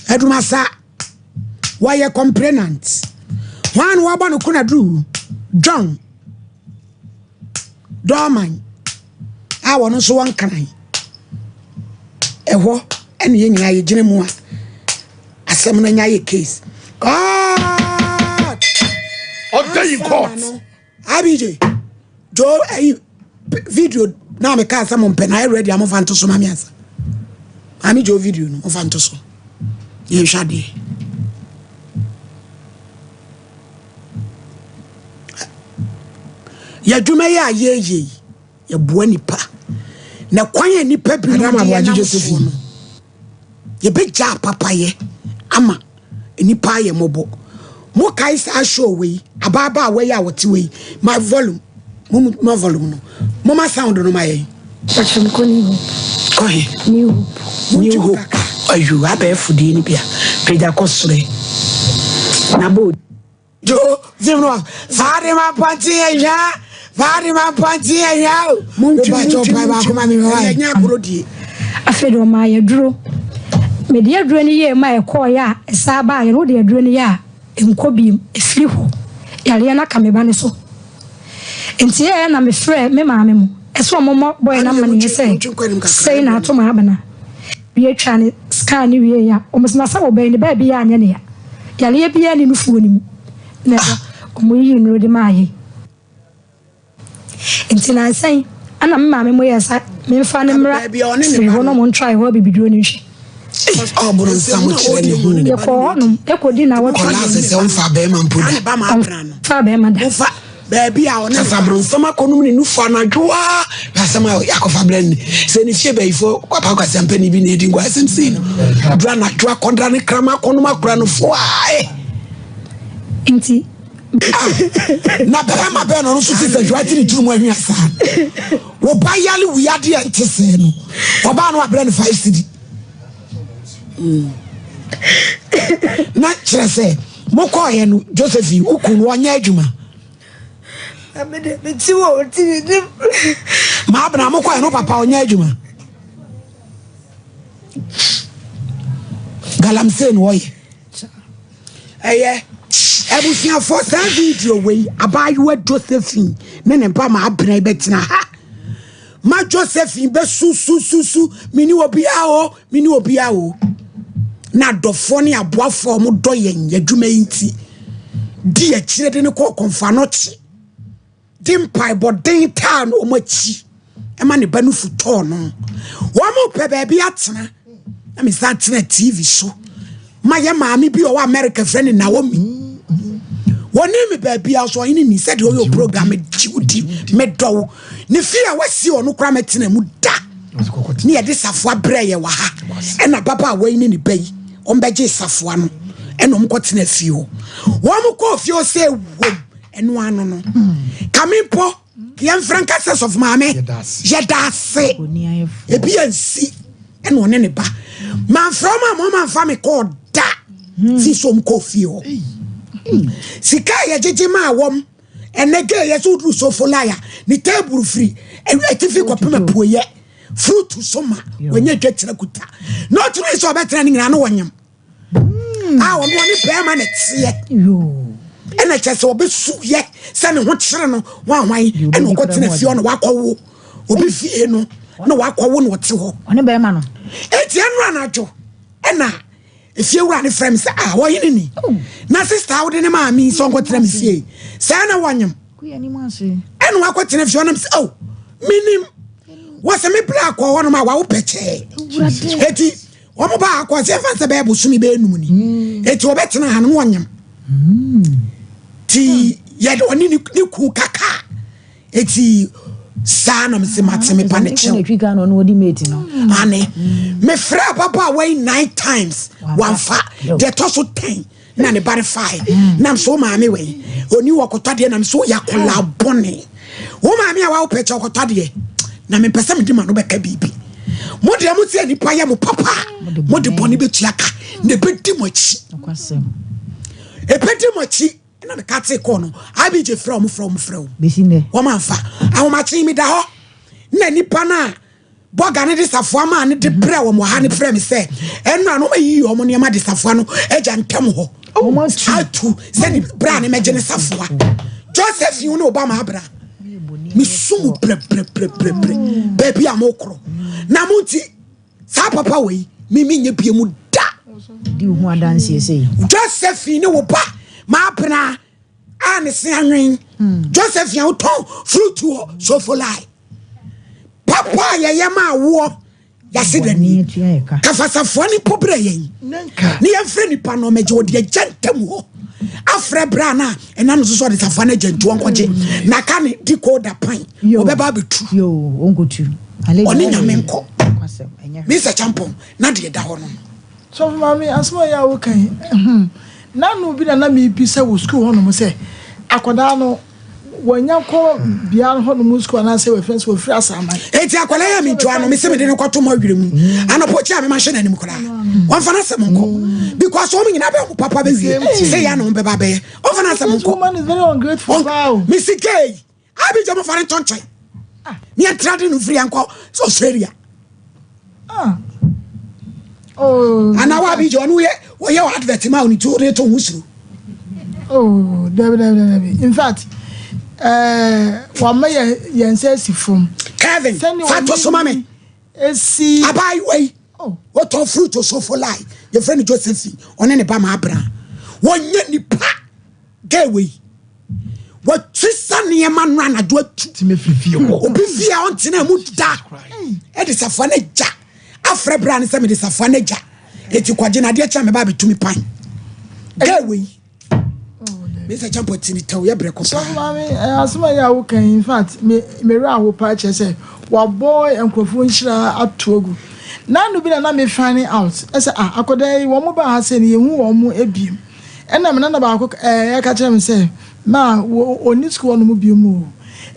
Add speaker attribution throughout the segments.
Speaker 1: Adumasa wɔyɛ complainant. Hwan na wɔabɔ no konaduru? John Dorman a wɔn nso wɔ Nkran. Ɛhɔ ɛna yɛn nyinaa yɛgyina mu a asɛm no anya yɛ case. God!
Speaker 2: Order in court.
Speaker 1: IBJ, Joe, ɛyi video na me kaa sɛ mo mpɛ na ayɛ ready a mofa nto so ma me ansa. Maame Joe video no mofa nto so. Yɛnhwɛ adeɛ. Yɛadwuma yi a yɛyɛ yi, yɛboa nipa. Na kwan a nipa binom de yɛnam soɔ no, yɛbɛgyaa papayɛ ama nnipa ayɛ mmɔbɔ. Mokae saa show wei, abaabaawa yi a wɔte wei, my volume, mo ma volume no, mo ma sound no ma yɛn.
Speaker 3: Pacho mekɔ New Hope.
Speaker 1: Kɔ he?
Speaker 3: New Hope.
Speaker 1: New Hope. Ayu, abɛɛfo deɛ no bi a, pagya kɔ soro na bɔ. Jo, zim no, Fatima Pɔnte ahwa, Fatima Pɔnte ahwa o. Montwi, montwi, montwi, ma me hwɛ. Ɛnyɛ agorɔ die.
Speaker 3: Afei de ɔmaa yɛ aduro. Mede aduro no yɛɛ mu a ɛkɔɔeɛ a ɛsan baeɛ no, wode aduro no yɛ a ɛnkɔ bio, ɛfiri hɔ. Yareɛ no aka me ba no so. Nti ɛɛ na mefrɛɛ me maame mo sɛ ɔmommɔ bɔɛ no amaneɛ sɛ sei na ato m'abena. Wie twaa ne scan no wieeɛ a, wɔn se na sɛ wɔbɛn ne baabi yɛ anyɛ ne ya. Yareɛ biara nni nufoɔ no mu. Na ɛhɔ wɔyiyii nnuro de maa yɛn. Nti nansa yi ɛna me maame mo yɛɛ sɛ memfa no mmra firi hɔ na wɔn ntrae hɔ abibiduro no nhwɛ.
Speaker 1: Ɔboro nsa mo kyerɛ ne ho.
Speaker 3: Yɛkɔɔ hɔnom ɛkɔdi nnawɔtwe.
Speaker 1: Kɔla sɛ sɛ ɔmfa bɛrima mpo da.
Speaker 3: Ɔmfa bɛrima da.
Speaker 1: Baabi a ɔne ne bronsam akɔnom ne nufu anadwo a asɛm a akɔfa brɛ no sɛ ne fie bayifo papa kwasiampani bi na ɛdi nkɔ asɛm sei no duru anadwo akɔdra ne krama akɔnom akora no fo ae.
Speaker 3: Nti
Speaker 1: na bɛrima bɛn na ɔno nso te sɛ dwa te ne tiri mu ahwia saa wo ba yale wuyade a nte sɛɛ no ɔbaa no abrɛ no 5 cedi na kyerɛ sɛ mokɔɔyɛ no Josephine wo kun no ɔnyɛ adwuma maabena mokɔɔyɛ no papa ɔnyɛ adwuma galamsey no ɔyɛ ɛyɛ abusuafoɔ saa video wei abaayewa Josephine ne ne ba maabena bɛtena ha ma Josephine bɛsusususu mene obiara o mene obiara o na adɔfoɔ ne aboafoɔ a wɔdɔ yɛn adwuma yi nti di akyire de no kɔ kɔnfa no kye de mpaebɔden taa no wɔn akyi ɛma ne ba no futɔɔ no wɔn pɛ baabi atena na me san tena tv so ma yɛ maame bi ɔwɔ America frɛ ne Naomi wɔne me baabi a so ɔhene ni sɛdeɛ ɔyɛ program gye wo di medɔ wo ne fie a wasi ɔno koraa mɛtena mu da ne yɛde safoa brɛ yɛ wɔ ha ɛna ababaawa yi ne ne ba yi wɔn bɛgye safoa no ɛna wɔn kɔtena fie hɔ wɔn kɔɔ fie hɔ sɛ wom ɛno ano no kame mpo yɛmfrɛ nka sɛ sɔfo maame yɛda ase ebi yɛ nsi ɛna ɔne ne ba mamfrɛ wɔn a wɔn amfa me kɔɔ da fi so wɔn kɔɔ fie hɔ sika a yɛgyegye maa wɔn ɛnɛ gɛ yɛ sɛ woduru sofo laya ne table firi atifi kɔpem apueyɛ fruit so ma wɔnyɛ dwa kyerɛ kuta na ɔtumi sɛ ɔbɛtena ne nyinaa no wɔnyam a ɔno ɔne bɛrima ne teɛ ɛna kyerɛ sɛ ɔbɛsu yɛ sɛ ne ho kyerɛ no wanwan ɛna ɔkɔtena fie ɔna wakɔwo obi fie no na wakɔwo na ɔte hɔ
Speaker 4: ɔne bɛrima no
Speaker 1: eti ɛno anadwo ɛna efie wura ne frɛ mi sɛ ah wɔyene ni na sista wode ne maame sɛ ɔnkɔtena me fie sɛ na wɔnyam ɛna wakɔtena fie ɔnam sɛ oh menim wɔsɛ me bra akɔ hɔ nom a wawo pɛkyɛɛ eti wɔn ba akɔ sɛ ɛfa sɛ bɛyɛ bosome bɛyɛ num ni eti wɔbɛtena ha no wɔnyam ti yɛde ɔne ne kun kaka eti saa na mese mate me pa ne kyɛw ane mefrɛ ababaawa yi nine times wamfa deɛ ɛtɔ so 10 na ne ba no fae nam so wo maame wei ɔni wɔ kɔtɔ adeɛ nam so woyɛ akɔlaa bɔne wo maame a wawo pɛkyɛ ɔkɔtɔ adeɛ na mempɛ sɛ mede ma no bɛka biribi mo deɛ mo sɛ nipa yɛ mo papa a mode bɔne bɛtua ka na ɛbɛdi mo akyi ɛbɛdi mo akyi ɛna meka te kɔɔ no IBJ frɛ ɔmo frɛ ɔmo frɛ ɔmo wɔn amfa ahomakye mi da hɔ na nipa no a Bɔga no de safoa maa no de brɛɛ wɔn wɔ ha no frɛ me sɛ ɛnora no wɔayiyi wɔn nneɛma de safoa no agya ntam hɔ atu sɛ ne bra ne mɛgye ne safoa. Joseph yi ne Obama abra mesu mu brɛbrɛbrɛbrɛ baabi a mokorɔ na mo nti saa papa wei me menyɛ bie mu da.
Speaker 4: Di wo ho adanseɛ sei.
Speaker 1: Joseph ne wo ba maabena a ne se anwen Joseph a wotɔn fruit wɔ sofolai papa a yɛyɛ ma awoɔ yɛase da ni kafasafoɔ ne mpo berɛ yɛn ne yɛmfrɛ nipa no ɔmɛgye ɔde agya ntam hɔ afrɛ berɛ a na ɛnam so sɛ ɔde safoa no agya nti ɔnkɔgye na ka ne decoder pan ɔbɛba abɛtu ɔne nyame nkɔ Mr. Champon na deɛ da hɔ no.
Speaker 5: Sɔfo maame, asɛm a ɛyɛ a woka yi, hmm, n'ano bi na na mebisa wɔ sukuu hɔnom sɛ, akwadaa no, wanya kɔ bea hɔnom sukuu anaasɛ wɔfrɛ sɛ wɔfiri asaman.
Speaker 1: Eti akwadaa yi a mentua no, mese mede no kɔto mɔ werɛ mu. Anɔpɔ kyi a mema hyɛ n'anim koraa. Wɔmfa n'asɛm nkɔ. Because wɔn nyinaa bɛyɛ wɔn papa bɛwie. Sɛ yɛ na wɔn bɛba bɛyɛ. Wɔmfa n'asɛm nkɔ.
Speaker 5: This woman is very ungrateful.
Speaker 1: Mesi gay. Abigya mo fa no ntɔ nkyɛn. Ne yɛntra de no mfiri yɛnkɔ Australia.
Speaker 5: Ah. Oh.
Speaker 1: Ana wa Abigya ɔno yɛ wɔyɛ wɔ advert ma ɔne ti ɔde to ho suro.
Speaker 5: Oh, dabi dabi dabi. In fact, eh, wɔama yɛ yɛn nsa asi fam.
Speaker 1: Kevin, fa to so ma me.
Speaker 5: Esi.
Speaker 1: Abaayewa yi,
Speaker 5: oh.
Speaker 1: wɔtɔn fruit osofo lai. Yɛfrɛ no Josephine, ɔne ne ba ma abena. Wɔnyɛ nipa. Girl wei watwisa nneɛma no anadwo atu obi fie a ɔntena mu da ɛde safoa no agya afrɛ bra no sɛ mede safoa no agya ɛti kwagye no adeɛ kyɛ meba bɛtumi pan girl wei mesɛ kyɛmpɔ tini tɛw yɛ brɛ kɔ paa.
Speaker 5: Maame asɛm a yɛ a woka in fact me me werɛ aho paa kyerɛ sɛ wabɔ nkurɔfoɔ nhyira ato agu nanu bi na na me find out ɛsɛ ah akɔda yi wɔn mo ba ha sɛ no yɛhu wɔn mo ebiem. Ɛnna me nana baako ka kyerɛɛ me sɛ, Ma, ɔnni sukuu hɔnom bio o.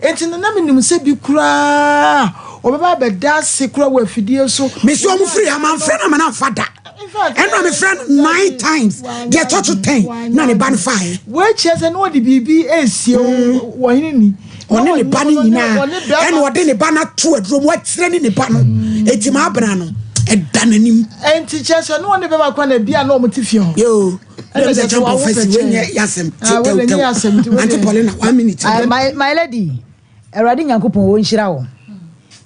Speaker 5: Enti no, na menim sɛ bi koraa wɔbɛba abɛda ase koraa wɔ afidie so.
Speaker 1: Mesi wɔn firi ha, mamfrɛ no ama no amfa da. Ɛnna mefrɛ no nine times, deɛ ɛtɔ so ten na ne ba no faeɛ.
Speaker 5: Wei kyerɛ sɛ na ɔde biribi resie wɔ hene ni.
Speaker 1: Ɔne ne ba no nyinaa, ɛnna ɔde ne ba no ato aduro mu, akyerɛ ne ne ba no. Enti m'abena no, ɛda n'anim.
Speaker 5: Enti kyerɛ sɛ na ɔne bɛma kwan na bi a na wɔn te fie hɔ.
Speaker 1: Yoo, ɛna sɛ kyɛn pɔfɛsi wei nyɛ yasɛm te tɛwtɛw. Auntie Paulina, one minute.
Speaker 4: My, my lady, Awurade Nyankopɔn ɔnhyira wo.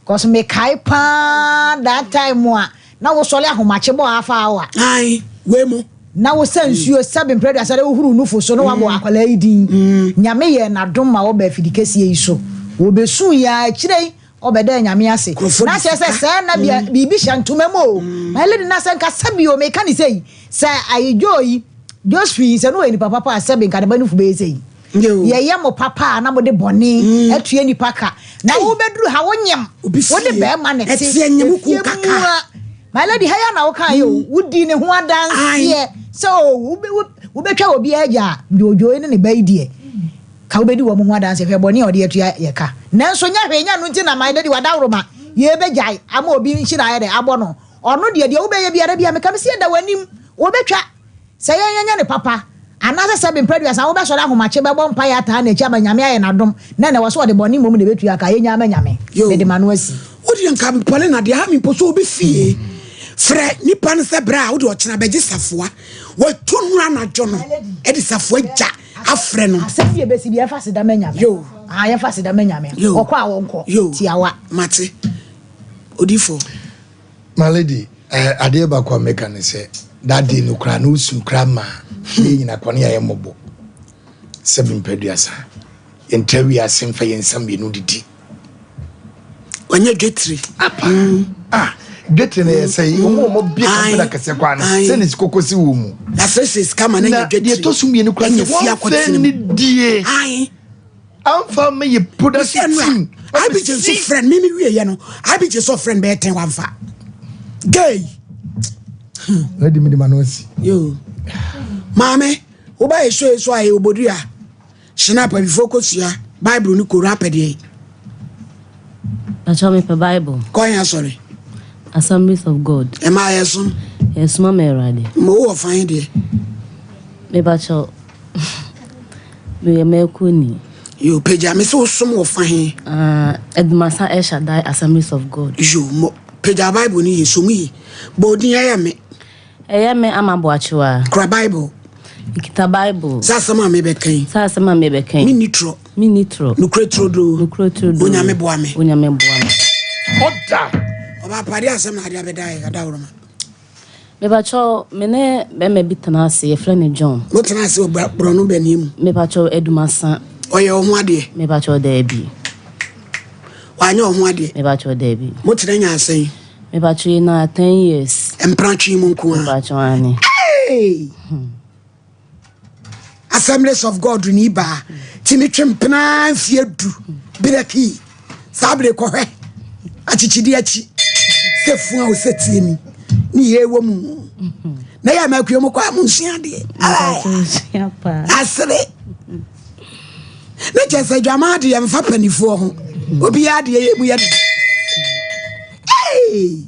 Speaker 4: Cause mekae paa that time a na wosɔre ahomakye bɔ half hour.
Speaker 1: Ae, wei mo.
Speaker 4: Na wosa nsuo sɛbe mprɛ aduasa de wohuru nufu so na wabɔ akwadaa yi din. Nyame yɛɛ n'adom ma wɔbaa afidi kɛseɛ yi so. Wɔbɛsuu yɛn a akyire yi wɔbɛdaa Nyame ase.
Speaker 1: Nkurɔfoɔ
Speaker 4: Na
Speaker 1: de
Speaker 4: kyerɛ sɛ
Speaker 1: sika.
Speaker 4: sɛɛ na bia biribi hyɛ ntoma mu o. My lady na sɛ nka sɛbe o meka ne sei sɛ ayi Joe yi, Josephine yi sɛ na ɔyɛ nipa papa a sɛbe nka ne ba nufu bɛyɛ sei. Yɛyɛ mo papa a na mode bɔne atua nnipa ka. Na wobɛduru ha wonyem. Wode bɛrima na ɛte. Efie mua. My lady ha yi na woka yɛ o. Wodi ne ho adanseɛ sɛ o wobɛtwa obi agya a dwoodwoo ne ne ba yi deɛ. Ka wobɛdi wɔn ho adanseɛ hwɛ bɔne a ɔde atua yɛ ka. Nanso nyɛ hwee nyɛ no nti na my lady wadaworoma yɛbɛgyae ama obi nhyira ayɛ dɛ abɔ no. Ɔno deɛ deɛ wobɛyɛ biara bia meka mesi ɛda w'anim wobɛtwa. Sɛ yɛn yɛnyɛ no papa, anaasɛ sɛbe mprɛ aduasa wobɛsɔre ahomakye bɛbɔ mpaeɛ ataa n'akyi ama Nyame ayɛ no adom, na ɛnɛ wɔse ɔde bɔne mmom na ɛbɛtua ka, yɛnyaa ma Nyame.
Speaker 1: Yoo.
Speaker 4: Mede m'ano asi.
Speaker 1: Wodeɛ nka Paulina deɛ ha me mpo sɛ obi fie frɛ nipa no sɛ bra wode ɔkyena bɛgye safoa watu nnora anadwo no de safoa gya afrɛ no.
Speaker 4: Asɛm bi a ɛbɛsi bi yɛmfa aseda ma Nyame.
Speaker 1: Yoo.
Speaker 4: Ah yɛmfa aseda ma Nyame.
Speaker 1: Yoo.
Speaker 4: Ɔkɔ a ɔnkɔ.
Speaker 1: Yoo.
Speaker 4: Tiawa.
Speaker 1: Mate. Odifoɔ.
Speaker 6: My lady, eh, adeɛ baako a meka ne sɛ, that day no koraa na wosu koraa maa yɛn nyina kɔ ne yɛayɛ mmɔbɔ. Sɛbi mpadua Yɛntra wiase mfa yɛn nsa mmienu didi.
Speaker 1: Ɔnyɛ dwetire.
Speaker 6: Apa. Mm. Ah, dwetire no yɛ sɛ wɔn a wɔn bie kampani akɛseɛ kwan no sɛ ne sikoko si wɔn mu.
Speaker 1: Na sɛ sɛ sika ma na nyɛ dwetire.
Speaker 6: Na deɛ ɛtɔ so mmienu koraa sɛ wɔn fɛ ne die. Amfa me yɛ production team.
Speaker 1: Abigye nso frɛ no mimi wie yɛ no Abigye nso frɛ no bɛyɛ tɛn wamfa. Gay.
Speaker 6: Na di mi di ma no asi.
Speaker 1: Yo. Maame, woba yɛ show yi so a yɛ obodua. Shinap abifo kosua Bible ne Koran apɛdeɛ.
Speaker 7: Pacho mepɛ Bible.
Speaker 1: Kɔ yɛn asɔre.
Speaker 7: Assemblies of God.
Speaker 1: Ɛma yɛsom.
Speaker 7: Yɛsoma ma Awurade.
Speaker 1: Ma wowɔ fan deɛ.
Speaker 7: Mepacho meyɛ mɛkoni.
Speaker 1: Yo, pagya me sɛ wosom wɔ fa he?
Speaker 7: Uh, Edmasa El Shaddai Assemblies of God.
Speaker 1: Yo, mo, pagya Bible no yie, som yie. Bɔ odin ɛyɛ me.
Speaker 7: Ɛyɛ me Ama Boakyewa.
Speaker 1: Kura Bible.
Speaker 7: Mekita Bible.
Speaker 1: Sɛ asɛm a mebɛka yi.
Speaker 7: Sɛ asɛm a mebɛka yi.
Speaker 1: Menni torɔ.
Speaker 7: Menni torɔ.
Speaker 1: Nokorɛ turodoo.
Speaker 7: Nokorɛ turodoo.
Speaker 1: Onyame boa me.
Speaker 7: Onyame boa me.
Speaker 2: Ɔda.
Speaker 1: Ɔbaapadeɛ asɛm na ade abɛda yɛ adaworoma.
Speaker 7: Mepakyɛw, me ne bɛrima bi tena ase, yɛfrɛ no John.
Speaker 1: Mo tena ase wɔ borɔno bɛn mu?
Speaker 7: Mepakyɛw, Adumasa.
Speaker 1: Ɔyɛ wo ho adeɛ?
Speaker 7: Mepakyɛw, daabi.
Speaker 1: Wanyɛ wo ho adeɛ?
Speaker 7: Mepakyɛw, daabi.
Speaker 1: Mo tena nyaa sɛn?
Speaker 7: Mepakyɛw, yɛnyaa 10 years.
Speaker 1: Mpratwe mu nko ara?
Speaker 7: Mepakyɛw, aane.
Speaker 1: Hey! Assemblies of God ni baa tumi twe mpena mfeɛ du berɛ kii saa bere kɔhwɛ akyekyedi akyi sɛ fun a ɔsɛ tie ni ne yɛ wɔ mu na yɛ ama akua mu kɔ a mo nsua adeɛ asere ne kyɛ sɛ dwama adeɛ mfa panifoɔ ho obiara adeɛ yɛ mu yɛ de hey!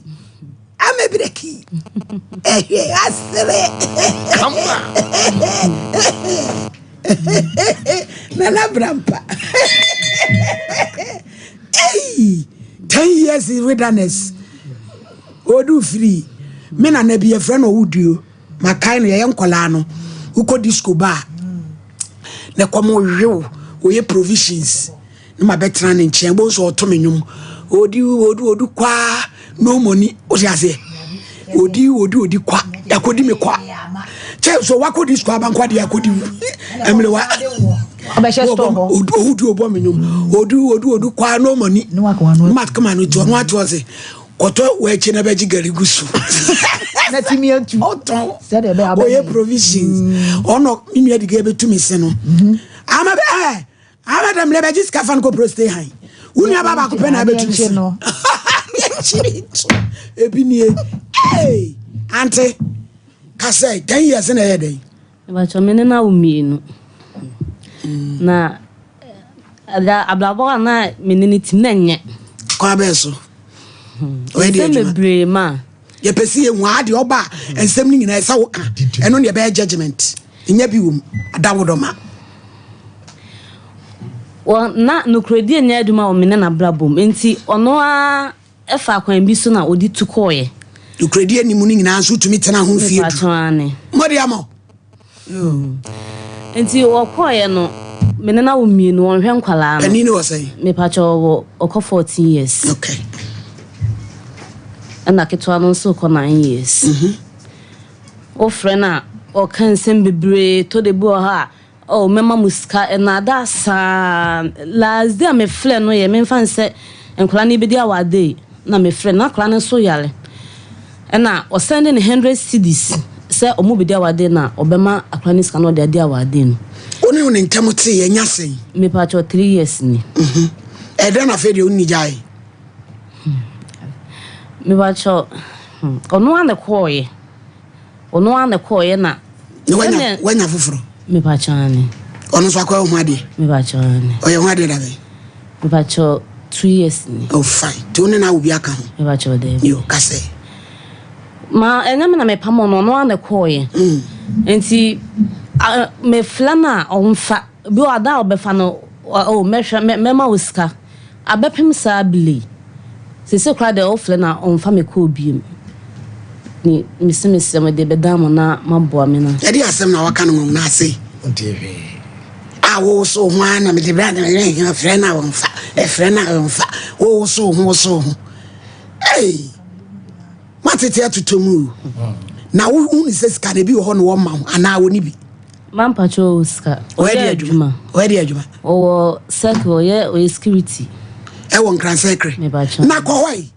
Speaker 1: Ame breki. Ɛhwɛ asere.
Speaker 2: Kama.
Speaker 1: Nana Brampa. Hey, 10 years in wilderness. Odu free. Me nana bi yɛfrɛ no owuduo. Makae no yɛyɛ nkɔlaa no. Wokɔ disco ba. Na kɔm wew. Wɔyɛ provisions. na mabɛtena ne nkyɛn wobɛhu sɛ ɔto me nnwom ɔdi ɔdi ɔdi kwaa no money wote aseɛ ɔdi ɔdi ɔdi kwa yakɔdi me kwa kyɛ so wakɔdi sukuu abankwa deɛ akɔdi mmerewa ɔdi ɔbɔ me nnwom ɔdi ɔdi ɔdi kwaa no money na makoma no nti ɔno ate ɔse kɔtɔ w'akyi na bɛgye gari gu so
Speaker 4: na tumi atu
Speaker 1: ɔtɔn ɔyɛ provisions ɔnɔ me nua diga bɛtumi se no ama bɛ ɛɛ Ama dɛm lɛ bɛgye sika fa no kɔ proste han. Wo nua ba baako pɛ na abɛtumi si. Yɛkyiri to. Ebi nie. Hey! Ante, ka sɛ 10 years na ɛyɛ dɛn?
Speaker 7: Mebakyɛ me ne no awo mmienu. Na abrabɔ a na me ne no tim na ɛnyɛ.
Speaker 1: Kwan bɛɛ so. Ɔyɛ deɛ
Speaker 7: adwuma. Nsɛm bebree ma.
Speaker 1: Yɛpɛ sɛ yɛhu adeɛ ɔba a nsɛm no nyinaa ɛsɛ woka. Ɛno ne ɛbɛyɛ judgment. Nya bi wom, adawodɔma.
Speaker 7: Wɔ na nokorɛdie nyɛ adwuma wɔ me ne n'abrabɔ mu, enti ɔno ara faa kwan bi so na ɔde tu kɔeɛ.
Speaker 1: Nokorɛdie nni mu no nyinaa nso wotumi tena ho mfeɛ du.
Speaker 7: Mepakyɛw aane.
Speaker 1: Mode ama wo.
Speaker 7: Enti ɔkɔeɛ no, me ne no awo mmienu, ɔnhwɛ nkwadaa no.
Speaker 1: Panin no wɔ sɛn?
Speaker 7: Mepakyɛw ɔwɔ, ɔkɔ 14 years.
Speaker 1: Okay.
Speaker 7: Ɛna ketewa no nso rekɔ 9 years. Wofrɛ no a, ɔka nsɛm bebree. Tɔ da bi wɔ hɔ a, oh, mɛma mo sika. Ɛnaadaa saa. Last day a mefrɛɛ no yɛ, memfa no sɛ nkwadaa no rebɛdi our day na mefrɛ no. Na akwadaa no nso yare. Ɛna ɔsɛnde no hundred cedis sɛ wɔbɛdi our day no a, ɔbɛma akwadaa no sika na ɔde adi our day no.
Speaker 1: Wo ne wo ne ntam teeɛ nya sɛn?
Speaker 7: Mepakyɛw, 3 years ni.
Speaker 1: Ɛdɛn na afei deɛ wo ne no gyaee?
Speaker 7: Mepakyɛw, ɔno ara na ɛkɔɔeɛ. Ɔno ara na ɛkɔɔeɛ na.
Speaker 1: Na wanya wanya foforɔ.
Speaker 7: Mepakyɛw ane.
Speaker 1: Ɔno nso akɔyɛ ho adeɛ.
Speaker 7: Mepakyɛw ane.
Speaker 1: Ɔyɛ ho adeɛ dabɛn?
Speaker 7: Mepakyɛw 2 years ni.
Speaker 1: Oh fine, nti wo ne no awo bi aka ho?
Speaker 7: Mepakyɛw daabi.
Speaker 1: Yo, kasɛ.
Speaker 7: Ma ɛnyɛ me na mepam ɔno, ɔno ara na ɛkɔɔeɛ. Nti mefrɛ no a ɔmfa. Bi wɔ hɔ a da a ɔbɛfa no, oh mɛhwɛ mɛma wo sika. Abɛpem saa bere yi, seesei koraa deɛ wofrɛ no a ɔmfa me kɔɔ biom. Ni mese mesrɛ mo deɛ bɛdan mo na moaboa me na.
Speaker 1: Ɛdeɛ asɛm na waka no wɔn nan ase.
Speaker 6: Ɔntie hwee.
Speaker 1: A wowoso wo ho ara na mede bra na ɛfrɛ no a ɔmfa, ɛfrɛ no a ɔmfa. Wowoso wo ho woso wo ho. Ei! Moatete atotɔ mu o. Na wohu ne sɛ sika no ebi wɔ hɔ na wɔmma wo anaa wɔni bi.
Speaker 7: Mampakyɛ ɔwɔ sika. Ɔyɛ adwuma.
Speaker 1: Ɔyɛ deɛ adwuma.
Speaker 7: Ɔwɔ circle ɔyɛ ɔyɛ security.
Speaker 1: Ɛwɔ Nkran circle.
Speaker 7: Mepakyɛ.
Speaker 1: Na kɔ hɔ yi.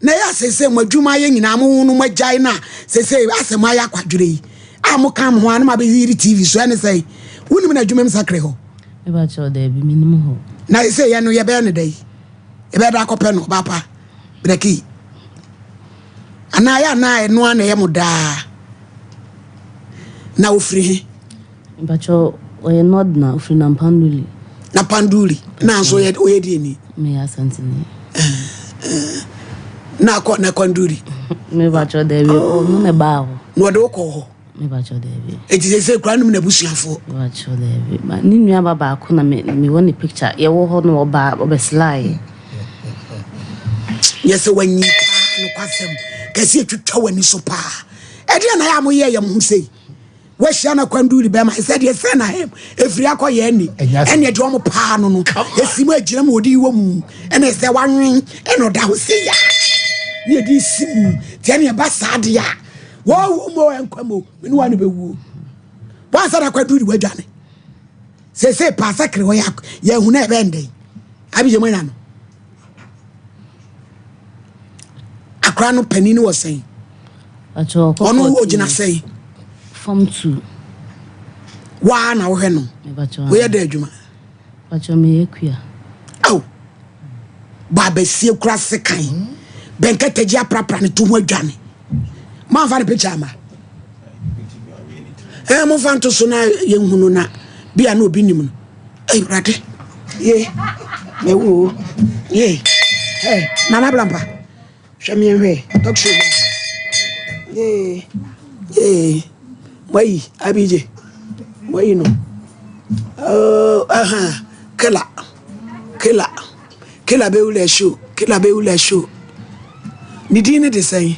Speaker 1: Na ɛyɛ asese mo adwuma ayɛ nyinaa mo no mo agyae na sese asɛ mo ayɛ akwadwere yi a mo ka mo ho a na mo abɛyiri TV so ɛne sɛ wonim na adwuma mu sakre hɔ.
Speaker 7: Mepakyɛ ɔdaabi menim hɔ.
Speaker 1: Na sese yɛ no yɛbɛyɛ no dɛ yɛbɛyɛ dɛ akɔpɛ no ɔbaa pa brɛki. Anaa yɛ anaa ɛno ara na ɛyɛ mo daa? Na ofiri he?
Speaker 7: Mpakyɛ ɔyɛ Northerner, ofiri Nampanduli.
Speaker 1: Nampanduli, na nso ɔyɛ ɔyɛ deɛ ni?
Speaker 7: Meyɛ Asanteni.
Speaker 1: Na akɔ Nakwanduli?
Speaker 7: Mepakyɛ daabi, ɔno na ɛbaa hɔ.
Speaker 1: Na ɔde wo kɔɔ hɔ?
Speaker 7: Mepakyɛw daabi.
Speaker 1: Eti sese kura nom n'abusuafoɔ.
Speaker 7: Mepakyɛw daabi. Ma ne nua ba baako na me me wɔ ne picture. Yɛwɔ hɔ no ɔba ɔbɛselaeɛ.
Speaker 1: Nyɛ sɛ wanyi paa nokwasɛm kɛse etwitwa w'ani so paa. Ɛdeɛ na yɛ a moyɛ yɛ mo ho sei. Wahyia no akwanduri bɛma sɛ deɛ sɛ na hɛm ɛfiri akɔ yɛ ani ɛne deɛ ɔmo paa no no ɛsi mu agyina mu ɔde wɔ mu ɛne sɛ wanwen ɛna ɔda hɔ sɛ ya ne ɛde si mu nti ɛne ɛba saa deɛ a wɔwu mu ɛnkwa mu mene wa ne bɛwuo wansa na akwanduri wadwane sese paa sɛ kere hɔ yɛhu na ɛbɛn dɛn abigye mu anya no akora no panin wɔ sɛn ɔno ogyina sɛn
Speaker 7: form 2
Speaker 1: waa na wohwɛ no woyɛ dɛ adwuma aw baabasie kura sekan bɛnkɛtɛgye aprapra ne to ho adwane moamfa ne picture ama ɛɛ momfa nto so na yɛnhunu na bia na obi nim no Awurade ye mɛwu o ye ɛ nana blampa hwɛ me nhwɛ talk show ye ye moayi abigye moayi no oh aha kela kela kela bɛwula show kela bɛwula show ne din ne de sɛn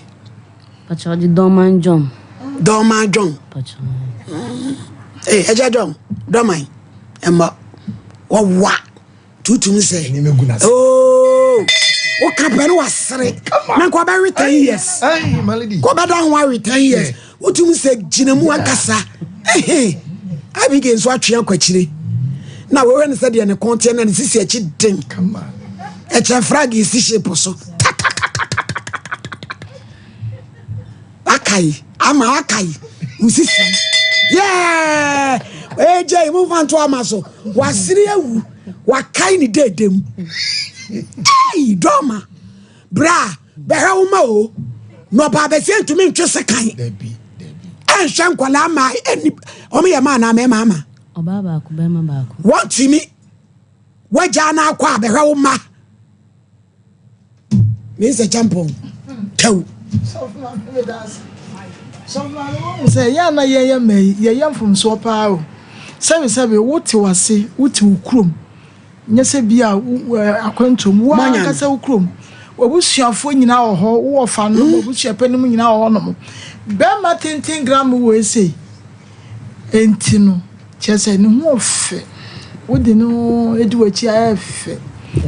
Speaker 7: Pacho ɔde Dɔman John.
Speaker 1: Dɔman John.
Speaker 7: Pacho.
Speaker 1: Ee eh, ɛgya John Dɔman ɛmɔ wɔwa tutum sɛ. Ooo woka pɛ no wasere na nka ɔbɛwe ten years. Kɔbɛda ho awe ten years wotum sɛ gyina mu ankasa. Ehe Abigail nso atwe akɔ akyire na wɔhwɛ no sɛ deɛ ne kɔn teɛ na ne sisi akyi den ɛkyɛ frag esi shape so. Akai ama akai wosisi yɛɛ ɛgya yi momfa nto ama so wasere awu wakae ne deedem ei dɔma bra bɛhwɛ wo ma o na ɔbaa bɛsɛ ntumi ntwe sekan ɛnhwɛ nkwadaa ma ɛni wɔn yɛ maa na mɛma ama
Speaker 7: ɔbaa baako bɛrima baako
Speaker 1: wɔntumi wagya no akɔ a bɛhwɛ wo ma Mr. Champon, tɛw.
Speaker 5: Sɛ yɛn a na yɛyɛ mma yi, yɛyɛ mfomsoɔ paa o. Sɛbesɛbe, wote w'ase, wote wo kurom. Nyɛ sɛ bi a akwantuo mu, wo ankasa wo kurom. W'abusuafoɔ nyinaa wɔ hɔ, wo wɔfa nom, w'abusuapanin mu nyinaa wɔ hɔnom. Bɛrima tenten gram wɔ esei. Enti no, kyerɛ sɛ ne ho ɔfɛ. Wode no di w'akyi a ɛyɛ fɛ.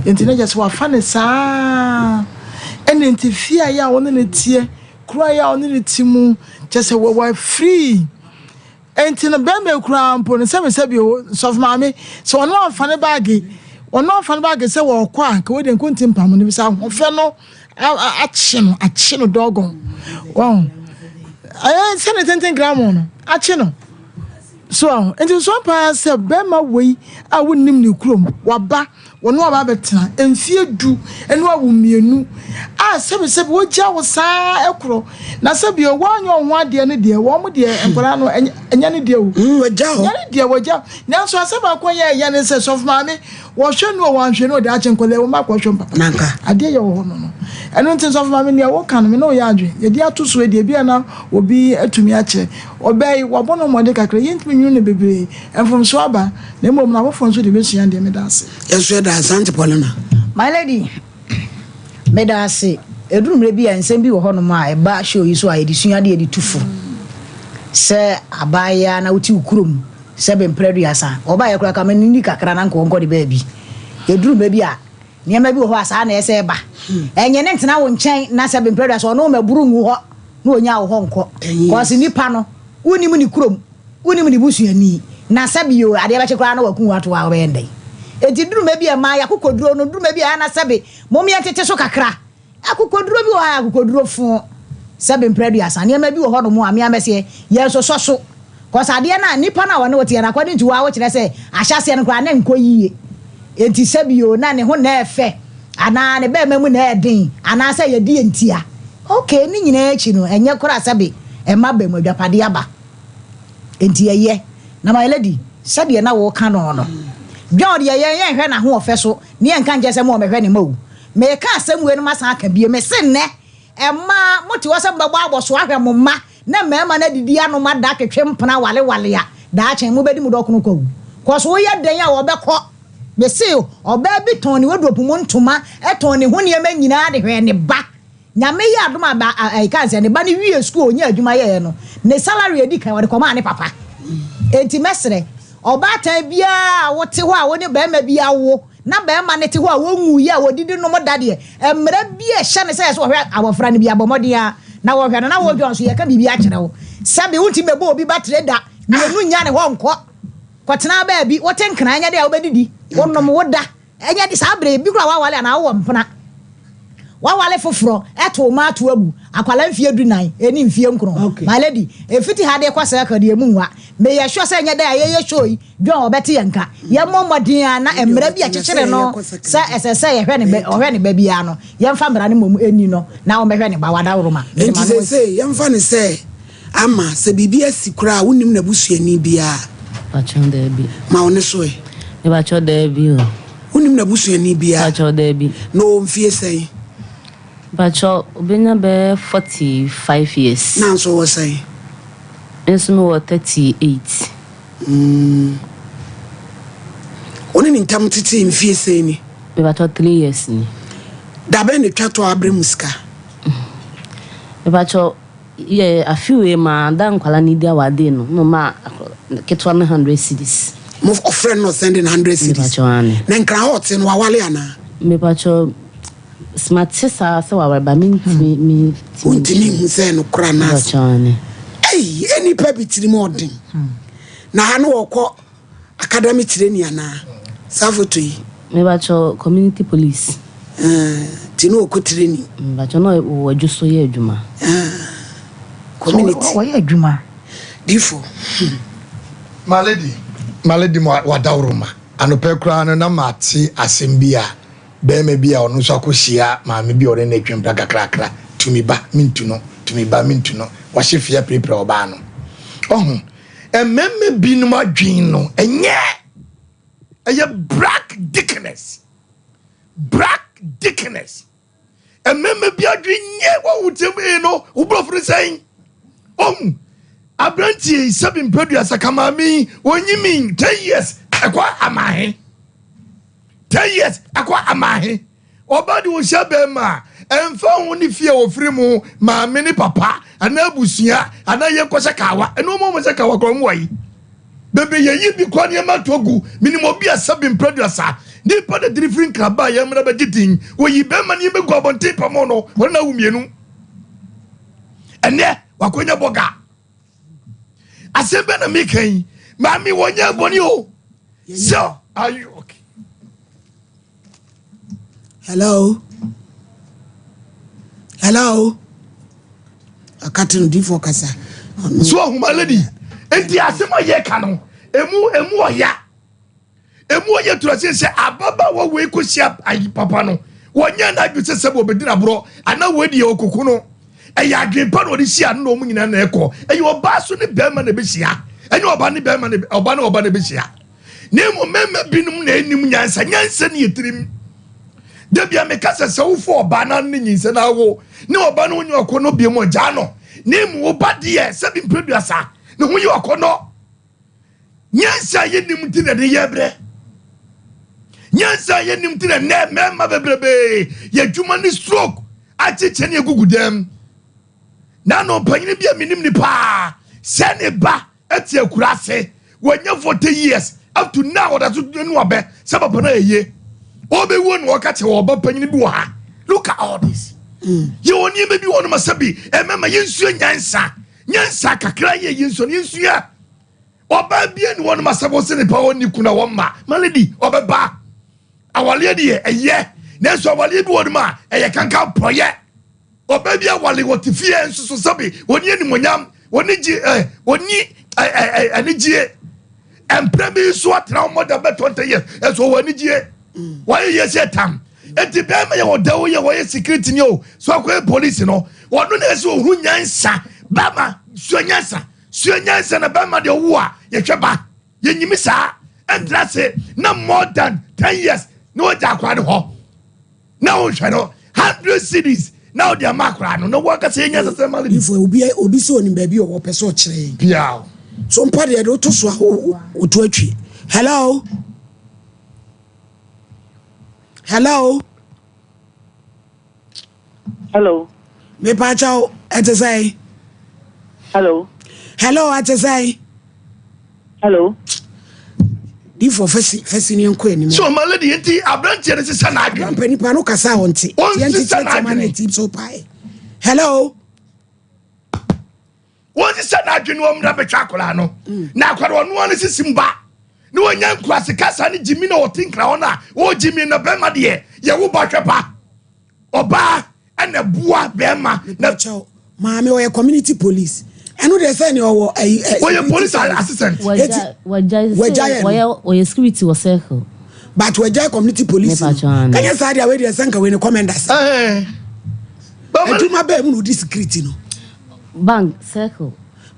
Speaker 5: Enti na kyerɛ sɛ wafa no saa. Ɛna nti fie a yɛ a wo ne no teɛ, kuro a yɛ a wo ne no te mu, kyerɛ sɛ wafiri. Enti no bɛrima yi koraa mpo no sɛbesɛbe o, sɔfo maame, sɛ ɔno amfa ne baage, ɔno amfa ne baage sɛ wɔrekɔ a, nka wei deɛ nka ɔnti mpamo no, bisa ahoɔfɛ no akye no, akye no dɔgɔn. Wɔn. Ɛyɛ sɛ ne tenten gramo no, akye no. So aho. Nti nso paa sɛ bɛrima wei a wonnim ne kurom, waba, wɔne waba abɛtena mfie du ne wawo mmienu a sɛbesɛbe wogya wo saa ɛkorɔ na sɛbi o woanyɛ wo ho adeɛ no deɛ wɔn deɛ nkwadaa no ɛnyɛ ne deɛ o.
Speaker 1: Wɔgya hɔ.
Speaker 5: Ɛnyɛ ne deɛ wɔgya. Nanso asɛm baako a ɛyɛ ɛyɛ ne sɛ sɔfo maame Wɔhwɛ no o, wɔanhwɛ no o, daakye nkwadaa yi wɔn akɔhwɛ wɔn papa.
Speaker 1: Nanka.
Speaker 5: Adeɛ yɛ wɔ hɔ no no. Ɛno nti Sɔfo Maame nea woka no me ne wo yɛ adwene. Yɛde ato so deɛ ebia na obi atumi akyerɛ. Ɔbaa yi wabɔ ne ho mmɔden kakra, yɛntumi nwunu no bebree. Mfomsoɔ aba, na mmom no afoforɔ nso de bɛsua adeɛ. Meda ase.
Speaker 1: Yɛnso yɛda ase Auntie Paulina.
Speaker 4: My lady, meda ase. Ɛduru mmerɛ bi a nsɛm bi wɔ hɔnom a ɛba show yi so a yɛde sua adeɛ de tu fo. Sɛ abaayewa na wote wo kurom Sɛbe mprɛ aduasa. Ɔbaeɛ koraa ka ma no nni kakra na anka ɔnkɔ ne baabi. Ɛduru mmerɛ bi a, nneɛma bi wɔ hɔ a saa na ɛsɛ ɛba. Ɛnyɛ ne ntena wo nkyɛn na sɛbe mprɛ aduasa ɔne wo mmɛboro ngu hɔ na ɔnya wo hɔ nkɔ. Cause nipa no, wonnim ne kurom, wonnim ne busuani. Na sɛbe o, adeɛ bɛkye koraa na waku wo ato hɔ a wobɛyɛ no dɛn? Enti duru mmerɛ bi a mmaa yɛakokoduro no, duru mmerɛ bi a ɛyɛ a na sɛbe mom yɛntete so kakra. Akokoduro bi wɔ hɔ a akokoduro fo sɛbe mprɛ aduasa. Nneɛma bi wɔ hɔ nom a me ara mɛseɛ yɛnsosɔ so. Cause adeɛ no a nipa no a ɔne wo teɛ no according to wo ara wokyerɛ sɛ ahyɛaseɛ no koraa na ɛnkɔ yie. Enti sɛbe o na ne ho na ɛfɛ anaa ne bɛɛma mu na ɛɛden anaa sɛ yɛdeɛ ntia. Okay ne nyinaa akyi no ɛnyɛ koraa sɛbe ɛma ba mu adwapadeɛ aba. Enti ɛyɛ. Na my lady sɛdeɛ na woka no no John deɛ yɛn yɛnhwɛ n'ahoɔfɛ so ne yɛnka nkyerɛ sɛ mo ɔmɛhwɛ ne mma o. Mereka asɛm wei no masan aka bio, mese nnɛ mmaa mote hɔ sɛ mobɛbɔ abɔso ahwɛ mo mma na mmarima no adidi anom ada atwetwe mpena awalewale a, daakye mobɛdi mo dɔkono kwawu. Cos woyɛ dɛn a wɔbɛkɔ. Mese ɔbaa bi tɔn ne wardrobe mu ntoma, tɔn ne ho nneɛma nyinaa de hwɛɛ ne ba. Nyame yɛ adom a ba a ɛka sɛ ne ba no wiee sukuu a ɔnyaa adwuma yɛeɛ no, ne salary a ɛdi kan ɔde kɔmaa ne papa. Enti mɛsrɛ, ɔbaatan biara a wote hɔ a wo ne barima bi awo na barima no te hɔ a wɔnwuiɛ a wɔdidi nom da deɛ, mmara bi a ɛhyɛ no sɛ ɛsɛ sɛ ɔhwɛ abɔfra no bi a, bɔ mmɔden ara na wɔhwɛ no na wo John nso yɛka biribi akyerɛ wo. Sɛbe wontumi bɛbɔ obi batire da, mmienu nnya ne hɔ nkɔ. Kɔtena baabi, wote nkran, ɛnyɛ dɛ a wobɛdidi, wonom, woda. Ɛnyɛ de, saa bere yi, bi koraa woaware anaa wowɔ mpena. Woaware foforɔ, ɛto wo mma ato agu, akwadaa mfeɛ dunan ne mfeɛ nkron. My lady, ɛfiti ha de kɔ circle deɛ ɛmu nwa. Meyɛ sure sɛ ɛnyɛ dɛ a yɛyɛ show yi, John ɔbɛte yɛn nka. Yɛmmɔ mmɔden ara na mmara bi a ɛkyekyere no sɛ ɛsɛ sɛ yɛhwɛ ne ba, ɔhwɛ ne ba biara no, yɛmfa mmara no mmom nni no na ɔmmɛhwɛ ne ba. Wadaworoma. Mede
Speaker 1: Enti
Speaker 4: m'ano asi.
Speaker 1: seesei yɛmfa no sɛ Ama sɛ biribi asi koraa a wonnim n'abusuani biara.
Speaker 7: Mepakyɛw daabi.
Speaker 1: Ma wo ne so ɛ.
Speaker 7: Mepakyɛw daabi o.
Speaker 1: Wonnim n'abusuani biara.
Speaker 7: Mepakyɛw daabi.
Speaker 1: Na ɔwɔ mfie sɛn?
Speaker 7: Mepakyɛw obenya bɛyɛ 45 years.
Speaker 1: Na nso wɔ sɛn?
Speaker 7: Me nso mewɔ 38.
Speaker 1: Mm. Wo ne ne ntam tetee mfie sɛn ni?
Speaker 7: Mepakyɛw 3 years ni.
Speaker 1: Da bɛn na etwa to a abrɛ mu sika?
Speaker 7: Mepakyɛw Yɛ afe wei maa da nkwadaa no di awadee no na ɔmaa ketewa no hundred cedis.
Speaker 1: Mo ɔfrɛ no na ɔsɛnde no hundred cedis.
Speaker 7: Mepakyɛw aane.
Speaker 1: Na nkran hɔ ɔte no wawale anaa?
Speaker 7: Mepakyɛw mate saa sɛ waware but mentumi mentumi.
Speaker 1: Wontumi nhu sɛ nokorɛ anaa.
Speaker 7: Mepakyɛw aane.
Speaker 1: Ei nnipa bi tirim ɔden. Na ha no wɔkɔ. Academy training anaa? Saa foto yi.
Speaker 7: Mebakyɛw community police.
Speaker 1: Ah, ti na ɔkɔ training.
Speaker 7: Mebakyɛw na ɔwɔ adwo so yɛ adwuma.
Speaker 1: Ah, community.
Speaker 4: Wɔyɛ adwuma.
Speaker 1: Difo.
Speaker 6: My lady, my lady mo wadaworoma. Anɔpɛ koraa no na mate asɛm bi a bɛrima bi a ɔno nso akɔhyia maame bi a ɔne no atwa mpena kakrakra tumi ba mentu no tumi ba mentu no wahye fie apirapira ɔbaa no ɔho Mmarima binom adwene no ɛnyɛ ɛyɛ black dickness black dickness mmarima bi adwene nyɛ wɔn wo tiam ee no wo borɔfo no sɛn ɔhu aberanteɛ yi sɛbi mpɛduasa kamaame yi wɔnyi mi 10 years ɛkɔ amahe 10 years ɛkɔ amahe. Ɔba de ɔhyia bɛrima a, ɛmfa ho ne fie a ɔfiri mu, maame ne papa, anaa abusua, anaa yɛnkɔhyɛ kawa. Ɛno ɔmo ɔmo hyɛ kawa koraa ɔmo wɔ yi. Bebe yɛyi bi kɔ nneɛma to gu. Menim obi a sɛbi mprɛduasa, nipa de diri firi nkraba a yɛmmra bɛgye din. Wɔyi bɛrima ne yɛbɛgu abɔnten pamo no, wɔne no awo mmienu. Ɛnɛ, wakɔnya bɔga. Asɛm bɛ na meka yi, maame wɔnyɛ bɔne o. Sɛ, are you okay?
Speaker 1: Hello? Hello? Akate no difoɔ kasa.
Speaker 2: So ahuma lady. Enti asɛm a yɛka no, emu emu ɔya. Emu ɔyɛ tura sɛ sɛ ababaawa wei kɔhyia ayi papa no, wɔnyɛ n'adwene sɛ sɛ wɔbɛdi n'aborɔ anaa wei deɛ ɔkoko no. Ɛyɛ adwene pa na ɔde hyia no na wɔn nyinaa na ɛkɔ. Ɛyɛ ɔbaa so ne bɛrima na ɛbɛhyia. Ɛnyɛ ɔbaa ne bɛrima na ɔbaa ne ɔbaa na ɛbɛhyia. Na mmom mmarima binom na ɛnim nyansa. Nyansa ne yɛ tirim. Da bia meka sɛ sɛ wofo ɔbaa na ne nyinsɛ na awo ne ɔbaa no nyɛ ɔkɔnnɔ bio mu ɔgyaa no. Na mmom wo ba deɛ sɛbi mprɛduasa ne ho yɛ ɔkɔnnɔ. Nyansa a yɛnim nti na ɛde yɛ brɛ. Nyansa a yɛnim nti na nnɛ mmarima bebrebe yɛ adwuma ne stroke akyekyɛ ne agugu dɛm. Na no mpanyini bi a menim ne paa sɛ ne ba ɛte akuraase wanya 40 years up to now ɔda so nu abɛ sɛ papa no ayɛ ɔbɛwuo na ɔka kyerɛ ɔba panyini bi wɔ ha. Look at all this. Yɛwɔ nneɛma bi wɔ no ma sɛ bi ɛmɛma yɛnsua nyansa nyansa kakra yɛ yɛnsua no yɛnsua ɔbaa bia ne wɔnom asɛm wɔ sɛ nipa ɔnni kuna wɔn ma ma lady ɔbɛba awaleɛ deɛ ɛyɛ nanso awaleɛ bi wɔ nom a ɛyɛ kankan pɔyɛ ɔbaa bi awale wɔte fie nso so sɛbi wɔni animonyam wɔni gye ɛ wɔni ɛ ɛ anigyie mpere bi nso atena wɔn da bɛ 20 years ɛso wɔ anigyie wɔayɛ yɛ sɛ tam eti bɛrima yɛ wɔ dawo yɛ wɔyɛ security ni o so akɔyɛ polisi no wɔno na ɛsɛ ohun nyansa bɛrima sua nyansa sua nyansa na bɛrima deɛ ɔwo a yɛhwɛ ba yɛnyimi saa ɛntra se na more than 10 years na wɔgya akwa ne hɔ na wɔhwɛ no 100 cedis. na ɔde ama akwadaa no na wɔn ankasa yɛ nyansa sɛ malady.
Speaker 1: Ifo obi obi sɛ onim baabi ɔwɔ pɛ sɛ ɔkyerɛ yɛn.
Speaker 2: Piaw.
Speaker 1: So mpa deɛ de woto so a woto atwi. Hello. Hello.
Speaker 8: Hello.
Speaker 1: Mepakyɛw ɛte sɛn?
Speaker 8: Hello.
Speaker 1: Hello ɛte sɛn?
Speaker 8: Hello.
Speaker 1: Difo fɛsi fɛsi ni nkɔ anim.
Speaker 2: So ɔma lady nti aberanteɛ no sisa n'adwene.
Speaker 1: Aberanteɛ nipa no kasa a ɔnte.
Speaker 2: Wɔn sisa n'adwene.
Speaker 1: Ti so pae. Hello.
Speaker 2: Wɔn sisa n'adwene wɔn mìíràn bɛtwa akwadaa no. Mm. Na akwadaa ɔno ano sisi mba. Ne wɔn nya nkurase kasa ne gyimi na ɔte nkira hɔ na ɔgyimi na bɛrima deɛ yɛ wo ba hwɛ pa. Ɔbaa ɛna boa bɛrima.
Speaker 1: Na kyɛw maame ɔyɛ community police ɛno deɛ sɛ ne ɔwɔ ɛyi ɛ.
Speaker 2: Ɔyɛ police assistant.
Speaker 7: Wagya wagya wɔyɛ ɔyɛ security wɔ circle.
Speaker 1: But wagya community police no kanyɛ saa deɛ wei deɛ sɛ nka wei ne commanders. Adwuma bɛɛ mu na odi security no.
Speaker 7: Bank circle.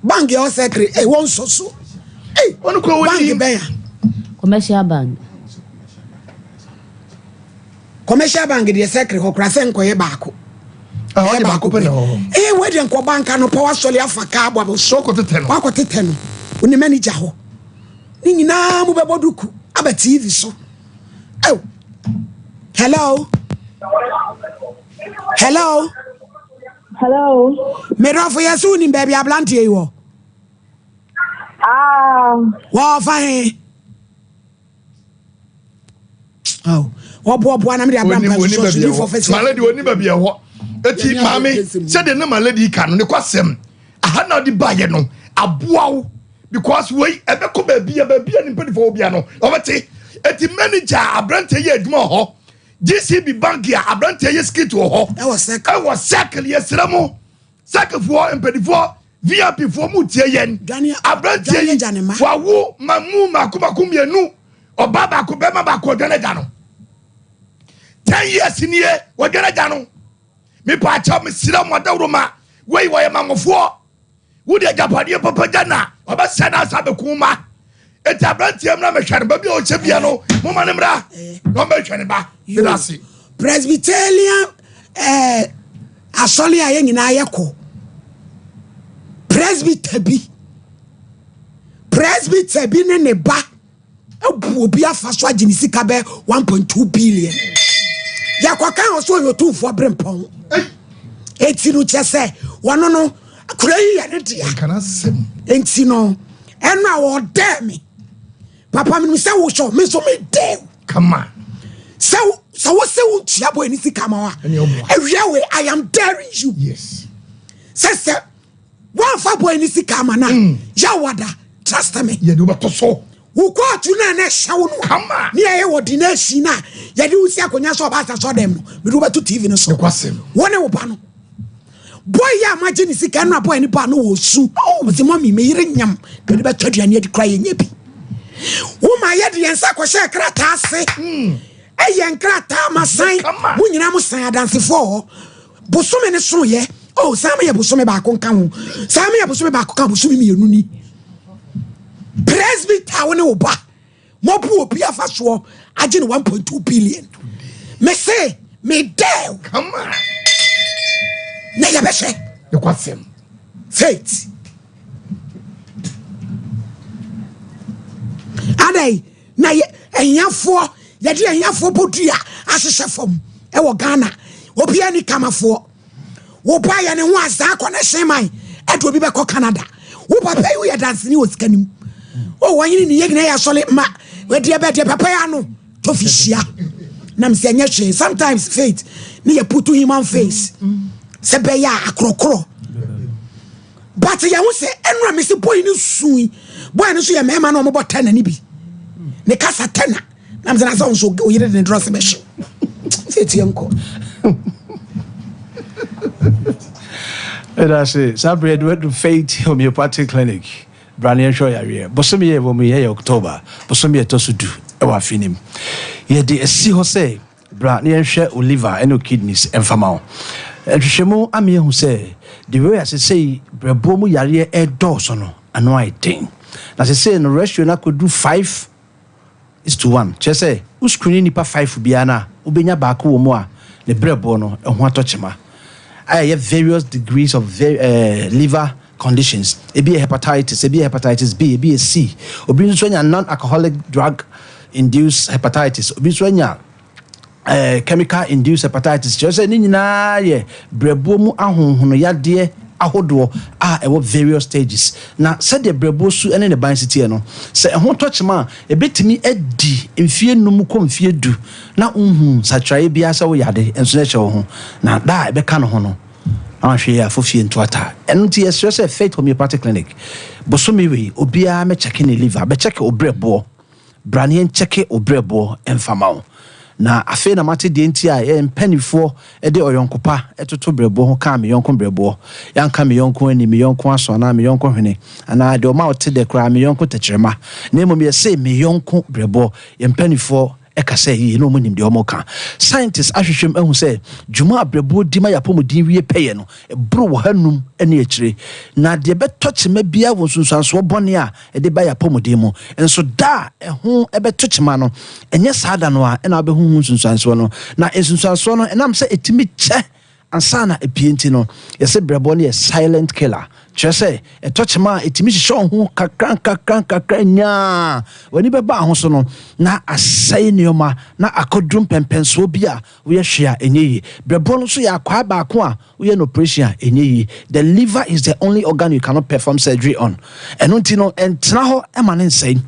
Speaker 1: Bank yɛ ɔsɛkere ɛwɔ nsɔ so. Bank bɛn
Speaker 7: a. Commercial bank.
Speaker 1: Commercial bank deɛ sɛkere hɔ koraa sɛ nkɔyɛ baako.
Speaker 2: Ah, ɔde baako pɛ na ɛwɔ hɔ.
Speaker 1: Ee wei deɛ nkɔ bank anɔpa wasɔre afa kaa bɔ abɔ
Speaker 2: so. Wakɔtetɛ no.
Speaker 1: Wakɔtetɛ no. Wo ne manager hɔ. Ne nyinaa mo bɛbɔ duku aba TV so. Oh. Hello. Hello.
Speaker 8: Hello.
Speaker 1: Medɔfo yɛ so wonim baabi aberanteɛ yi wɔ?
Speaker 8: Ah.
Speaker 1: Wɔfa he? Ɔboaboa na mede abra mpa so so ni fɔfɛ sɛ.
Speaker 2: Malady oni baabi ɛwɔ. Eti maame sɛdeɛ ne malady ka no ne kwasɛm aha na ɔde baayɛ no aboa wo because wei ɛbɛkɔ baabi a baabi a ne mpanyinfoɔ wɔ bia no ɔbɛte. Eti manager aberanteɛ yɛ adwuma wɔ hɔ GCB bank a aberanteɛ yɛ skit wɔ hɔ
Speaker 1: ɛwɔ circle
Speaker 2: ɛwɔ circle yɛsrɛ mo circle foɔ mpanyinfoɔ VIP foɔ mu tie yɛn aberanteɛ yi wawo ma mu mako mako mmienu. Ɔbaa baako bɛrima baako ɔdwane agya no. 10 years nie wɔdwane agya no. Mepa akyɛw mesrɛ mo adaworo ma wei wɔyɛ mangofoɔ. Wode agyapadeɛ papa gya na ɔbɛsɛ no asa bɛku ma. Eti aberanteɛ mmra mɛhwɛ no baabi a ɔhyɛ bia no moma no mmra na ɔmmɛhwɛ ne ba. Meda ase.
Speaker 1: Presbyterian eh, asɔre a yɛn nyinaa yɛkɔ presbyter bi presbyter bi ne ne ba abu obi afa so agye ne sika bɛ 1.2 billion yɛkɔka wɔ so ɔyɛ ɔtumfoɔ berempɔn enti no kyɛ sɛ wɔno no kura yi yɛ ne dea enti no ɛno a wɔdɛɛ me papa menim sɛ wohyɛ me nso medɛw
Speaker 2: kama
Speaker 1: sɛ sɛ wo sɛ wontua bɔ ɛne sika ma wa awia wei I am daring you
Speaker 2: yes
Speaker 1: sɛ sɛ Woamfa boy ne sika ama no a, mm. yawada, trust me.
Speaker 2: Yɛde wobɛtɔ so.
Speaker 1: Wo kɔɔto no a na ɛhyɛ wo no a, ne yɛyɛ ordination a yɛde wo si akonnwa sɛ ɔba asasɔ dɛm no, mede wobɛto TV no so. Wo ne wo ba no. Boy yi a magye ne sika no a boy ne ba no wɔ su. Ɔse mɔmi me yere nyam mede bɛtɔ aduane adi kora yɛnyɛ bi. Wo ma yɛde yɛn nsa kɔhyɛ krataa ase. Mm. Ɛyɛ nkrataa ma san. Mo nyinaa mo san adansefoɔ hɔ. Bosome no soeɛ. Oh, saa meyɛ bosome baako nka ho. Saa meyɛ bosome baako ka bosome mmienu ni. Presbyter wo ne wo ba. Mobu obi afa soɔ agye ne 1.2 billion. Me se, me dɛw.
Speaker 2: Come on.
Speaker 1: Na yɛbɛhwɛ.
Speaker 2: Nokwasɛm.
Speaker 1: Faith. Adai, na yɛ ahiafoɔ yɛde ahiafoɔ bɔ dua ahyehyɛ fam ɛwɔ Ghana obiara ni kamafoɔ wo ba yɛ ne ho azaa connection man ɛde obi bɛkɔ Canada wo papa yi woyɛ danseni wɔ sika nim o wɔnyene ne yɛ nyina yɛ asɔle ma ɛdeɛ bɛ deɛ papa yɛ ano tofi hyia nam sɛ ɛnyɛ hwee sometimes faith ne yɛ put human face sɛ bɛyɛ a akorɔkorɔ But yɛn ho sɛ ɛnura mi si boy no sun boy no nso yɛ mmarima na wɔbɔ tɛna no bi ne kasa tɛna na mi sɛ na sɛ nso oyere de ne drɔs bɛhyew sɛ etie nkɔ.
Speaker 9: Ɛda ase saa berɛ yɛde wadu Faith Homeopathic Clinic bra ne yɛnhwɛ ɔyareɛ bosome yɛ ɛwɔ mu yɛyɛ October bosome ɛtɔ so du ɛwɔ afe no mu yɛde asi hɔ sɛ Bra na yɛnhwɛ wo liver ne wo kidneys mfa ma wo. Nhwehwɛmu ama yɛahu sɛ the way a sesei brɛboɔ mu yareɛ redɔɔso no, ano ayɛ den. Na sesei no ratio no akɔduru 5 is to 1. Kyerɛ sɛ wo screen nnipa five biara no a, wobɛnya baako wɔ mu a ne brɛboɔ no ho atɔ kyema. a ɛyɛ various degrees of liver conditions. Ebi yɛ hepatitis, ebi yɛ hepatitis B, ebi yɛ C. Obi nso anya non-alcoholic drug induced hepatitis. Obi nso anya chemical induced hepatitis. Kyerɛ sɛ ne nyinaa yɛ brɛboɔ mu ahonhono yadeɛ ahodoɔ a ɛwɔ various stages. Na sɛdeɛ brɛboɔ su ne ne ban si teɛ no, sɛ ɛho tɔ kyema a, ɛbɛtumi adi mfeɛ num kɔ mfeɛ 10 na wonhu nsakyeraeɛ biara sɛ woyɛ ade nso na ɛhyɛ wo ho. Na da a ɛbɛka ne ho no, na wahwɛ yie a fofie nto ata. Ɛno nti yɛsrɛ sɛ Faith Homeopathic Clinic, bosome wei obiara mɛkyɛke ne liver, bɛkyɛke wo brɛboɔ. Bra na yɛnkyɛke wo brɛboɔ mfa ma wo. Na afei na mate deɛ nti a yɛn mpanimfoɔ de ɔyɔnko pa toto brɛboɔ ho kaa me yɔnko brɛboɔ. Yɛanka me yɔnko ani, me yɔnko aso anaa me yɔnko hwene, anaa deɛ ɔma ɔte dɛ koraa, me yɔnko tɛkyerɛma, na mmom yɛse me yɔnko brɛboɔ. Yɛn mpanimfoɔ kasa yie na wɔnim deɛ wɔka. Scientists ahwehwɛ mu ahu sɛ dwuma a brɛboɔ di ma yɛn apɔmuden wie pɛyɛ no, ɛboro wɔ hanum ne akyire. Na deɛ ɛbɛtɔ kyema biara wɔ nsunsuansoɔ bɔne a ɛde ba yɛn apɔmuden mu. Nso da a ɛho bɛto kyema no, ɛnyɛ saa da no ara na wobɛhu ho nsunsuansoɔ no. Na nsunsuansoɔ no, ɛnam sɛ ɛtumi kyɛ ansa na ɛpue nti no, yɛse brɛboɔ no yɛ silent killer. Kyerɛ sɛ, ɛtɔ kyema a, ɛtumi hyehyɛ wo ho kakra nkakra nkakra nyaa w'ani bɛba ho so no, na asɛe nneɛma na akɔduru mpɛnpɛnsoɔ bi a woyɛ hwee a ɛnyɛ yie. Brɛboɔ no nso yɛ akwaa baako a woyɛ no operation a ɛnyɛ yie. The liver is the only organ you cannot perform surgery on. Ɛno nti no, ɛntena hɔ ma no nsɛe.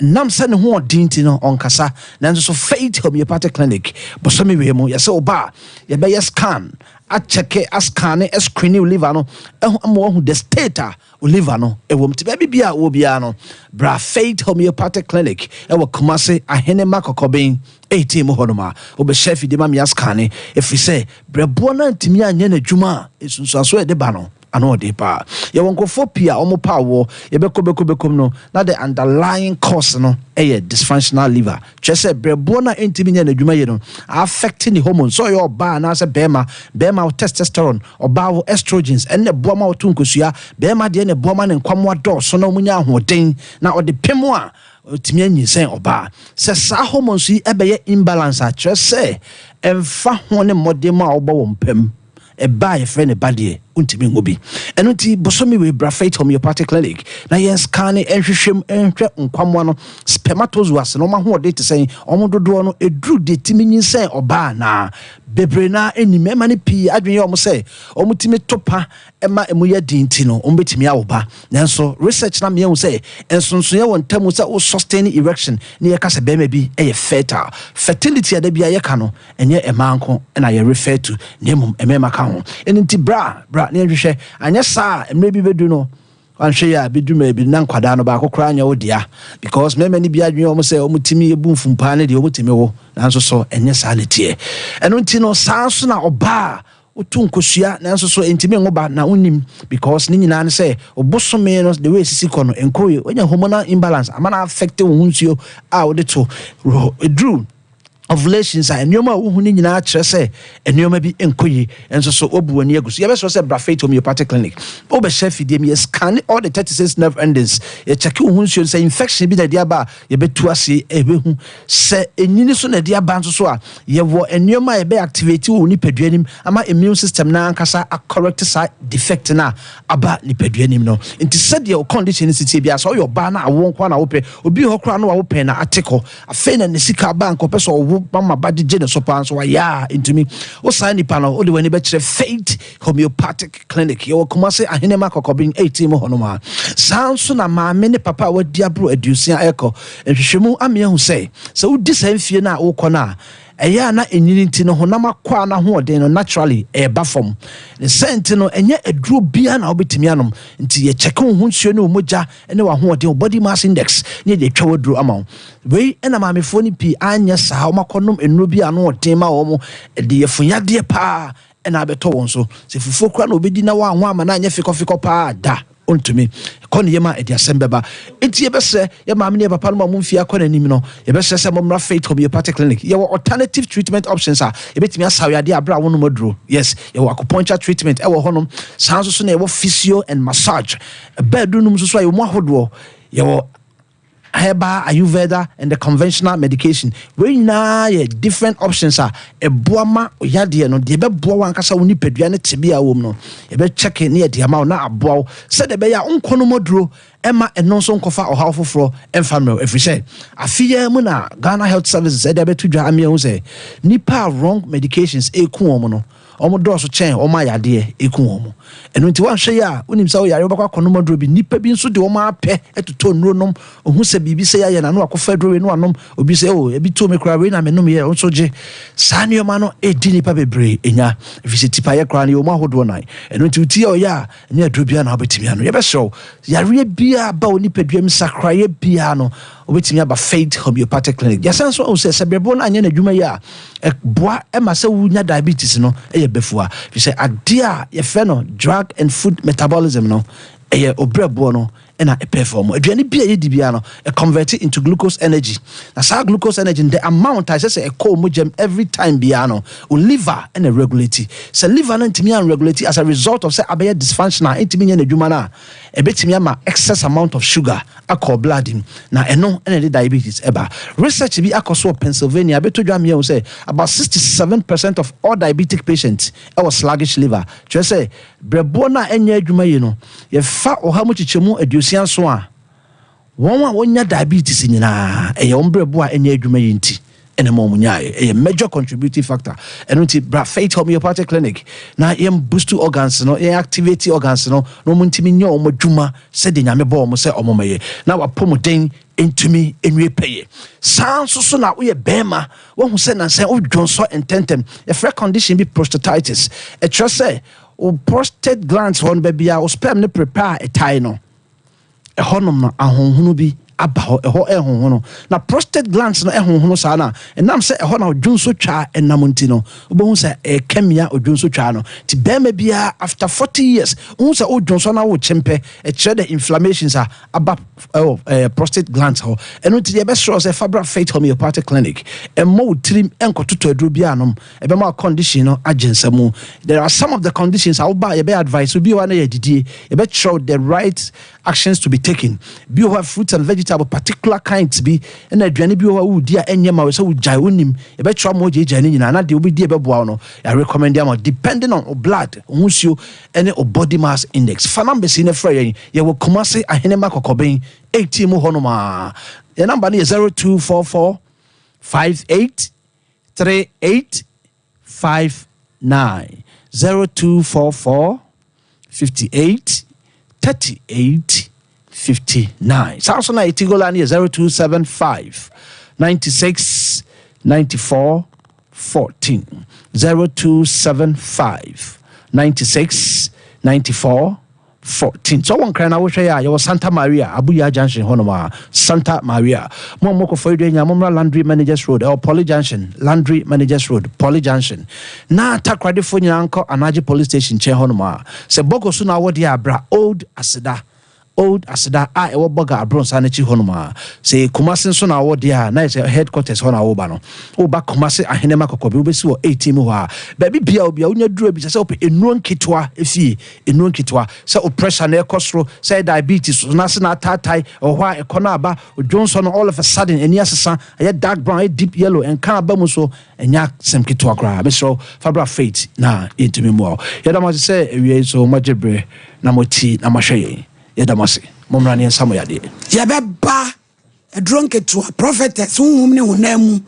Speaker 9: Nam sɛ ne ho ɔden nti no, ɔnkasa. Nanso so Faith Homeopathic Clinic, bosome wei mu, yɛsɛ wo ba a, yɛbɛyɛ scan, akyɛke, ascanne, ascreene wo liver no, ahu ama wahu the state a wo liver no ɛwɔ mu. Nti baabi biara a wowɔ biara no, bra Faith Homeopathic Clinic ɛwɔ Kumasi, Ahenema Kɔkɔben 18 mu hɔnom a, wobɛhyɛ afidie ma me ascanne, ɛfiri sɛ brɛboɔ no antumi anyɛ n'adwuma a, nsunsuansoɔ a ɛde ba no, ano ɔden paa. Yɛwɔ nkurɔfoɔ pii a wɔn pa awoɔ, yɛbɛkɔ bɛkɔ bɛkɔ mu no, na the underlying cause no yɛ dysfunctional liver. Kyerɛ sɛ brɛboɔ no a ɛntumi nyɛ n'adwuma yie no affect ne hormones, sɛ ɔyɛ ɔbaa anaasɛ bɛrima, bɛrima wo testosterone, ɔbaa wo estrogens, ɛno na ɛboa ma woto nkosua, bɛrima deɛ na ɛboa ma ne nkwammoa dɔɔso na wɔnya ahoɔden na ɔde pem a ɔtumi anyinsɛn ɔbaa. Sɛ saa hormones yi bɛyɛ imbalance a, kyerɛ sɛ ɛmfa ho ne mmɔdemmɔ a wobɔ wɔ mpa mu, ɛba a yɛfrɛ no ba deɛ, wontumi nwo bi. Ɛno nti, bosome wei bra Faith Homeopathic Clinic na yɛn scanne nhwehwɛ mu nhwɛ nkwammoa no, spermatozoas no, wɔn ahoɔden te sɛn, wɔn dodoɔ no, ɛduru deɛ ɛtumi nyinsɛn ɔbaa anaa. Bebree no ara nnim. Mmarima no pii adwene yɛ wɔn sɛ wɔtumi to pa ma ɛmu yɛ den nti no, wɔbɛtumi awo ba. Nanso research no ama yɛahu sɛ nsonsonoeɛ wɔ ntam sɛ wo sustain erection ne yɛka sɛ barima bi yɛ fertile. Fertility a da biara yɛka no, ɛnyɛ mmaa nko na yɛ refer to na mmom mmarima ka ho. Ɛno nti bra, bra na yɛnhwehwɛ. Anyɛ saa a, mmerɛ bi bɛdu no, wanhwɛ yie a, bɛdu mmerɛ bi no na nkwadaa no baako koraa nyɛ wo dea because mmarima no bi adwene wɔn sɛ wɔtumi bu mfumpaa no deɛ wɔtumi wo, nanso so ɛnyɛ saa na ɛteɛ. Ɛno nti no, saa nso na ɔbaa a woto nkosua nanso so ɛntumi nwo ba na wonnim because ne nyinaa ne sɛ obosome no the way esisi kɔ no ɛnkɔ yie, wonya hormonal imbalance ama no affect wo ho nsuo a wode to ɛduru ovulations a nneɛma a wohu no nyinaa kyerɛ sɛ nneɛma bi nkɔ yie nso so wobu w'ani agu so. Yɛbɛsrɛ sɛ bra Faith Homeopathic Clinic, wobɛhyɛ afidie mu, yɛscanne all the 36 nerve endings, yɛkyɛke wo ho nsuo no sɛ infection bi na ɛde aba a yɛbɛtu ase, yɛbɛhu sɛ ɛnyini so na ɛde aba nso so a yɛwɔ nneɛma a yɛbɛ activate wɔ wo nipadua nim ama immune system no ankasa acorrect saa defect no a aba nipadua nim no. Nti sɛdeɛ wo condition no si teɛ biara, sɛ woyɛ ɔbaa na awoɔ nko ara na wopɛ, obi wɔ hɔ koraa na wawo pɛn na ate kɔ, afei na ne sika aba anka ɔpɛ sɛ ɔwo ba ma ba gyegye ne so paa nso wayɛ a ntumi. Wo saa nipa no, wode w'ani bɛkyerɛ Faith Homeopathic Clinic. Yɛwɔ Kumasi Ahenema Kɔkɔben 18 mu hɔnom a. Saa nso na maame ne papa a wadi aboro 60 rekɔ. Nhwehwɛmu ama yɛahu sɛ, sɛ wodi saa mfie no a wokɔ no a, ɛyɛ a na ɛnyini nti no honam akwaa no ahoɔden no naturally ɛreba fam. Ne saa nti no, ɛnyɛ aduro biara na wobɛtumi anom. Nti yɛkyɛke wo ho nsuo ne wo mogya ne w'ahoɔden, wo body mass index, ne yɛde atwa w'aduro ama wo. Wei na maamefoɔ no pii anyɛ saa, wɔakɔnom nnuro bi a ano ɔden ma wɔn, ɛde yafunyadeɛ paa na abɛtɔ wɔn so. Sɛ fufuo koraa na wɔbɛdi na wɔanho ama no anyɛ fekɔfekɔ paa da, ɔntumi. Ɛkɔ ne yam a, ɛde asɛm bɛba. Enti yɛbɛsrɛ yɛn maame ne yɛn papa nom a wɔn mfeɛ akɔ n'anim no, yɛbɛsrɛ sɛ mommra Faith Homeopathic Clinic. Yɛwɔ alternative treatment options a yɛbɛtumi asa wo yadeɛ aberɛ a wonom aduro. Yes, yɛwɔ acupuncture treatment ɛwɔ hɔnom. Saa nso so na yɛwɔ physio and massage. Ɛbaa aduro nom nso so a, yɛwɔ mu ahodoɔ. Yɛwɔ. Herbal, Ayurveda and the conventional medication. Wei nyinaa yɛ different options a ɛboa ma yadeɛ no, deɛ ɛbɛboa wo ankasa wo nipadua ne tebea a wɔ mu no, yɛbɛkyɛke ne yɛde ama wo na aboa wo sɛdeɛ ɛbɛyɛ a wonkɔ nom aduro ɛma ɛno nso nkɔfa ɔhaw foforɔ ɛmfa mmerɛ wo. Ɛfiri sɛ afe yi ara mu na Ghana Health Services ɛde abɛto dwa ama yɛahu sɛ nnipa a wrong medications ɛreku wɔn no, Wɔdɔɔso kyɛn wɔn a yadeɛ ku wɔn. Ɛno nti woanhwɛ yie a, wonim sɛ woyare wobɛkɔ akɔnom aduro bi. Nnipa bi nso de wɔn ara pɛ totɔ nnuro nom. Ɔhu sɛ biribi sɛ yɛayɛ no a, na wakɔfa aduro wei na wanom. Obi sɛ, oh, ebi too me koraa, wei na menomyɛ. Wo nso gye. Saa nneɛma no redi nnipa bebree nya. Ɛfiri sɛ tipaeɛ koraa no, yɛwɔ mu ahodoɔ nan. Ɛno nti wo ti yɛ ɔyɛ a, ɛnyɛ aduro biara na wobɛtumi anom. Yɛbɛsrɛ wo, yareɛ biara ba wo nipadua mu, nsakraeɛ biara no, wobɛtumi aba Faith Homeopathic Clinic. Yɛasan nso ahu sɛ, sɛ berɛboɔ no anyɛ n'adwuma yie a, ɛboa ma sɛ wonya diabetes no yɛ bafua. Ɛfiri sɛ adeɛ a yɛfrɛ no drug and food metabolism no, ɛyɛ obrɛboɔ no na ɛpɛfɔm. Aduane bi a yɛdi biara no, ɛconvert into glucose energy. Na saa glucose energy no, the amount a ɛsɛ sɛ ɛkɔ wo mogya mu every time biara no, wo liver na ɛregulate. Sɛ liver no ntumi anregulate as a result of sɛ abɛyɛ dysfunctional, ɛntumi nyɛ n'adwuma no a, ɛbɛtumi ama excess amount of sugar akɔ blood mu, na ɛno na ɛde diabetes ba. Research bi akɔ so wɔ Pennsylvania abɛtɔ dwa ama yɛahu sɛ about 67% of all diabetic patients wɔ sluggish liver, kyerɛ sɛ berɛboɔ no a ɛnyɛ adwuma yie no, yɛfa ɔha mu kyekyɛmu 67 a, wɔn a wɔnya diabetes nyinaa, ɛyɛ wɔn berɛboɔ a ɛnyɛ adwuma yie nti na ɛma wɔn nyaeɛ. Ɛyɛ major contributing factor. Ɛno nti bra Faith Homeopathic Clinic na yɛn boost organs no, yɛn activate organs no na wɔn ntumi nyɛ wɔn adwuma sɛdeɛ Nyame bɔɔ wɔn sɛ wɔn mmɛyɛ na wapɔmuden ntumi nwie pɛyɛ. Saa nso so na woyɛ bɛrima, woahu sɛ nansa wodwonsɔ ntɛntɛm. Yɛfrɛ condition bi prostatitis. Ɛkyerɛ sɛ wo prostate glands hɔ no baabi a wo sperm no prepare a ɛtae no, ɛhɔnom no ahonhono bi aba hɔ, ɛhɔ ɛhonhono. Na prostate glands no ɛhonhono saa no a, ɛnam sɛ ɛhɔ na odwonsotwaa ɛnam nti no, wobɛhu sɛ ɛkamia odwonsotwaa no. Nti bɛrima biara after 40 years, wohu sɛ wodwonsɔ na wokyempɛ, ɛkyerɛ the inflammations a aba ɛwɔ ɛɛ prostate glands hɔ. Ɛno nti deɛ ɛbɛsrɛ wo sɛ fa bra Faith Homeopathic Clinic. Ɛmmɔ wo tirim ɛnkɔtotɔ aduro biara nom. Ɛbɛma wo condition no agye nsamu. There are some of the conditions a woba a yɛbɛ advice wo. Bi wɔ hɔ a na ɛyɛ adidie. Yɛbɛkyerɛ wo the right actions to be taken. Bi wɔ hɔ a fruits and vegetable particular kinds bi ɛna aduane bi wɔ hɔ a wodi a ɛnyɛ ma wo sɛ wogyae wonim. Yɛbɛkyerɛ wo ama woagyaegyae ne nyinaa na deɛ wobɛdi a ɛbɛboa wo no yɛ recommend ama wo depending on wo blood, wo ho nsuo ɛne wo body mass index. Fa numbers yi na frɛ yɛn. Yɛwɔ Kumasi Ahenema Kɔkɔben 18 mu hɔnom a. Yɛn number no yɛ 0244 58 38 59 0244 58 38 59. Saa nso na Etigola no yɛ 0275 96 94 14 0275 96 94 14. Sɛ ɔwɔ Nkran na wohwɛ yɛ a, yɛwɔ Santa Maria, Abuya Junction hɔnom a. Santa Maria. Mo a mowɔ Koforidua nyinaa, mommra Landry Managers Road, ɛwɔ Poly Junction, Landry Managers Road, Poly Junction. Na Takoradefoɔ nyinaa nkɔ Anagye Police Station nkyɛn hɔnom a. Sɛ Bɔgɔ so na wowɔ deɛ a, bra Old Aseda, Old Aseda a ɛwɔ Bɔga Abronsan no akyi hɔnom a. Sɛ Kumasi nso na wowɔ deɛ a, na yɛ sɛ headquarters hɔ na woreba no. Woba Kumasi Ahenema Kɔkɔbe, wobɛsi wɔ 18 mu hɔ a. Baabi biara obiara, wonya duru a, bisa sɛ wopɛ nnuro nketewa fie. Nnuro nketewa, sɛ wo pressure na ɛkɔ soro, sɛ ɛyɛ diabetes, wo nan ase na ataatae, ɛwɔ hɔ a ɛkɔ na aba, odwonsɔ no all of a sudden ani asesa, ɛyɛ dark brown, ɛyɛ deep yellow, ɛnka aba mu so, ɛnyɛ asɛm ketewa koraa. Mesrɛ wo, fa bra Faith na yɛntumi mmoa wo. Yɛda mo ase sɛ awia yi nso moagye berɛ na moati na moahwɛ yɛn. Yɛda mo ase. Mommra na yɛnsa mo yadeɛ.
Speaker 1: Yɛbɛba Aduro nketewa, prophetess, honhom ne honam mu.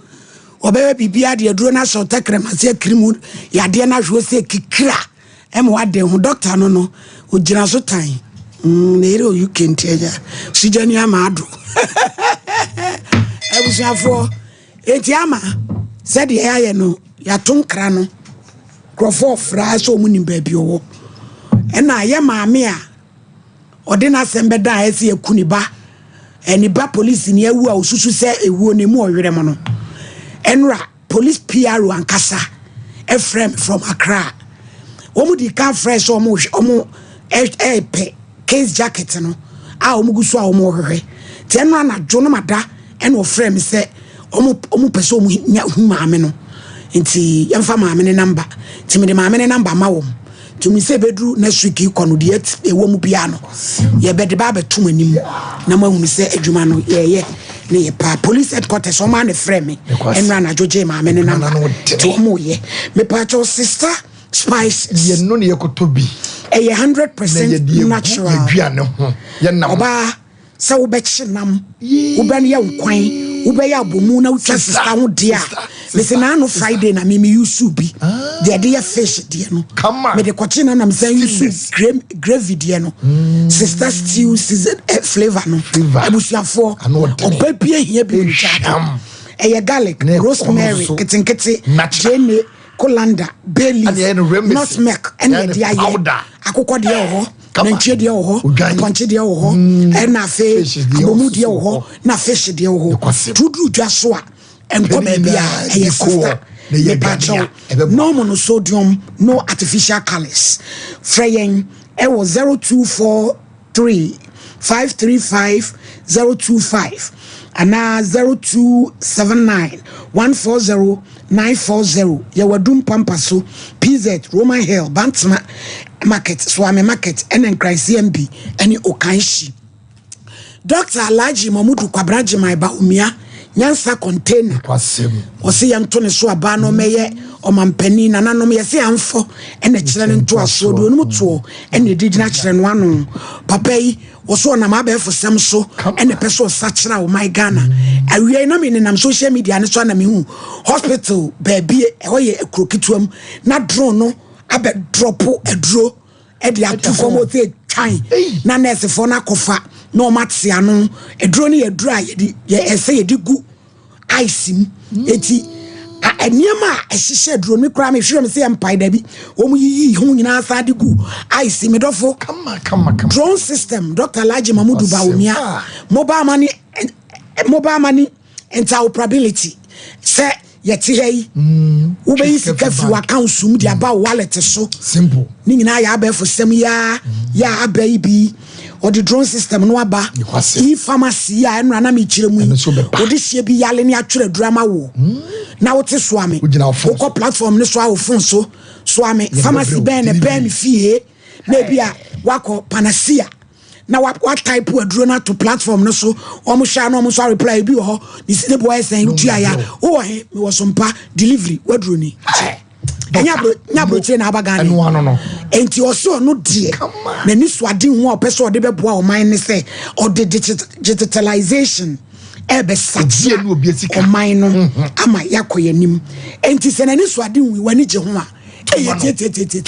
Speaker 1: Wɔbɛyɛ biribiara de aduro no ahyɛ wo tɛkrɛma ase akiri mu yadeɛ no ahwɛ sɛ kikira ɛma wade ho. Dɔkta no no, ogyina so tan. Mm, ne yere wɔ UK nti agya. Sigyani ama ado. Abusuafoɔ, enti ama sɛdeɛ yɛayɛ no, yɛato nkra no. Nkurɔfoɔ ɔfra sɛ wɔn nim baabi ɔwɔ. Ɛna yɛ maame a ɔde n'asɛm bɛda a ɛsɛ yɛku ne ba, ne ba polisini awu a osusu sɛ ewuo no emu ɔwerɛ mu no. Ɛnora police PRO ankasa ɛfrɛ me from Accra. Wɔn di kan frɛ sɛ wɔn wɔn ɛɛpɛ case jacket no a wɔn gu so a wɔn rehwehwɛ. Nti ɛnora anadwo no ma da ɛna ɔfrɛ me sɛ wɔn wɔn pɛ sɛ wɔn nya hu maame no. Nti yɛmfa maame ne namba. Nti mede maame ne namba ma wɔn. Tumi sɛ ɛbɛduru next week yi kɔ no deɛ ɛwɔ mu biara no yɛbɛde ba abɛto mo anim na moahunu sɛ adwuma no yɛyɛ ne yɛ paa. Police headquarters wɔn a na frɛ me ɛnura anadwo gye maame ne namba nti wɔn yɛ mepaakyɛw sister spices.
Speaker 6: Yɛn no na yɛkɔtɔ bi.
Speaker 1: Ɛyɛ 100% natural. Ɔbaa. Sɛ wobɛkye nam, wobɛyɛ nkwan, wobɛyɛ abomu na wotwa sista ho deɛ a, mese naano Friday na me me use bi.
Speaker 6: Ah.
Speaker 1: Deɛ ɛde yɛ fish deɛ no. Mede kɔkye na nam sɛ use gravy deɛ no. Sister stew season eh, flavor no. Abusuafoɔ, ɔba bi ahia bi wɔ gyaade. Ɛyɛ garlic, rosemary, ketenkete, gyeene, colander, bay leaf, nutmeg ɛna ɛde ayɛ. Akokɔ deɛ wɔ hɔ. Nantwie deɛ wɔ hɔ, apɔnkye deɛ wɔ hɔ, ɛna afei abomu deɛ wɔ hɔ, na fish deɛ wɔ hɔ. Tuduru dwa so a, ɛnkɔ baabi a ɛyɛ sista. Mepakyɛw, no monosodium, no artificial colours. Frɛ yɛn ɛwɔ 0243 535 025 anaa 0279 140 940 Yɛwɔ Adum Pampa so, PZ, Roman Hill, Bantama Market, Suame Market, ɛna Nkran CMB ne Okanshi. Dɔkta Alhaji Mamudu Kwabena Gyimai Bawumia, Nyansa Container, ɔse yɛnto ne so aba na ɔmmɛyɛ ɔmampanin. Nananom, yɛse amfɔ ɛna kyerɛ no ntoasoɔ, deɛ onim toɔ ɛna ɛdi gyina kyerɛ no ano. Papa yi, Wɔso ɔnam abɛɛfo sɛm so ɛna ɛpɛ sɛ ɔsakyera ɔman Ghana. Awia yi na me nenam social media no so ana mehu hospital baabi ɛhɔ yɛ ekuro ketewa mu na drone no abɛ drɔpo aduro ɛde ato fam ɔsɛ twan na nɛɛsefoɔ no akɔfa na wɔn ate ano. Aduro no yɛ aduro a yɛde yɛ ɛsɛ yɛde gu ice mu eti nneɛma a ɛhyehyɛ duro no koraa mehwehwɛ me sɛ yɛ mpae dabi wɔn yiyi ho nyinaa san de gu ice me dɔfo drone system Dr. Alhaji Mamudu Bawumia mobile money mobile money interoperability sɛ yɛte ha yi wobɛyi sika firi w'account mu de aba wo wallet so
Speaker 6: simple
Speaker 1: ne nyinaa yɛ abɛɛfo sɛm yaa yɛ abɛ yi bi ɔde drone system no aba e-pharmacy a ɛnora na mekyerɛ mu yi wode hyɛ bi yale ne atwerɛ aduru ama wo hmm. na wote soa me wokɔ platform no so a wo phone so soa me pharmacy bɛn na bɛn me fie na ebi a wakɔ panacea na wa wa type aduro no ato platform no so wɔn hwɛ ano wɔn nso areply ebi wɔ hɔ ne si ne boɔ ɛsɛn wotua ya wowɔ he mewɔ so mpa delivery waduro ni ɛnyɛ aburo nyɛ aburokyire na aba Ghana nti ɔsɛ ɔno deɛ n'ani so ade ho a ɔpɛ sɛ ɔde bɛboa ɔman ne sɛ ɔde digitalization ɛbɛsakyera ɔman no mhm. ama yɛakɔ yɛn anim nti sɛ n'ani so ade hu w'ani gye ho a ɛyɛ tietietie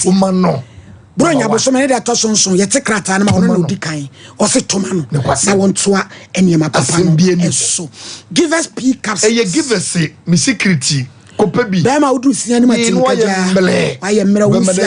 Speaker 1: Buronya bosome ne da ɛtɔ so nson, yɛte krataa no ma ɔno na ɔdi kan. Ɔse toma no na wɔntoa nneɛma papa no so. Givers P capsules.
Speaker 2: Ɛyɛ givers me security kɔpɛ bi.
Speaker 1: Bɛrima woduru sia no mu atim kagyaa. Wayɛ mmerɛ wo nsi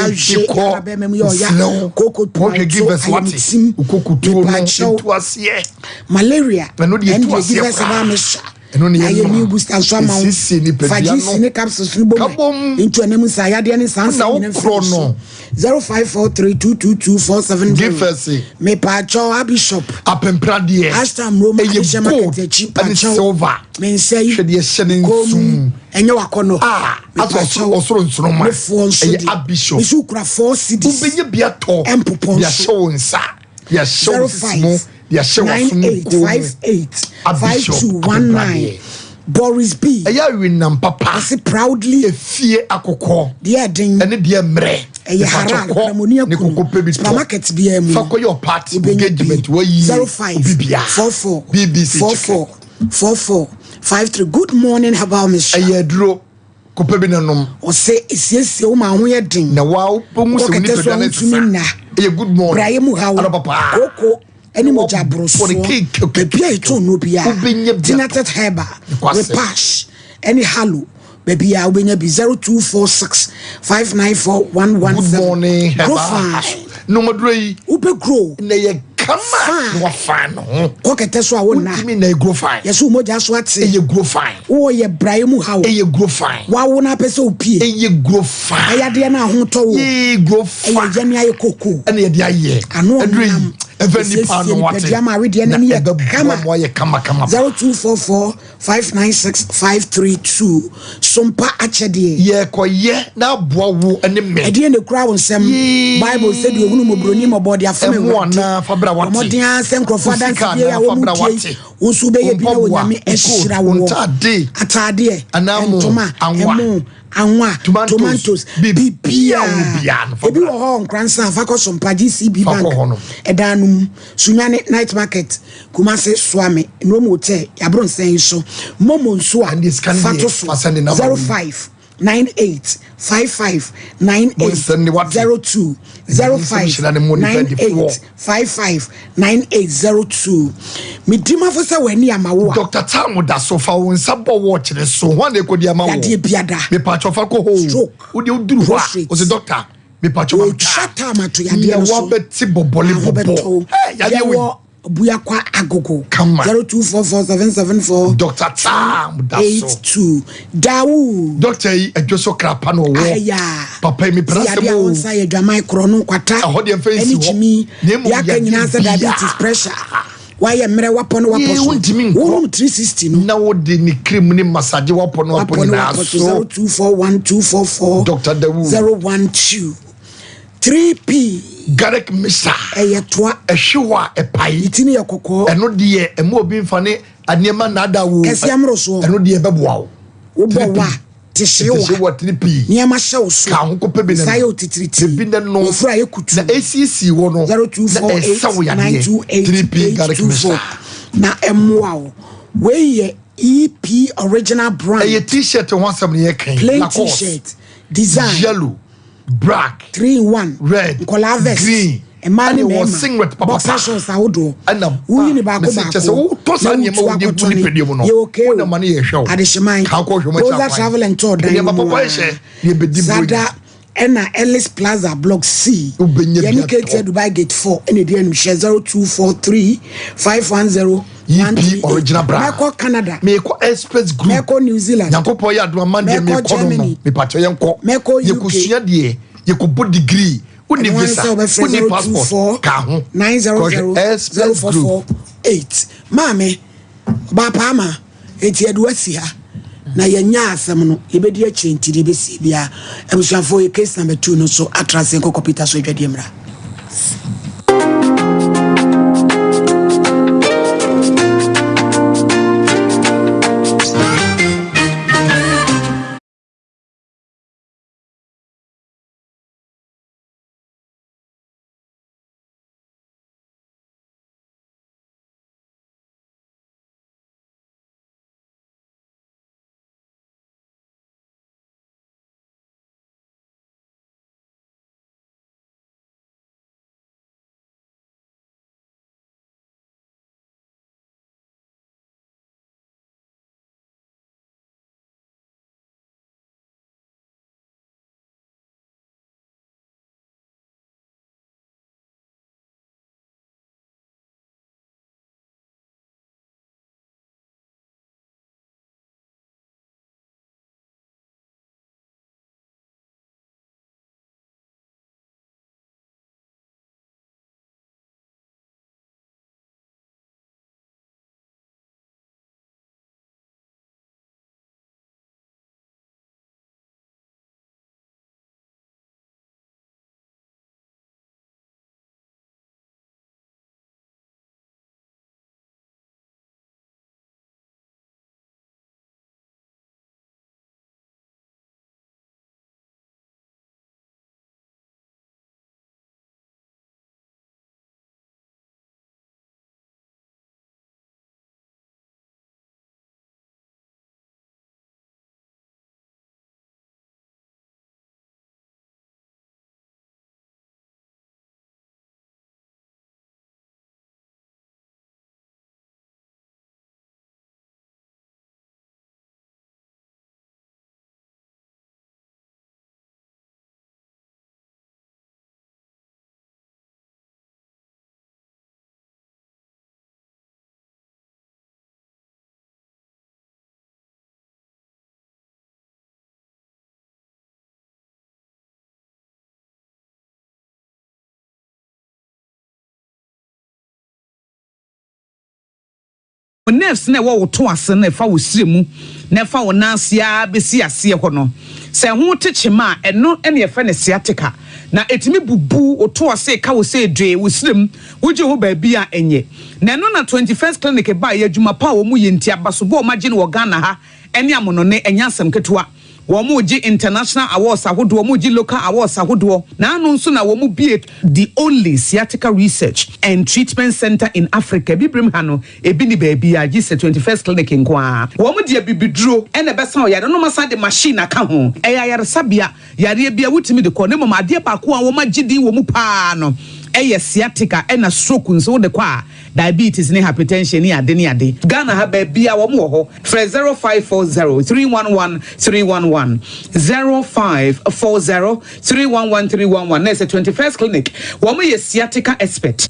Speaker 1: ahwe ara bɛrima mu yɛ ɔya. Koko puma woto ayɛ me tim. Mepaakyɛw. Malaria ɛndeɛ givers baa me sua.
Speaker 6: Ɛno ne
Speaker 1: Na
Speaker 6: yɛ
Speaker 1: yɛ new
Speaker 6: nom
Speaker 1: booster nso ama wo.
Speaker 6: Esiesie
Speaker 1: Fa
Speaker 6: nipadua
Speaker 1: GC
Speaker 6: no.
Speaker 1: ne capsules no bɔ
Speaker 2: Ka
Speaker 1: mu
Speaker 2: bom.
Speaker 1: ntu ɛnam nsa yadeɛ ne nsa
Speaker 2: Na
Speaker 1: nsa
Speaker 2: wo
Speaker 1: nyina mfiri
Speaker 2: korɔ
Speaker 1: wo so.
Speaker 2: no.
Speaker 1: 0543222470.
Speaker 2: Gifɛse.
Speaker 1: Mepaakyɛw Abishop.
Speaker 2: Apempradeɛ.
Speaker 1: Ashtam Roma
Speaker 2: Ɛyɛ
Speaker 1: Adehyɛ
Speaker 2: gold
Speaker 1: Market akyi
Speaker 2: ɛne
Speaker 1: paakyɛw.
Speaker 2: silver.
Speaker 1: Me nsa yi.
Speaker 2: Hwɛ deɛ ɛhyɛ ne
Speaker 1: Kɔn mu
Speaker 2: nsu.
Speaker 1: ɛnyɛ wakɔnɔ.
Speaker 2: Ah, asɛ ɔsoro
Speaker 1: Mepaakyɛw.
Speaker 2: ɔsoro nsoroma.
Speaker 1: Ne foɔ nso
Speaker 2: Ɛyɛ
Speaker 1: deɛ.
Speaker 2: Abishop.
Speaker 1: Mesi wokura 4 cedis.
Speaker 2: Wobɛnya bi atɔ.
Speaker 1: Ɛmpopɔ
Speaker 2: De
Speaker 1: nso.
Speaker 2: ahyɛ wo nsa. De ahyɛ wo sisi mu. De ahyɛ w'aso mu kɔn mu. Abishop
Speaker 1: 0598585219 Boris B.
Speaker 2: Ɛyɛ awenam papa.
Speaker 1: Ɔse proudly.
Speaker 2: Efie akokɔ.
Speaker 1: Deɛ ɛden.
Speaker 2: Ɛne deɛ mmerɛ.
Speaker 1: Ɛyɛ haral kramoni akunu. Supermarket biara mu.
Speaker 2: Fa kɔyɛ ɔparty.
Speaker 1: Wobɛnya bi.
Speaker 2: Engagement wayi.
Speaker 1: 05
Speaker 2: Obi bia.
Speaker 1: 44
Speaker 2: BBC
Speaker 1: 44 44 53 Good morning herbal mixture.
Speaker 2: Ɛyɛ aduro. Kɔpɛ bi na nom.
Speaker 1: Ɔse esiesie wo ma ho yɛ den.
Speaker 2: Na wa wobɛhu sɛ wo
Speaker 1: Kɔ kɛtɛ so
Speaker 2: nipadua
Speaker 1: a
Speaker 2: no
Speaker 1: wontumi
Speaker 2: sesa.
Speaker 1: nna.
Speaker 2: Ɛyɛ good morning.
Speaker 1: Brayɛ mu haw.
Speaker 2: Anɔpa paa.
Speaker 1: Kooko ɛne mogya aborosoɔ. Baabi a yɛtɔn nnuro biara.
Speaker 2: Wobɛnya bi atɔ.
Speaker 1: Tinatet Herbal,
Speaker 2: Nokwasɛm.
Speaker 1: Repash ɛne Halo. Baabi a wobɛnya bi 0246 594 117.
Speaker 2: Good morning
Speaker 1: Grow
Speaker 2: herbal.
Speaker 1: fine.
Speaker 2: Nomaduro yi.
Speaker 1: Wobɛ grow.
Speaker 2: Na ɛyɛ kama.
Speaker 1: Fine.
Speaker 2: Na wafa ne ho.
Speaker 1: Kɔ kɛtɛ so a wonna.
Speaker 2: Wontumi na ɛgrow fine.
Speaker 1: Yɛsɛ wo mogya so ate.
Speaker 2: Ɛyɛ grow fine.
Speaker 1: Wowɔ yɛ braeɛ mu haw.
Speaker 2: Ɛyɛ grow fine.
Speaker 1: Wawo na apɛ sɛ opie.
Speaker 2: Ɛyɛ grow fine.
Speaker 1: Ɛyadeɛ no ahotɔ wo.
Speaker 2: Yee grow fine.
Speaker 1: Ɛyɛ yɛne ayɛ koko.
Speaker 2: Ɛna yɛde ayɛ.
Speaker 1: Ano
Speaker 2: Ɛduro yi.
Speaker 1: ɔnam.
Speaker 2: Ɛfɛ nipa
Speaker 1: Ɛsiesie
Speaker 2: no wate.
Speaker 1: nipadua ma awedeɛ no
Speaker 2: Na
Speaker 1: ani yɛ
Speaker 2: ɛbɛboa
Speaker 1: kama.
Speaker 2: ma ɔyɛ kama kama.
Speaker 1: 0244 596 532 Sompa akyɛdeɛ.
Speaker 2: Yɛkɔyɛ na aboa wo ne me.
Speaker 1: Ɛdeɛ na ekura wo nsɛm. Bible sɛ deɛ ohunu mmɔborɔni mmɔbɔ de afom
Speaker 2: Ɛmo
Speaker 1: Awurade.
Speaker 2: anaa fa bra wate.
Speaker 1: Bɔ mmɔden ara sɛ nkurɔfoɔ
Speaker 2: Wo sika
Speaker 1: adansedie a
Speaker 2: anaa fa
Speaker 1: wɔn
Speaker 2: bra
Speaker 1: tie
Speaker 2: wate.
Speaker 1: wo nso wobɛyɛ bi na
Speaker 2: Wo mpaboa,
Speaker 1: Onyame
Speaker 2: wo coat,
Speaker 1: ahyira
Speaker 2: wo
Speaker 1: woɔ.
Speaker 2: ntaade.
Speaker 1: Ataadeɛ,
Speaker 2: Anaa mo,
Speaker 1: ntoma,
Speaker 2: anwa.
Speaker 1: ɛmo, anwa,
Speaker 2: Tomatoes,
Speaker 1: tomatoes,
Speaker 2: biribiara
Speaker 1: biribiara.
Speaker 2: wo biara no, fa
Speaker 1: Ebi
Speaker 2: bra.
Speaker 1: wɔ hɔ Nkoransa, fa kɔ Sompa, GCB
Speaker 2: Fa
Speaker 1: Bank,
Speaker 2: kɔ hɔ nom.
Speaker 1: ɛdan no mu, Sunyani Night Market, Kumasi, Suame, Nrom Hotel, Yabro nsɛn yi so, Momo nso a,
Speaker 2: Ɛnde sika no
Speaker 1: fa
Speaker 2: deɛ,
Speaker 1: to so,
Speaker 2: fa send number wei.
Speaker 1: 05 98 55 98
Speaker 2: Mo nsɛm ne wate.
Speaker 1: 02
Speaker 2: Nsɛm
Speaker 1: 05
Speaker 2: hyira ne mo nipa
Speaker 1: 98
Speaker 2: difoɔ.
Speaker 1: 55 98 02. Medi mafo sɛ w'ani ama wo a.
Speaker 2: Dr. Tam da so fa wo nsa bɔ watch ne so. Hwan na ekodi ama wo?
Speaker 1: Yadeɛ biada.
Speaker 2: Mepatwɔ fa kɔ hɔ o.
Speaker 1: Stroke.
Speaker 2: Wo deɛ woduru hɔ a,
Speaker 1: Prostate.
Speaker 2: wo sɛ doctor, mepatwɔ ma
Speaker 1: Otwa tam ato yadeɛ
Speaker 2: Na
Speaker 1: no so.
Speaker 2: wabɛte bɔbɔle
Speaker 1: Aho
Speaker 2: bɔbɔ.
Speaker 1: bɛtɔ.
Speaker 2: Hey, yadeɛ wei.
Speaker 1: Yɛwɔ Buakwa Agogo.
Speaker 2: Kama.
Speaker 1: 0244 774
Speaker 2: Dr. Tam da so.
Speaker 1: 82. Dawu.
Speaker 2: Doctor yi adwo so krapa na ɔwɔ.
Speaker 1: Aya.
Speaker 2: Papa yi mepɛ
Speaker 1: Ti
Speaker 2: n'asɛm
Speaker 1: yadeɛ a
Speaker 2: o.
Speaker 1: wo nsa yɛ dwaman korɔ no kwata.
Speaker 2: Ɛhɔ deɛ mfa nsi
Speaker 1: Ɛne
Speaker 2: hɔ.
Speaker 1: gyimi.
Speaker 2: Na mmom
Speaker 1: Deɛ aka
Speaker 2: yadeɛ
Speaker 1: nyinaa sɛ
Speaker 2: biara.
Speaker 1: diabetes pressure. Wayɛ mmerɛ wapɔ no wapɔ
Speaker 2: Yee,
Speaker 1: so.
Speaker 2: wontumi nkɔ.
Speaker 1: Wonom 360 no.
Speaker 2: Na wode ne cream ne massage wapɔ no wapɔ
Speaker 1: Wapɔ no
Speaker 2: nyinaa
Speaker 1: wapɔ so.
Speaker 2: so.
Speaker 1: 0241 244
Speaker 2: Dr. Dawu.
Speaker 1: 012. 3P.
Speaker 2: Garlic mixture.
Speaker 1: Ɛyɛ toa.
Speaker 2: Ɛhwe hɔ a ɛpae.
Speaker 1: Ne ti no yɛ kɔkɔɔ.
Speaker 2: Ɛno deɛ ɛma obi mfa ne nneɛma nnaada wo.
Speaker 1: Kɛseɛ mmoro soɔ.
Speaker 2: Ɛno deɛ ɛbɛboa wo.
Speaker 1: Wobɔ wa te hye
Speaker 2: Te
Speaker 1: wa.
Speaker 2: wa 3P.
Speaker 1: Nneɛma hyɛ wo so.
Speaker 2: Ka ho kɔpɛ bi na
Speaker 1: Nsa
Speaker 2: nom.
Speaker 1: yɛ wo titiriti.
Speaker 2: Bi na nom.
Speaker 1: Ofura yɛ kutu.
Speaker 2: Na esiesie wɔ no.
Speaker 1: 0248
Speaker 2: Na ɛsa wo yadeɛ.
Speaker 1: 928
Speaker 2: 3P garlic
Speaker 1: 824.
Speaker 2: mixture.
Speaker 1: Na ɛmmoa wo. Wei yɛ EP original brand.
Speaker 2: Ɛyɛ t-shirt ho asɛm na yɛka yi.
Speaker 1: Plain
Speaker 2: Lacoste.
Speaker 1: t-shirt. Design.
Speaker 2: Yellow. Black.
Speaker 1: 3 in 1.
Speaker 2: Red.
Speaker 1: Nkɔlaa vest.
Speaker 2: Green.
Speaker 1: Mmaa ne
Speaker 2: Ɛne wɔ
Speaker 1: mmarima.
Speaker 2: singlet papapa.
Speaker 1: Boxer shorts ahodoɔ.
Speaker 2: Ɛna
Speaker 1: Woyi ne baako
Speaker 2: mese
Speaker 1: baako.
Speaker 2: kyɛ sɛ wotɔ saa
Speaker 1: Na
Speaker 2: nneɛma
Speaker 1: wotu
Speaker 2: wode gu
Speaker 1: akɔtɔ ne.
Speaker 2: nipadua mu no,
Speaker 1: Yɛwɔ KO.
Speaker 2: wo na ma no yɛ hwɛ wo.
Speaker 1: Adehyeman.
Speaker 2: Ka kɔ hwɛ mu akyiri
Speaker 1: Rosa
Speaker 2: akwan.
Speaker 1: Travel and Tour dan
Speaker 2: Nneɛma
Speaker 1: no mu
Speaker 2: papa
Speaker 1: a.
Speaker 2: hyɛ, na yɛbɛdi buro yi.
Speaker 1: Sada ɛna Ellis Plaza Block C.
Speaker 2: Wobɛnya bi
Speaker 1: Yɛne
Speaker 2: atɔ.
Speaker 1: KT Dubai Gate 4 ɛna ɛdi anim hyɛ 0243 510
Speaker 2: EP original brand.
Speaker 1: Mɛkɔ Canada.
Speaker 2: Mekɔ Express Group.
Speaker 1: Mɛkɔ New Zealand.
Speaker 2: Nyankopɔn yɛ adom ama deɛ
Speaker 1: Mɛkɔ
Speaker 2: mekɔ no no.
Speaker 1: Germany.
Speaker 2: Mepatwɛ yɛnkɔ.
Speaker 1: Mɛkɔ UK.
Speaker 2: Yɛkɔsua deɛ. Yɛkɔbɔ degree. Wonni
Speaker 1: Ɛno ara
Speaker 2: visa.
Speaker 1: sɛ wobɛfrɛ
Speaker 2: Wonni passport.
Speaker 1: 024
Speaker 2: Ka ho.
Speaker 1: 900
Speaker 2: Kɔhwɛ Express Group.
Speaker 1: 0448. Maame, ɔbaa paama, enti yɛde wasi ha. Na yɛnya asɛm no, yɛbɛdi akyire nti deɛ yɛbɛsie biara. Abusuafoɔ, yɛ case number 2 no so atra ase nkɔ kɔpita so adwadeɛ mmra.
Speaker 10: Nerves no a ɛwɔ wo to ase no a ɛfa wo srɛ mu na ɛfa wo nan ase ara bɛsi aseɛ hɔ no, sɛ ɛho te kyema a, ɛno na yɛfrɛ no sciatica. Na ɛtumi bubu wo to ase ka wo sɛ dwee, wo srɛ mu, wogye ho baabi a ɛnyɛ. Na ɛno na 21st Clinic baeɛ, adwuma pa a wɔyɛ nti, abasobɔ a wɔagye no wɔ Ghana ha ne amonɔne, ɛnyɛ asɛm ketewa. Wɔregye international awards ahodoɔ, wɔregye local awards ahodoɔ, na ano nso na wɔbue the only sciatica research and treatment centre in Africa, Abibirem ha no, ebi nni baabiara gye sɛ 21st Clinic nko ara. Wɔde abibiduro na ɛbɛsa ɔyare no na wɔasan de machine aka ho. Ɛyɛ ayaresabea, yareɛ biara wotumi de kɔ, na mmom adeɛ baako a wɔagye din wɔ mu pa ara no yɛ sciatica ɛna stroke nso wode kɔ a, Diabetes ne hypertension ne ade ne ade. Ghana ha baabiaa wɔn wɔ hɔ. Frɛ 0540 311 311, 0540 311 311 na ɛsɛ 21st clinic wɔn yɛ sciatica expert.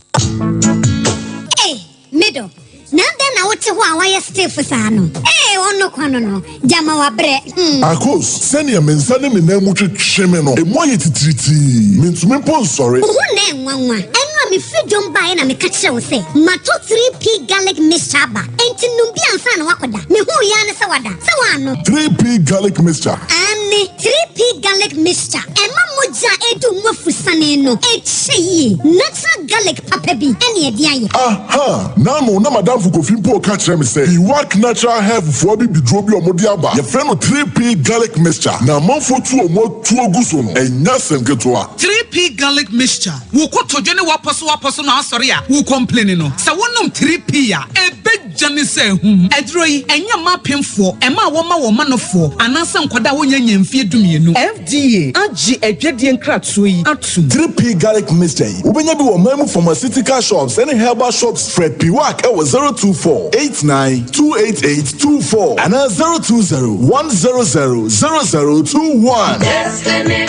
Speaker 11: Ei, me dɔ, na adɛn na wote hɔ a woayɛ stiff saa no? Ei, ɔno kwa no no, gyama wabrɛ, hmm.
Speaker 12: Akos, sɛnea me nsa ne me nan mu twetwe me no, emu ayɛ titiritii. Mintumi mpo nsɔre.
Speaker 11: Wo ho nnɛ nwanwa. Ɛno a mefiri dwom baeɛ na meka kyerɛɛ wo sɛ matɔ 3P garlic mixture aba, enti nom bi ansa na woakɔda. Mehuu yi ara ne sɛ woada. Sɛ woannom.
Speaker 12: 3P garlic mixture.
Speaker 11: Aane, 3P garlic mixture. Ɛma mogya a ɛredi wo mu afusane no kyɛ yie. Natural garlic papa bi ne ɛde ayɛ.
Speaker 12: Aha! N'ano na m'adamfo Kofi mpo reka kyerɛ me sɛ Biwak Natural Health foɔ abibiduro bi a wɔde aba, yɛfrɛ no 3P Garlic Mixture, na amanfoɔ tu wɔn atuo gu so no, ɛnyɛ asɛm ketewa.
Speaker 10: 3P Garlic Mixture, Wo kotodwe ne w'apɔsowapɔso na asɔre a wo complaini no, sɛ wonom 3P a, ɛbɛgya ne sɛ ahum. Aduro yi, ɛnyɛ mma apemfoɔ, mmaa a wɔma wɔn manofoɔ, anaasɛ nkwadaa a wɔnnya nnya mfeɛ dumienu. FDA agye adwadie nkratoɔ yi atom.
Speaker 12: 3P Garlic Mixture yi, wobɛnya bi wɔ ɔman mu pharmaceutical shops ne herbal shops. Frɛ Piwak wɔ 024 89 288 24 anaa 020 100 0021.
Speaker 13: Destiny.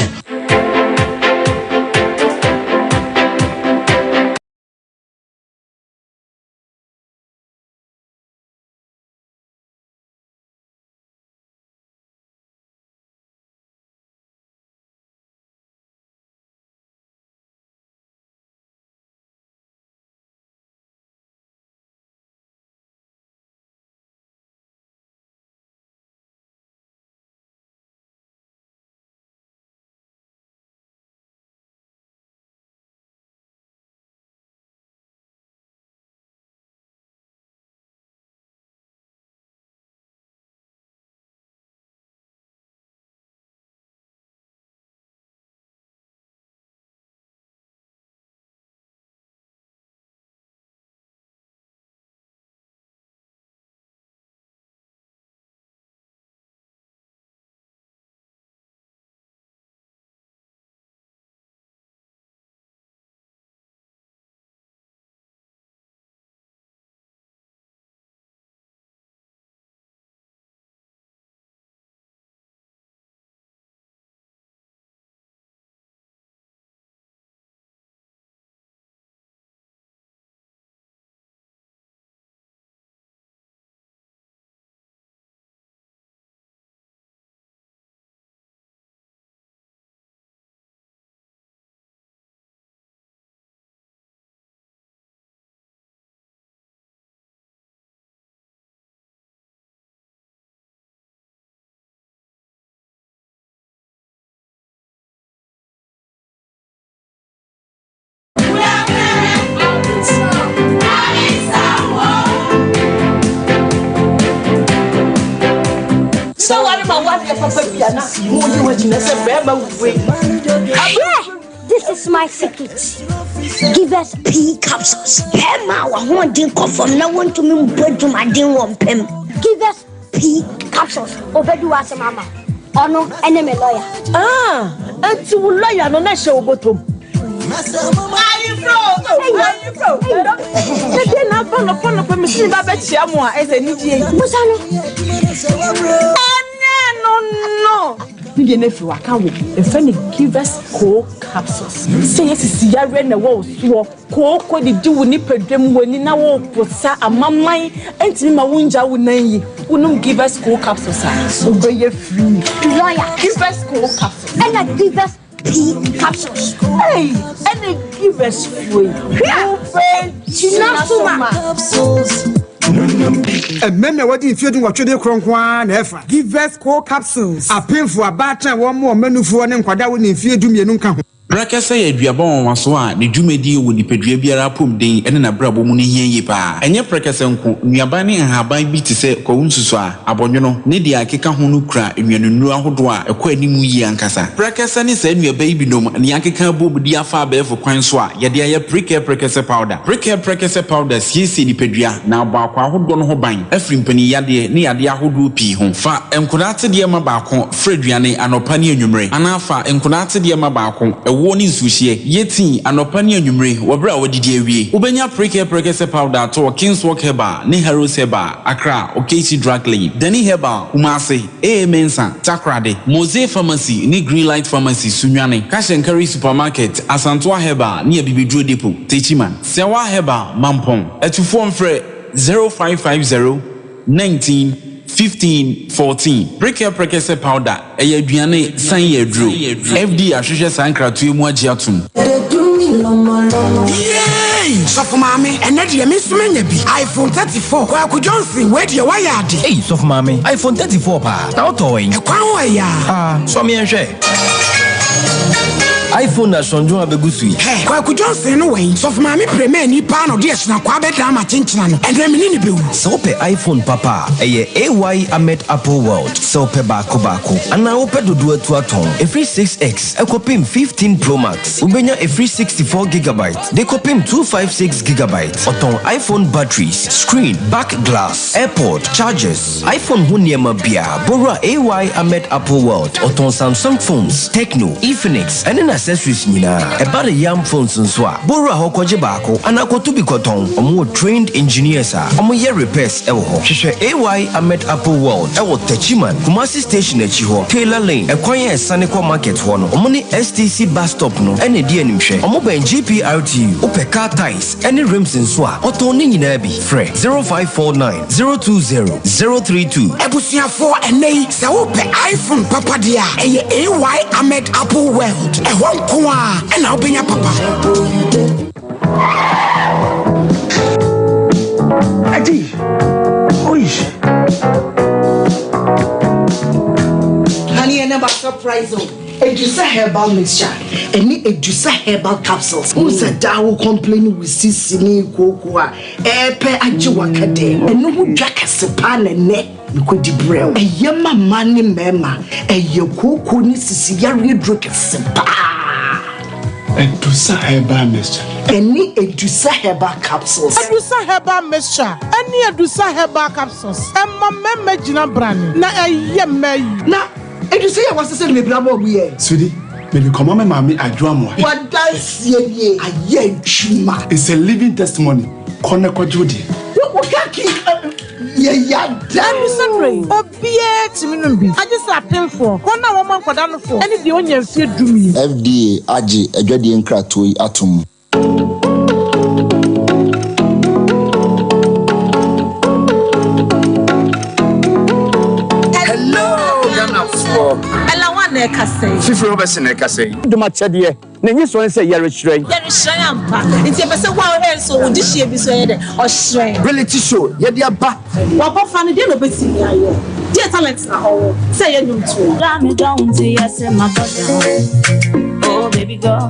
Speaker 14: Sɛ ware ma wadeɛ papa bi a na mo yi ho agyina sɛ bɛrima wei.
Speaker 11: Hwɛ! This is my secret. Give us pea capsules. Bɛrima a w'ahoɔden kɔ fam na wontumi mbɔ adwumaden wɔ mpam. Give us pea capsules. Obedi w'asɛm ama wo. Ɔno ne me lawyer.
Speaker 14: Ah, enti wo lawyer no na ɛhyɛ wo bɔtɔ mu. Sɛdeɛ na aba nɔpa nɔpa mesi ne ba bɛkyia mo a ɛsɛ anigyeɛ yi.
Speaker 11: Busa no.
Speaker 14: Ɛnɛ no no. Ne deɛ no afiri waka wo yɛfrɛ no givers co capsules sɛ yɛ sisi yareɛ na ɛwɔ wo soɔ kooko didi wo nipadwa mu w'ani na woposa amaman ntumi ma wongya wo nan yi wonom givers co capsules a wobɛyɛ free
Speaker 11: Lawyer.
Speaker 14: Givers co capsules
Speaker 11: Ɛna givers P capsules.
Speaker 14: Hey, ɛna givers fue
Speaker 11: Hwɛ!
Speaker 14: Wobɛgyina so ma
Speaker 11: Capsules.
Speaker 13: Mmarima a wɔadi mfeɛ dunwɔtwe de korɔ nko ara na ɛfa. Givers Co Capsules, Apemfo, abaatan a wɔmmoa wɔn mma nufoɔ ne nkwadaa a wɔnni mfeɛ dumienu nka ho.
Speaker 15: Prɛkɛsɛ yɛ aduaba nwanwaso a ne dwumadie wɔ nipadua biara apɔmuden ne n'abrabɔ mu no hia yie pa ara. Ɛnyɛ prɛkɛsɛ nko, nnuaban ne nhaban bi te sɛ kwawu nsusuaa, abɔnwono, ne deɛ ɛkeka ho no kura nnuanennuro ahodoɔ a ɛkɔ anim yie ankasa. Prɛkɛsɛ ne saa nnuaba yi binom na yɛakeka abom de afa abɛɛfo kwan so a yɛde ayɛ Prekɛ Prɛkɛsɛ Powder. Prekɛ Prɛkɛsɛ Powder siesie nipadua na abɔ akwaa ahodoɔ no ho ban afiri mpaninyadeɛ ne yadeɛ ahodoɔ pii ho. Fa nkwadaa atedeɛ ma baako Fra aduane anɔpa ne anwummere, anaa fa nkonaa atedeɛ ma baako, ɛwoɔ ne nsuohyeɛ. Yɛ tii anɔpa ne anwummere wɔ berɛ a woadidi awie. Wobɛnya Prekɛ Prɛkɛsɛ Powder atɔ wɔ Kingswalk Herbal ne Harrows Herbal, Accra, Okaishie Drug Lane, Dani Herbal, Kumasi, AA Mensah, Takoradi, Mosey Pharmacy ne Greenlight Pharmacy, Sunyani, Cash and Carry Supermarket, Asantoa Herbal ne Abibiduro Depot, Techiman, Sɛwa Herbal, Mampong. Atufoɔ mfrɛ 0550 19 15 14 Prekɛ Prɛkɛsɛ powder ɛyɛ aduane san yɛ aduro. FDA ahwehwɛ saa nkratoɔ yi mu agye atom.
Speaker 1: Yay! Sɔfo maame, ɛnɛ deɛ me nso manya bi. iPhone 34. Kwaku Johnson, wei deɛ woayɛ ade.
Speaker 16: Ei, sɔfo maame, iPhone 34 paa. Na wotɔɔ wɛn?
Speaker 1: Ɛkwan ho ɛyaa.
Speaker 16: Ah, sɔ me nhwɛ. iPhone na sɔndwon abegu so yi.
Speaker 1: Hɛ, Kwaku Johnson no wɛn? Sɔfo maame premani paa na ɔde ahyina kwaa bɛdaa m'akyenkyena no. Ɛnɛ me ne no bɛwu.
Speaker 16: Sɛ wopɛ iPhone papa a, ɛyɛ AY Ahmed Apple World. Sɛ wopɛ baako baako anaa wopɛ dodoɔ atu atɔn, ɛfiri 6X kɔpem 15 Pro Max, wobɛnya ɛfiri 64 gigabyte de kɔpem 256 gigabyte. Ɔtɔn iPhone batteries, screen, back glass, AirPod, chargers, iPhone ho nneɛma biara. Bɔwura AY Ahmed Apple World. Ɔtɔn Samsung phones, Tecno, Infinix, ɛne n'accessories nyinaa. Ɛba ne Yam phones nso a, bɔwura hɔ kɔgye baako anaa kɔto bi kɔtɔn. Wɔwɔ trained engineers a wɔyɛ repairs wɔ hɔ. Hwehwɛ AY Ahmed Apple World wɔ Techiman, Kumasi Station akyi hɔ, Taylor Lane, ɛkwan a ɛsane kɔ market hɔ no. Wɔne STC bus stop no na ɛdi animhwɛ. Wɔbɛn GPRTU. Wopɛ car tyres ne rims nso a, ɔtɔn ne nyinaa bi. Frɛ 0549 020 032.
Speaker 1: Abusuafoɔ ɛnnɛ yi sɛ wopɛ iPhone papa deɛ a ɛyɛ AY Ahmed Apple World ɛhɔ nko ara ɛna wobɛnya papa.
Speaker 17: Adi, oi.
Speaker 18: Honey, and about surprise. Edusa herbal mixture ɛne Edusa herbal capsules. Wohu sɛ daa wo complain wo sisi ne kooko a ɛɛpɛ agye waka dɛ. Ɛno ho dwa kɛse paa na ɛnɛ mekɔdi brɛ wo. Ɛyɛ ma mmaa ne mmarima. Ɛyɛ kooko ne sisi yareɛ duro kɛse paa.
Speaker 17: Edusa herbal mixture.
Speaker 18: Ɛne Edusa herbal capsules.
Speaker 5: Edusa herbal mixture ɛne Edusa herbal capsules ɛma mmarima gyina brane na ɛyɛ mmaa yi.
Speaker 18: Na Ɛfiri sɛ yɛ wasesɛ no bebree ama ɔmo yɛ.
Speaker 17: Sweetie, mede kɔma me maame Adwo Amoah.
Speaker 18: W'adanseɛ nie, ayɛ adwuma.
Speaker 17: It's a living testimony, kɔ na kɔgye wo deɛ.
Speaker 18: Wo wo ka ki yɛ yada.
Speaker 5: Ɛfiri berɛ yi, obiara tumi nom bi, agye sɛ apemfoɔ, wɔn a wɔma nkwadaa nofoɔ, ne deɛ ɔnnya mfeɛ dumien.
Speaker 19: FDA agye adwadie nkratoɔ yi atom.
Speaker 20: Hello Ghanafoɔ.
Speaker 21: Ɛla wan na ɛkasa yi.
Speaker 20: Fifiri Robertson na ɛkasa yi.
Speaker 22: Dom akyɛdeɛ, n'anyisoɔ ne sɛ yɛrehyerɛn.
Speaker 21: Yɛrehyerɛn ampa. Nti yɛpɛ sɛ wo a wohwɛ nso wo dehyeɛ bi nso ɛyɛ dɛ, ɔhyerɛn.
Speaker 20: Reality show yɛde aba.
Speaker 21: W'abɔfra no deɛ na ɔbɛtumi ayɛ? Deɛ talent na ɔwɔ sɛ ɛyɛ nnwomtoɔ?
Speaker 23: Oh, baby girl.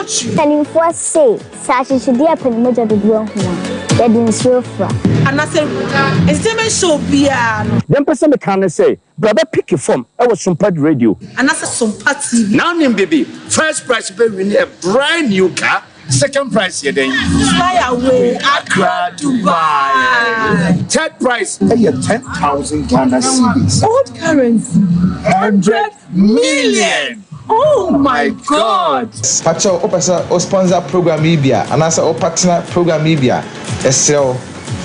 Speaker 11: Mpanimfoɔ se sɛ akyekyedeɛ pɛ ne mogya dodoɔ ahu a, yɛde nsuo fra.
Speaker 21: Anaasɛ entertainment show biara no.
Speaker 22: Deɛ mpɛ sɛ meka ne sɛ, bra bɛ picke fam wɔ Sumpad Radio.
Speaker 21: Anaasɛ Sompa TV.
Speaker 20: Now nim bibi, first prize bɛ win a brand new car, second prize yɛ dɛn?
Speaker 21: Fly away,
Speaker 20: Accra, Dubai. Third prize ɛyɛ 10,000 Ghana cedis.
Speaker 21: Old currency.
Speaker 20: 100 million.
Speaker 21: Oh my God!
Speaker 24: Pakyɛw wopɛ sɛ wo sponsor program yi bi a anaasɛ wo partner program yi bi a, yɛsrɛ wo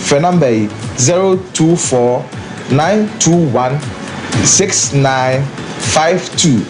Speaker 24: frɛ number yi, 024 921 6952.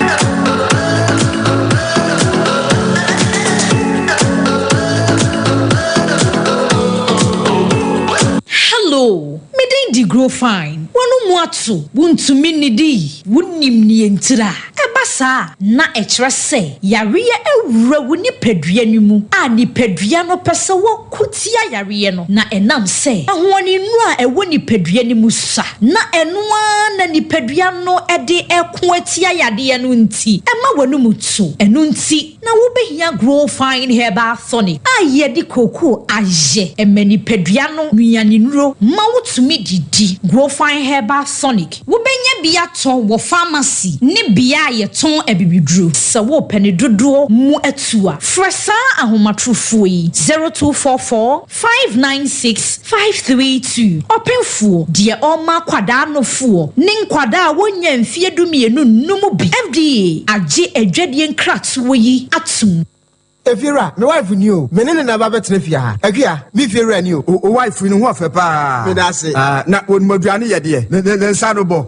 Speaker 3: Fine. W'ano mu ato, wuntumi nnidi, wunnim nea ntira. Ɛba saa a, na ɛkyerɛ sɛ yareɛ awura wo nipadua no mu a nipadua no pɛ sɛ wɔko tia yareɛ no, na ɛnam sɛ ahoɔdennuro a ɛwɔ nipadua no mu sua, na ɛno ara na nipadua no de reko atia yadeɛ no nti, ɛma w'anom to. Ɛno nti na wobɛhia Grow Fine Herbal Tonic a yɛde kookoo ayɛ. Ɛma nipadua no nnuanennuro ma wotumi didi. Grow Fine Herbal Tonic. Wobɛnya bi atɔ wɔ famasi ne bea a yɛtɔn abibiduro. Sɛ worepɛ ne dodoɔ mu atu a, frɛ saa ahomatorofoɔ yi, 0244 596 532. Ɔpemfoɔ, deɛ ɔrema akwadaa nofoɔ ne nkwadaa a wɔnnya mfeɛ dumienu nnom bi. FDA agye adwadie nkratoɔ yi atom.
Speaker 4: Efiewura, me wife ni o, me ne no na ɛba bɛtena fie ha. Akua, me fiewura ni o.
Speaker 13: O wife yi ne ho ɔfɛ paa.
Speaker 4: Meda ase.
Speaker 13: Ah, na wɔnum aduane yɛ deɛ, ne ne ne nsa no bɔ.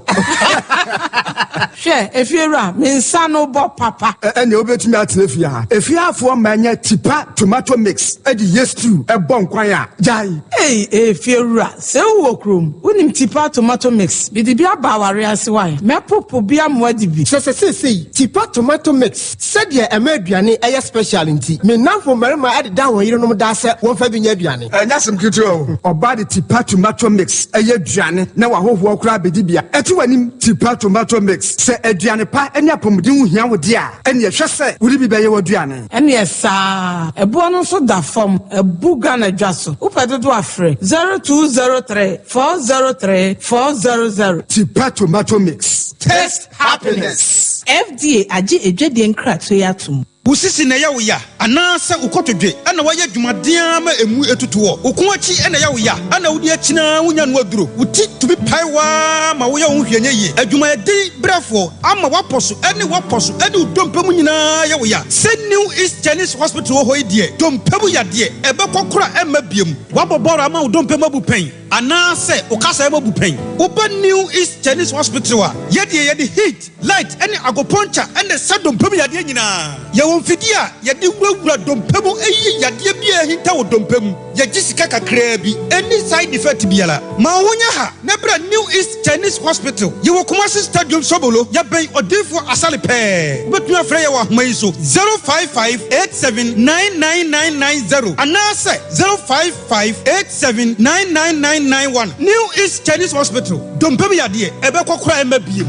Speaker 10: Hwɛ, efiewura, me nsa no bɔ papa.
Speaker 13: Ɛnneɛ wobɛtumi atena fie ha. Efie hafoɔ mma nyɛ tipa tomato mix de yɛ stew bɔ nkwan a, gyae.
Speaker 10: Ei, efiewura, sɛ wowɔ kurom, wonim tipa tomato mix, mede bi aba awareɛ ase wae, mɛpopo bi ama woadi bi.
Speaker 4: Kyerɛ sɛ seesei, tipa tomato mix Sɛdeɛ ɛma aduane yɛ special nti, me nnamfo mmarima deda wɔn yerenom daa sɛ wɔmfa bi nyɛ aduane.
Speaker 13: Ɛnyɛ asɛm ketewa o. Ɔbaa de Tipa tomato mix yɛ aduane na w'ahɔhoɔ koraa bɛdi bi a, ɛte w'anim. Tipa tomato mix, sɛ aduane pa ne apɔmuden ho hia wo deɛ a, ɛnneɛ hwɛ sɛ wode bi bɛyɛ w'aduane.
Speaker 10: Ɛneɛ saa. Ɛboɔ no nso da fam. Abu Ghana dwa so. Wopɛ dodoɔ a frɛ 0203 403 400.
Speaker 13: Tipa tomato mix. Taste happiness.
Speaker 7: FDA agye adwadie nkratoɔ yi atom.
Speaker 8: Wo sisi na ɛyɛ wo ya anaasɛ wo kotodwe na woayɛ adwumaden ara ma emu atutu hɔ? Wo kɔn akyi na ɛyɛ wo ya na wode akyin ara wunnya ano aduro? Wo ti tumi pae wo ara ma woyɛ wo ho hwee nyɛ yie? Adwumayɛden brɛfoɔ ama w'apɔ so ne w'apɔ so ne wo dompe mu nyinaa yɛ wo ya? Sɛ New East Chinese Hospital wɔ hɔ yi deɛ, dompe mu yadeɛ, ɛbɛkɔ koraa ɛmma biom. Woabɔ bɔɔl ama wo dompe mu abu pɛn? Anaasɛ wo kasaeɛ mu abu pɛn? Woba New East Chinese Hospital a, yɛdeɛ yɛde heat, light ne agopuncture na ɛsa dompe mu yadeɛ nyinaa. Yɛwɔ mfidie a yɛde wurawura dompe mu yi yadeɛ biara a ahinta wɔ dompe mu. Yɛgye sika kakraa bi. Ɛnni side effect biara. Ma wo ho nyɛ ha na bra New East Chinese Hospital. Yɛwɔ Kumasi Stadium Sobolo. Yɛbɛn Odiyifoɔ Asare pɛɛ. Wobɛtumi afrɛ yɛn wɔ ahoma yi so, 055 87 99990 anaasɛ 05. 5879991 New East Chinese Hospital, dompe mu yadeɛ, ɛbɛkɔ koraa ɛmma biem.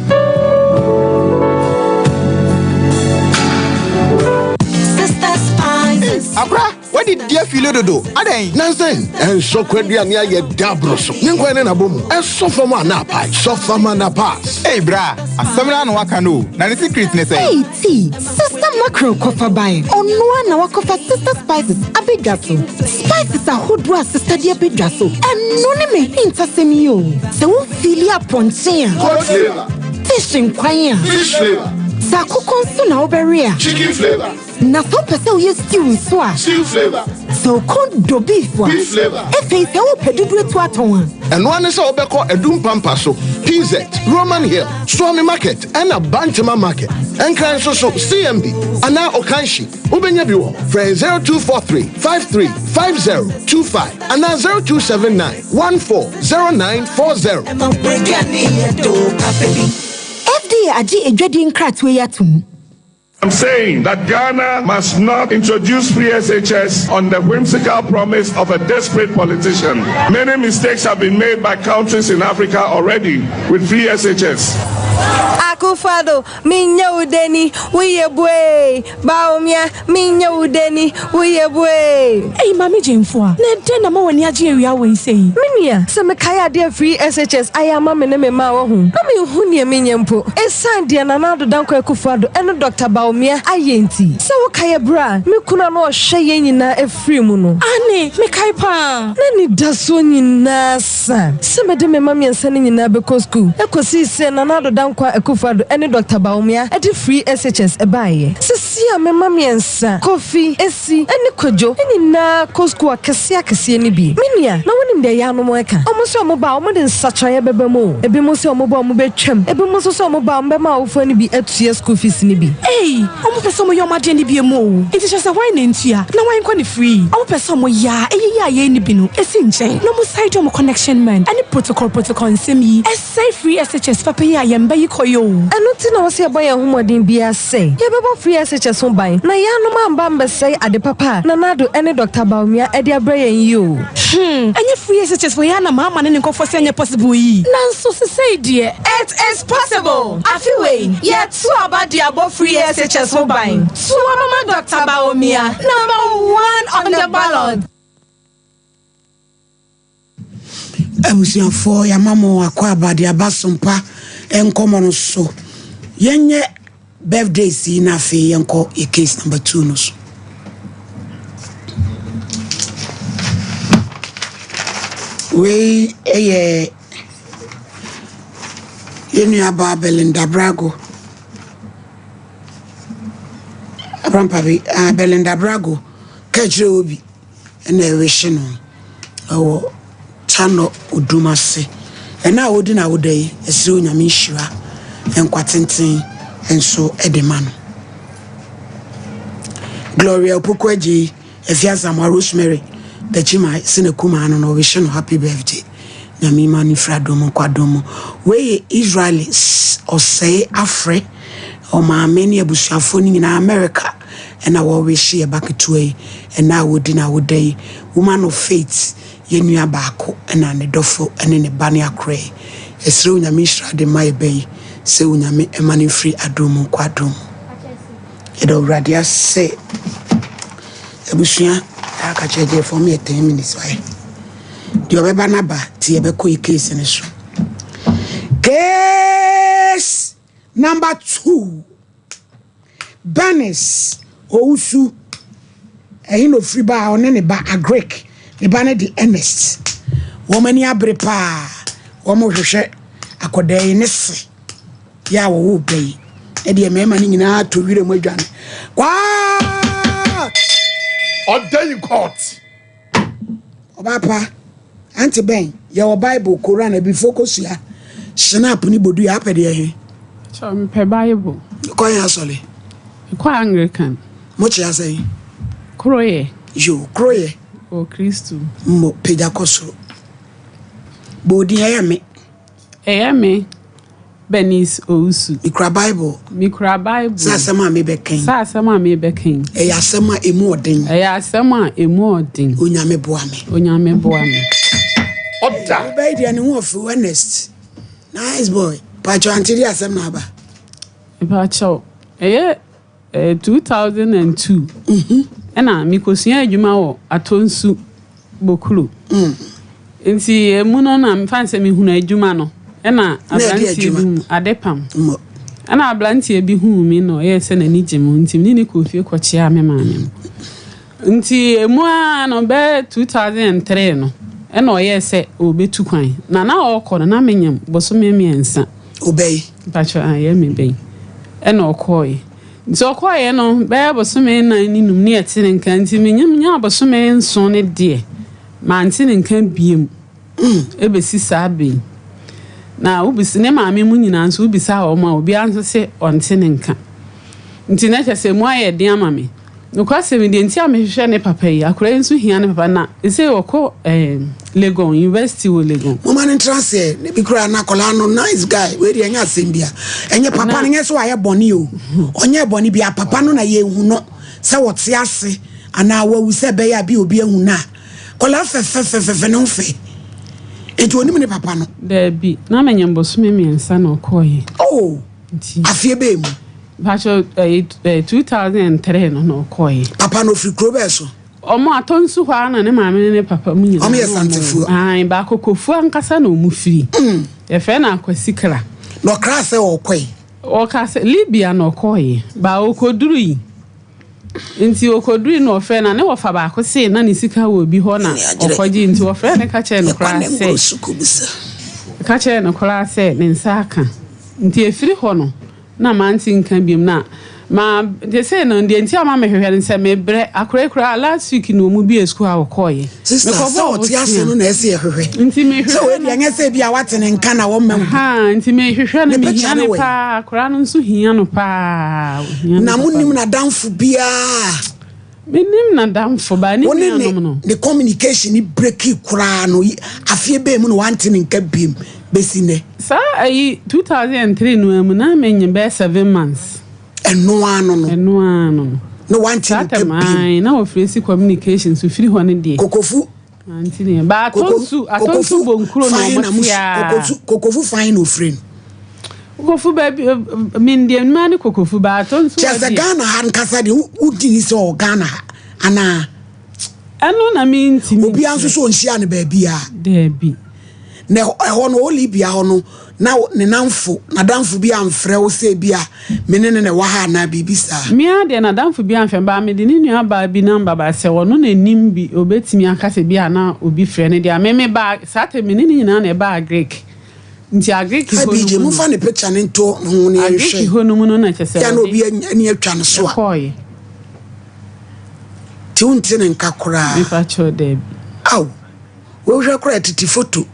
Speaker 4: Akora, wadi di afili dodo. Adɛn?
Speaker 25: Nansen, ɛnsɔ kwaduane ayɛ daboro so. Ne nkwan ne n'abɔ mu. Ɛsɔ fam a na apae. Sɔ fam a na pass.
Speaker 24: Ei bra, asɛm no ara na waka no o. Na ne secret ne sɛn?
Speaker 26: Ei tea, Sister Mackerel kɔfa bae. Ɔno ara na wakɔfa Sister Spices abɛdwa so. Spices ahodoɔ a Sister de abɛdwa so, ɛno ne m'ahintasɛm yi o. Sɛ wo feeli apɔnkye a.
Speaker 25: Goat flavour.
Speaker 26: Fish nkwan a.
Speaker 25: Fish flavour.
Speaker 26: Sɛ akokɔ nso na wobɛwe a.
Speaker 25: Chicken flavour.
Speaker 26: Na sɛ wopɛ sɛ woyɛ stew nso a.
Speaker 25: Stew flavour.
Speaker 26: Sɛ wo kɔn dɔ beef a.
Speaker 25: Beef flavour.
Speaker 26: Afei sɛ wopɛ dodoɔ atu atɔn a.
Speaker 25: Ɛno ara ne sɛ wobɛkɔ Adum Pampa so, PZ, Roman Hill, Suame Market ɛna Bantama Market. Nkran nso so, CMB anaa Okanshi, wobɛnya bi wɔ hɔ. Frɛ 0243 53 5025 anaa 0279 14 0940.
Speaker 26: FDA agye adwadie nkratoɔ yi atom.
Speaker 27: I'm saying that Ghana must not introduce free SHS on the whimsical promise of a desperate politician. Many mistakes have been made by countries in Africa already with free SHS.
Speaker 28: Akufo-Addo, minya wo deni, woyɛ buee. Bawumia, minya wo deni, woyɛ buee.
Speaker 14: Ei Maame Gyamfua, na ɛdɛn na ama w'ani agye awia wei sei?
Speaker 28: Me nua, sɛ mekae adeɛ a free SHS ayɛ ama me ne me mma a wahu, na menhu nea menyɛ mpo. Esiane deɛ Nana Addo Dankwa Akufo-Addo ne Dɔkta Bawumia ayɛ nti. Sɛ wokae ɛberɛ a me kunu a na ɔhwɛ yɛn nyinaa firii mu no.
Speaker 14: Aane, mekae paa.
Speaker 28: N'anidasoɔ nyinaa sa sɛ mede me mma mmiɛnsa no nyinaa bɛkɔ sukuu. Ɛkɔsii sɛ Nana Addo Dankwa. Dankwa Akufo-Addo ne Dɔkta Bawumia de Free SHS baeɛ. Seesei a me mma mmiɛnsa, Kofi, Esi, ne Kojo nyinaa kɔ sukuu akɛseɛ akɛseɛ no bi. Me nua, na wonim deɛ yaanom reka? Wɔn se wɔba a, wɔde nsakyeraeɛ bɛba mu o. Ebinom se wɔba a wɔbɛtwam, ebinom nso se wɔba a wɔbɛma awofoɔ no bi atua sukuu fees no bi.
Speaker 21: Ei! Ɔmo pɛ sɛ ɔmo yɛ ɔmo adeɛ no biom o. Nti kyerɛ sɛ hwan na ntua na hwan nkɔ no free? Ɔmo pɛ sɛ ɔmo yɛ a ɛyɛ yi a yɛn nni bi no si nkyɛn na ɔmo san de ɔmo connection man ɛne protocol protocol nsɛm yi ɛsɛe free SHS papa yi a yɛn mma yi kɔ yi o.
Speaker 28: Ɛno nti na ɛwɔ sɛ yɛbɔ yɛn ho mmɔden biara sɛ yɛbɛbɔ free SHS ho ban na yɛanom amba ammɛsɛe ade papa a Nana Addo ne Dɔkta Bawumia de abrɛ yɛn yi o.
Speaker 21: Hmm, ɛnyɛ free SHS wei ara na Mahama ne ne nkurɔfoɔ sɛ ɛnyɛ possible yi? Nanso sesei deɛ.
Speaker 28: It is possible! Afe wei, yɛto aba de abɔ free SHS ho ban. To aba ma Dɔkta Bawumia, number one on the ballot.
Speaker 1: Abusuafoɔ yɛama mo akwaaba de aba sompa nkɔmmɔ no so. Yɛnyɛ birthdays yi na afei yɛnkɔ yɛ case number 2 no so. Wei yɛ yɛn nuabaa Belinda Brago. Abrampabi, ah, Belinda Brago ka kyerɛ obi ɛna ɛrehye no ɛwɔ Tanɔ Odum ase. Ɛna a ɔdi n'awoda yi, ɛsrɛ Onyame nhyira nkwa tenten nso de ma no. Gloria Opoku Agyei, Afia Asamoah, Rosemary Dakyima Sena Kumaa no na ɔrehye no happy birthday. Nyame ma no mfiri adom mu nkɔ adom mu. Wei yɛ Israel ɔsɛe afrɛ ɔmaame ne abusuafoɔ no nyinaa America ɛna wɔrehye yɛ ba ketewa yi ɛna a wɔdi n'awoda yi. Woman of Faith yɛ nua baako ɛna ne dɔfo ɛne ne ba ne akora yi. Yɛsrɛ Onyame nhyira de ma yɛ ba yi sɛ Onyame ɛma no mfiri adom mu nkɔ adom mu. Yɛda Awurade ase. Abusua aka kyerɛ gye fam yɛ 10 minutes wayɛ. Deɛ ɔbɛba no aba nti yɛbɛkɔ yɛ case no so. Case number 2. Bernice Owusu ɛhe na ofiri ba a ɔne ne ba Agric ne ba no de Ernest. Wɔn ani abere paa. Wɔn hwehwɛ akɔdaa yi ne se. Yɛ a wɔwoo ba yi, ɛdeɛ mmarima no nyinaa tɔ wira mu adwane. Kwaa!
Speaker 20: Ɔda in court.
Speaker 1: Ɔbaa pa, ante bɛn, yɛwɔ Bible, Koran, abifo kosua, Schnapp ne bodua, apɛ deɛ he?
Speaker 2: Kyɛ mepɛ Bible.
Speaker 1: Kɔ he asɔre?
Speaker 2: Mekɔ Anglican.
Speaker 1: Mo kyea sɛn?
Speaker 2: Koroyɛ.
Speaker 1: Yo, koroyɛ.
Speaker 2: Wɔ Kristo.
Speaker 1: Mo, pagya kɔ soro. Bɔ odin, ɛyɛ me.
Speaker 2: Ɛyɛ me, Bernice Owusu.
Speaker 1: Mikura Bible.
Speaker 2: Mikura Bible.
Speaker 1: Sɛ asɛm a mebɛka yi.
Speaker 2: Sɛ asɛm a mebɛka yi.
Speaker 1: Ɛyɛ asɛm a emu ɔden.
Speaker 2: Ɛyɛ asɛm a emu ɔden.
Speaker 1: Onyame boa me.
Speaker 2: Onyame boa me.
Speaker 20: Ɔda.
Speaker 1: Wobɛyi deɛ ne ho ɔfew Ernest. Nice boy. Pakyɛw ante de asɛm na aba.
Speaker 2: Mepakyɛw, ɛyɛ 2002 ɛna mekɔsua adwuma wɔ Atonsu Bokuro. Nti emu no na mefa sɛ mehunu adwuma no ɛna aberanteɛ bi hu adepam. Ɛna aberanteɛ bi huu me na ɔyɛɛ sɛ n'ani gye me ho nti me ne no kɔɔ fie kɔkyeaa me maame no. Nti emu ara no bɛyɛ 2003 no ɛna ɔyɛɛ sɛ ɔrebɛtu kwan na na ɔrekɔ no na menyem bosome mmiɛnsa.
Speaker 1: Wobɛyi?
Speaker 2: Mpakyɛ ae me bɛyi. Ɛna ɔkɔɔeɛ. Nti ɔkɔɔeɛ no bɛyɛ bosome nnan ne num ne yɛte ne nka nti menyem nyaa bosome nson ne deɛ mante ne nka biom ɛbɛsi saa bɛ yi. Na wobisa ne maame mu nyinaa nso wobisa wɔn a obiara nso se ɔnte ne nka. Nti na kyerɛ sɛ emu ayɛ den ama me. Nokwasɛm ni, deɛ nti a mehwehwɛ ne papa yi, akwadaa yi nso hia ne papa na ɛsei ɔkɔ eh, Legon, university wɔ Legon.
Speaker 1: Momma no ntra aseɛ na bi koraa na akwadaa no nice guy wei deɛ ɛnyɛ asɛm bia ɛnyɛ papa no nyɛ sɛ wayɛ bɔne o ɔnyɛ bɔne bia papa no na yɛhu no sɛ wɔte ase anaa wawu sɛ ɛbɛyɛ a bi obi ahu no a akwadaa fɛfɛfɛfɛ ne ho fɛ nti onim ne papa no.
Speaker 2: Daabi, na menyem bosome mmiɛnsa na ɔkɔeɛ.
Speaker 1: Oh!
Speaker 2: Nti.
Speaker 1: Afeɛ bɛɛ mu?
Speaker 2: Mpakyɛ ɛyi ɛ 2003 no na ɔkɔeɛ.
Speaker 1: Papa no ɔfiri kuro bɛɛ so?
Speaker 2: Ɔmo atɔ nsu hɔ ara na ne maame ne ne papa mu nyinaa.
Speaker 1: Ɔmo yɛ Santefoɔ?
Speaker 2: Ae, baako Kofoɔ ankasa na ɔmo firi. Yɛfrɛ no Akwasi Kra.
Speaker 1: Na ɔkraa sɛ ɔɔkɔe?
Speaker 2: Ɔkaa sɛ Libya na ɔkɔeɛ, ba ɔkɔdurui. Nti ɔkɔdurui na ɔfrɛɛ na ne wɔfa baako see na ne sika wɔ obi hɔ na ɔkɔgyee nti ɔfrɛɛ no ka kyerɛɛ no koraa sɛ, ka kyerɛɛ no koraa sɛ ne nsa aka. Nti ɛfiri hɔ no na mante nka biom na ma sesei no deɛ nti a ma mehwehwɛ no sɛ mebrɛ akora yi koraa last week na ɔmu bie sukuu a wɔkɔɔyɛ.
Speaker 1: Sister sɛ ɔte ase no na ɛsɛ yɛhwehwɛ.
Speaker 2: Nti mehwehwɛ
Speaker 1: sɛ wei deɛ nyɛ sɛ bi a wate ne nka na wɔmma wo
Speaker 2: bi. Nti mehwehwɛ no mehia no paa akora no nso hia no paa.
Speaker 1: Na monim n'adamfo biara.
Speaker 2: Menim n'adamfo ba ne nuanom no.
Speaker 1: Ne communication ni breki koraa no afeɛ bɛɛ mu na wante ne nka biem bɛsi nnɛ.
Speaker 2: Saa ayi 2003 no mu na menye bɛyɛ 7 months.
Speaker 1: Ɛno ano no.
Speaker 2: Ɛno ano no.
Speaker 1: Na wante ne nka biem.
Speaker 2: Na wɔfiri si communication so firi hɔ no deɛ.
Speaker 1: Kokofu.
Speaker 2: Ante ne ba atonsu atonsu bonkuro na ɔmo tia.
Speaker 1: Kokofu fan na ofiri no.
Speaker 2: Kokofu baabi mendeɛ nnuma ne kokofu ba atonsu.
Speaker 1: Kyerɛ sɛ Ghana ha nkasa deɛ wodi ni sɛ ɔwɔ Ghana ha anaa.
Speaker 2: Ɛno na mentimi.
Speaker 1: Obiara nso so ɔnhyia no baabi a.
Speaker 2: Daabi.
Speaker 1: Na ɛhɔ no ɔwɔ Libya hɔ no na ne namfo n'adamfo bi amfrɛ wo sɛ bi a me ne no na ɛwɔ ha anaa biribi saa.
Speaker 2: Me ara deɛ n'adamfo bi amfrɛ me but mede ne nua baa bi number ba sɛ ɔno na nim bi ɔbɛtumi aka sɛ bi a na obi frɛ no deɛ a me me baa saa time me ne ne nyinaa na ɛbaa Greek nti Agric hɔ
Speaker 1: no mu no momfa ne picture no nto ho na yɛnhwɛ
Speaker 2: Agric hɔ no mu no na kyɛ sɛ
Speaker 1: yɛ na obi ani atwa no so a
Speaker 2: ɛkɔɔyɛ
Speaker 1: nti wonte ne nka koraa.
Speaker 2: Mepa kyɛw daabi.
Speaker 1: Aw. Wohwɛ koraa tete foto.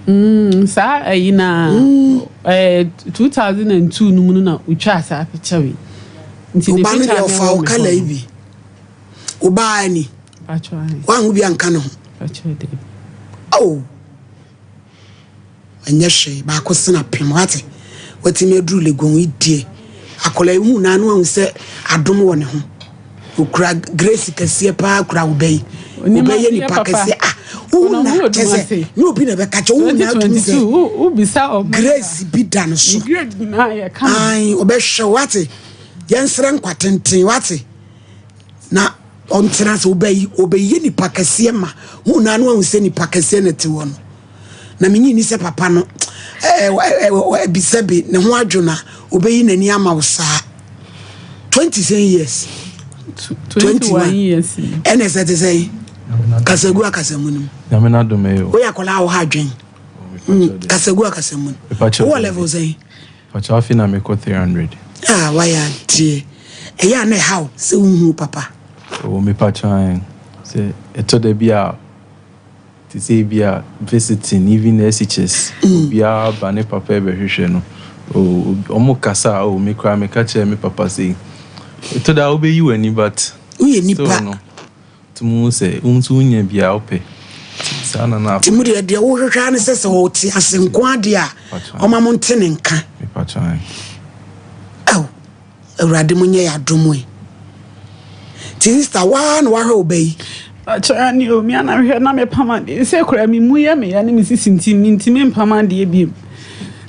Speaker 2: Mm, saa ayi na mm. eh, 2002 no mu no na otwaa saa picture wei.
Speaker 1: Nti ne picture no ɔfa wo kala yi bi. Obaa ni. Wanhu bi anka ne ho. Oh. Ɛnyɛ hwee, baako sen apem, wate? Watumi aduru Legon yi deɛ, akwadaa yi hu naa no ahu sɛ adom wɔ ne ho. Okura grace kɛseɛ paa kura wo bɛ yi. Wo bɛ yɛ nipa kɛseɛ. Ah, wohu na kyɛ sɛ, nyɛ obi na ɛbɛka kyɛ, wohu na atumi sɛ grace bi da no so. Ae, ɔbɛhwɛ wate? Yɛnsrɛ nkwa tenten, wate? Na ɔntena ase, ɔbɛyi, ɔbɛyɛ nipa kɛseɛ ma. Hu na ano ahu sɛ nipa kɛseɛ na ɛte hɔ no. Na menyi ni sɛ papa no, ɛɛ, bi ne ho adwo na ɔbɛyi n'ani ama wo saa. 20 sɛn years?
Speaker 2: 21 years.
Speaker 1: Ɛna ɛsɛ te sɛn? Kasagu akasamu no mu.
Speaker 5: Nyame no adom ɛyɛ o.
Speaker 1: Woyɛ akwadaa a wo ha adwen. Kasagu akasamu no. Wowɔ level sɛn?
Speaker 5: Pakyɛ afe na mekɔ 300.
Speaker 1: Ah wayɛ adeɛ. Ɛyɛ a na ɛha wo sɛ wonhu papa?
Speaker 5: Oh me pakyɛ ae. Sɛ ɛtɔ da bi a te sɛ ebi a visiting even SHS obiara ba ne papa ɛbɛhwehwɛ no oh ɔmo kasa a oh me koraa meka kyerɛ me papa sei. Ɛtɔ da a wobɛyi w'ani but
Speaker 1: Woyɛ nipa.
Speaker 5: still no. Tumi hu sɛ wo nso wonya bi a wopɛ. Nti saa na na.
Speaker 1: Nti mo deɛ deɛ wohwehwɛ ara ne sɛ sɛ ɔte ase nko ara deɛ a ɔma mo nte ne nka.
Speaker 5: Mepakyɛ ae.
Speaker 1: Ao Awurade mo nyɛ yɛ adom ɛ. Nti sister waa na wahwɛ wo ba yi.
Speaker 2: Pakyɛ ane o me ana mehwɛ na mepam adeɛ sɛ koraa me mu yɛ me ya ne me sisi nti mentumi mpam adeɛ biom.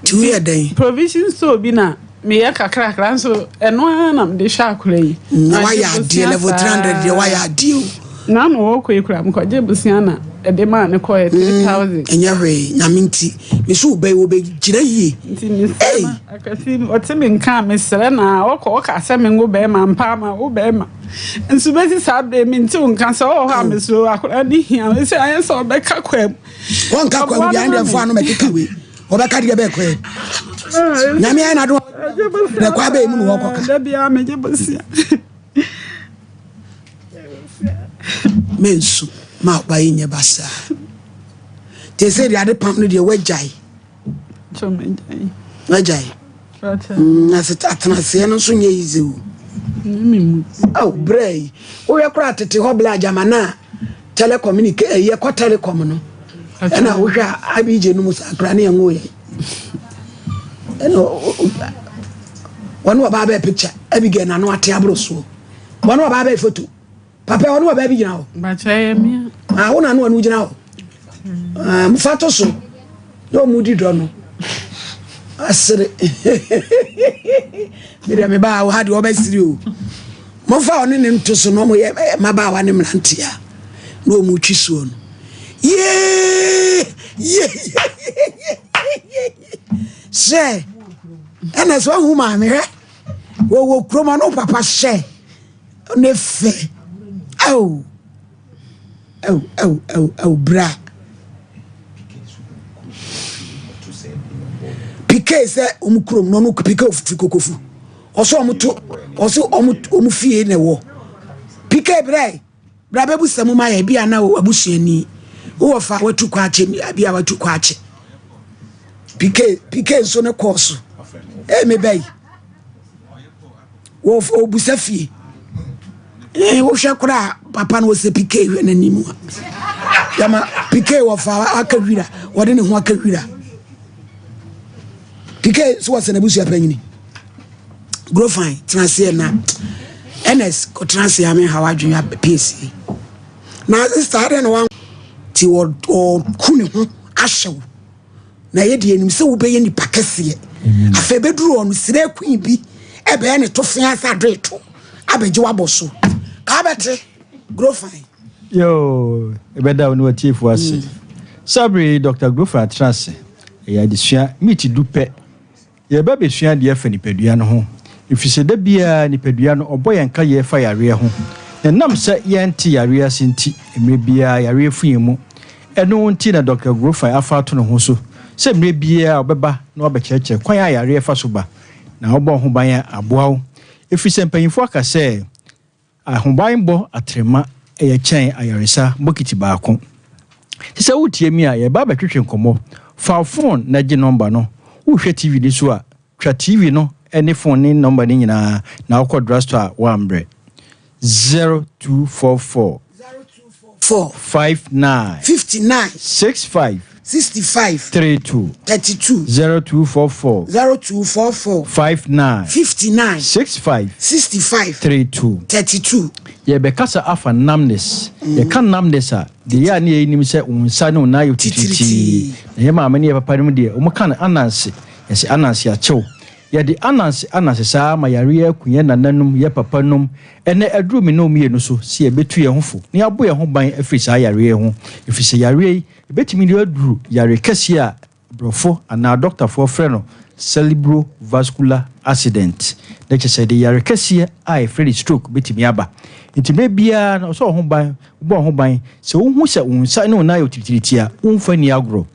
Speaker 1: Nti woyɛ dɛn?
Speaker 2: Provision store bi na Meyɛ kakrakra nso ɛno ara na mede hwɛ akora yi.
Speaker 1: Na wayɛ adeɛ level 300 deɛ wayɛ adeɛ o.
Speaker 2: Na na ɔkɔ yi kura mekɔgye bosea na ɛde maa ne kɔɛ 3000.
Speaker 1: Ɛnyɛ hwee nyame nti me so wobɛyi wobɛgyina yie.
Speaker 2: Nti mesrɛ ma akwasi ɔte me nka a mesrɛ na ɔkɔ ɔka sɛ menwo bɛrima mpa ama wo bɛrima nso bɛsi saa berɛ mente wo nka sɛ ɔwɔ hɔ a mesrɛ akora ne hia sɛ ayɛ sɛ ɔbɛka kwa mu.
Speaker 1: Wɔnka kwa mu bia ne deɛ mfoa no mɛkeka wei. Wɔbɛka deɛ bɛɛ kɔɛ. Nyame ayɛ n'adom na ɛkɔ abɛɛ mu na wɔkɔka. Mensu ma ɔba yi nyɛ basaa. Te sɛ deɛ ade pam no deɛ wagyae. Wagyae. Mm, atenaseɛ no nso nyɛ easy o. Aw, berɛ yi. Wohwɛ koraa tete hɔ bla agyama no a telecommunic ɛyɛ kɔ telecom no ɛna wohwɛ a IBJ no mu saa koraa ne ɛnwo yɛ ɛna wɔne ɔbaa bɛɛ picture Abigail n'ano ate aboro soɔ wɔne ɔbaa bɛɛ photo papa wɔne ɔbaa bi gyina hɔ ah wo na ano ɔno gyina hɔ ah fa to so na ɔmu di dɔ no asere medeɛ mebaa wo ha deɛ ɔbɛsere o momfa ɔne ne nto so na ɔmoyɛ mmabaawa ne mmeranteɛ a na ɔmu twi soɔ no yee hyɛ ɛna sɛ ɔhu maame hwɛ wɔwɔ kurom ɔno papa hyɛ ne fɛ ao Ao ao ao ao bra. PK. PK sɛ ɔmo kurom na ɔno PK fi kokofu. Ɔsɛ ɔmo to ɔsɛ ɔmo ɔmo fie na ɛwɔ. PK brɛ bra bɛbu sɛ mo ma yɛ bi a na abusuani. Wowɔ fa watu kɔ akyɛ bi a watu kɔ akyɛ. PK PK nso ne kɔɔ so. Ee me bɛyi. Wɔbusa fie. Ee wohwɛ koraa papa no wɔsɛ PK hwɛ n'anim a. Yama PK wɔfa aka wira wɔde ne ho aka wira. PK so wɔsɛ n'abusua panyini. Grofine tena aseɛ na Ernest kɔtena aseɛ ame ha wadwene apiesie. Na sister adɛn na wan ti ɔku ne ho ahyɛw. Na yɛ deɛ nim sɛ wobɛyɛ nipa kɛseɛ. Afei bɛduru hɔ no srɛ queen bi ɛbɛyɛ ne to fea sɛ adoe to abɛgye wabɔ so. Ka bɛte Grofine.
Speaker 6: Yoo, ɛbɛda wo ne w'atiefo ase. Saa bere yi, Dɔkta Grofine atena ase. Ɛyɛ adesua miniti du pɛ. Yɛreba abɛsua adeɛ afa nipadua no ho, ɛfiri sɛ da biara nipadua no, ɔbɔ yɛn kayeɛ fa yareɛ ho. Na ɛnam sɛ yɛnte yareɛ ase nti, mmerɛ biara yareɛ fu yɛn mu. Ɛno nti na Dɔkta Grofine afa ato ne ho so sɛ mmerɛ biara ɔbɛba na wabɛkyerɛkyerɛ kwan a yareɛ fa so ba, na wobɔ wo ho ban a, aboa wo. Ɛfiri sɛ mpanyimfoɔ aka sɛ, Ahobammɔ atrema yɛ kyɛn ayaresa bokiti baako. Te sɛ woretie me a, yɛreba abɛtwetwe nkɔmmɔ. Fa wo fon na gye nɔmba no. Worehwɛ TV no so a, twa TV no ne fon ne nɔmba no nyinaa na wokɔ drugstore a woambrɛ. 0244.
Speaker 1: 4.
Speaker 6: 59.
Speaker 1: 59.
Speaker 6: 65.
Speaker 1: 65.
Speaker 6: 32.
Speaker 1: 32.
Speaker 6: 0244.
Speaker 1: 0244.
Speaker 6: 59.
Speaker 1: 59.
Speaker 6: 65.
Speaker 1: 65.
Speaker 6: 32.
Speaker 1: 32.
Speaker 6: Yɛrebɛkasa afa numbness. Yɛka numbness a, deɛ ɛyɛ a ne yɛnim sɛ wo nsa ne wo nan ayɛ titiritii. Na yɛn maame ne yɛn papa nom deɛ, wɔka no ananse. Yɛse ananse akyew. Yɛde ananse ananse saa ma yareɛ aku yɛn nananom, yɛn papa nom. Ɛnnɛ aduru me ne wo mmienu so sɛ yɛbɛtu yɛn ho fo na yɛabɔ yɛn ho ban afiri saa yareɛ yi ho. Ɛfiri sɛ yareɛ yi, ɛbɛtumi de aduru yare kɛseɛ a Aborɔfo anaa adɔktafoɔ frɛ no cerebrovascular accident. Na kyerɛ sɛ ɛde yare kɛseɛ a yɛfrɛ no stroke bɛtumi aba. Nti mmerɛ biara no, sɛ wo ho ban, wobɔ wo ho ban. Sɛ wohu sɛ wo nsa ne wo nan ayɛ titiritii a, womfa nni agorɔ.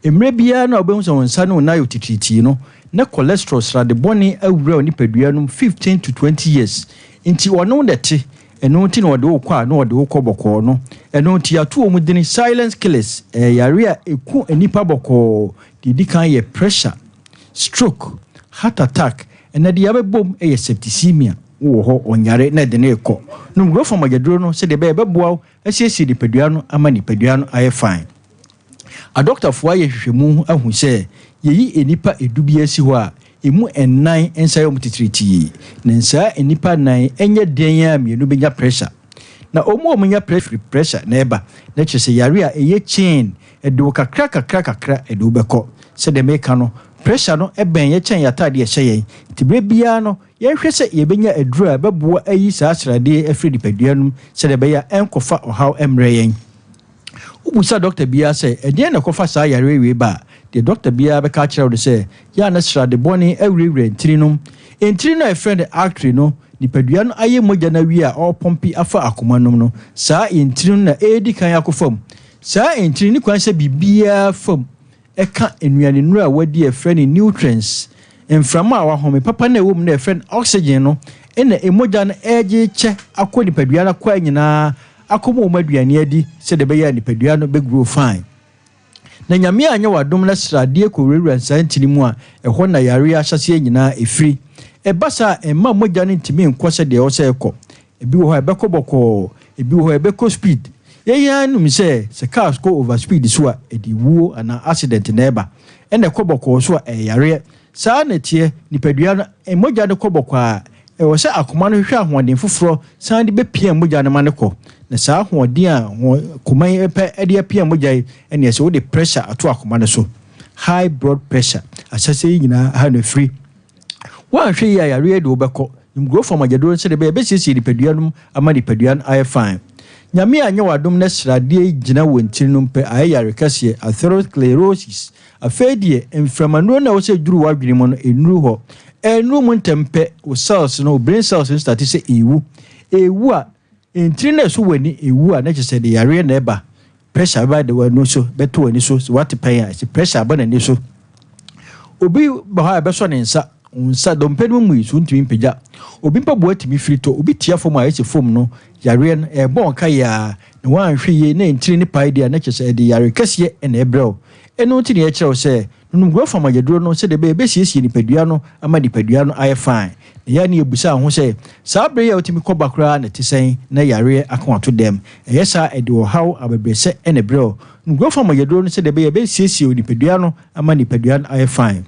Speaker 6: Mmerɛ biara no a wobɛhu sɛ wo nsa ne wo nan ayɛ titiritii no, na cholesterol, srade bɔne, awura wo nipadua no mu 15 to 20 years. Nti ɔne wo na ɛte. Ɛno nti na ɔde wo kɔ a na ɔde wo kɔ bɔkɔɔ no. Ɛno nti yɛato wɔn dini silent killers. Ɛyɛ yareɛ a ɛku nnipa bɔkɔɔ. Deɛ ɛdi kan yɛ pressure, stroke, heart attack, ɛnɛ deɛ abɛbom yɛ septicemia. Wowɔ hɔ ɔnyare na ɛde no rekɔ. Nom Grofa mogyaduro no sɛdeɛ ɛbɛyɛ ɛbɛboa wo asiesie nipadua no ama nipadua no ayɛ fine. Adɔkotafoɔ ayɛ nhwehwɛmu ahu sɛ yɛyi nnipa edu biara si hɔ a, ɛmu nnan nsa yɛ wɔn titiritii. Na nsaa nnipa nnan yi, ɛnyɛ dɛn ara mmienu bɛnya pressure. Na wɔn a wɔnya pressure firi pressure na ɛba. Na kyerɛ sɛ yareɛ a ɛyɛ chain, ɛde wo kakra kakra kakra ɛde wo bɛkɔ. Sɛdeɛ meka no, pressure no bɛn yɛn kyɛn yɛn ataadeɛ a ɛhyɛ yɛn. Nti berɛ biara no, yɛnhwɛ sɛ yɛbɛnya aduro a ɛbɛboa ayi saa sradeɛ yi afiri nipadua no mu sɛdeɛ ɛbɛyɛ a ɛnkɔfa ɔhaw mmrɛ yɛn. Wobisa dɔkta biara sɛ, 'Ɛdeɛn na ɛkɔfa saa yareɛ wei ba a? Deɛ dɔkta biara bɛka akyerɛ wo ne sɛ, yɛ a na srade bɔne awurawura ntini no mu. Ntini no a yɛfrɛ no artery no, nipadua no ayɛ mogya no awie a ɔrepɔmpe afa akoma no mu no, saa ntini no na ɛredi kan akɔfa mu. Saa ntini no kwan sɛ biribiara fa mu. Ɛka nnuanennuru a wɔadi a wɔfrɛ no nutrients, mframa a wɔahome papa no a ɛwɔ mu no a wɔfrɛ no oxygen no na mogya no regye rekyɛ akɔ nipadua no akwaa nyinaa akɔma wɔn aduane adi sɛdeɛ ɛbɛyɛ a nipadua no bɛgrow fine. Na Nyame anyɛ w'adom na sradeɛ kɔwurawura nsaa ntini mu a, ɛhɔ na yareɛ ahyɛaseɛ nyinaa ɛfiri. Ɛba saa a, ɛmma mogya no ntumi nkɔ sɛdeɛ ɛwɔ sɛ ɛkɔ. Ebi wɔ hɔ a ɛbɛkɔ bɔkɔɔ, ebi wɔ hɔ a ɛbɛkɔ speed. Yɛn ara nim sɛ, sɛ cars kɔ over speed so a, ɛde wuo anaa accident na ɛba. Ɛna ɛkɔ bɔkɔɔ so a, ɛyɛ yareɛ. Saa ara na ɛteɛ, nipadua no, mogya no kɔ bɔkɔɔ a, ɛwɔ sɛ akoma no hwehwɛ ahoɔden foforɔ san de bɛpia mogya no ma no kɔ. Na saa ahoɔden a koma yi pɛ de apia mogya yi, ɛnneɛ sɛ wode pressure ato akoma no so, high blood pressure, ahyɛaseɛ yi nyinaa ha na ɛfiri. Woanhwɛ yie a yareɛ de wo bɛkɔ. Nimguo fam agyaduro no sɛdeɛ ɛbɛyɛ ɛbɛsiesie nipadua no mu ama nipadua no ayɛ fine. Nyame anyɛ wo adom na sradeɛ gyina wo ntini no mu pɛ ayɛ yare kɛseɛ, atherosclerosis. Afei deɛ mframanuro no a ɛwɔ sɛ ɛduru w'adwene mu no ɛnnuru hɔ. Ɛnnuru mu ntɛm pɛ wo cells no, wo brain cells no starte sɛ ɛrewu. Ɛrewu a, ntini no a ɛso w'ani ɛwu a na kyerɛ sɛ ɛde yareɛ na ɛba. Pressure bɛba de w'ani so, bɛto w'ani so. Sɛ wate pɛn a, ɛsɛ pressure aba n'ani so. Obi ba hɔ a ɛbɛsɔ ne nsa, wo nsa dompe no mu yi so ntumi mpagya. Obi mpaboa tumi firi tɔ, obi tia fam a ɛsɛ fam no yareɛ no ɛrebɔ wo nkaeɛ ara na woanhwɛ yie na ntini no pae deɛ a na kyerɛ sɛ ɛde yare kɛseɛ na ɛbrɛ wo. Ɛno nti na yɛkyerɛ wo sɛ nonom Grofam agyaduro no sɛdeɛ ɛbɛyɛ ɛbɛsiesie nipadua no ama nipadua no ayɛ fine. Na ɛyɛ a na yɛbisa wo ho sɛ saa berɛ yi a wotumi kɔ ba koraa na ɛte sɛn na yareɛ aka wo ato dɛm? Ɛyɛ saa a ɛde ɔhaw, abɛbrɛsɛ na ɛbrɛ wo. Nom Grofam agyaduro no sɛdeɛ ɛbɛyɛ ɛbɛsiesie wo nipadua no ama nipadua no ayɛ fine.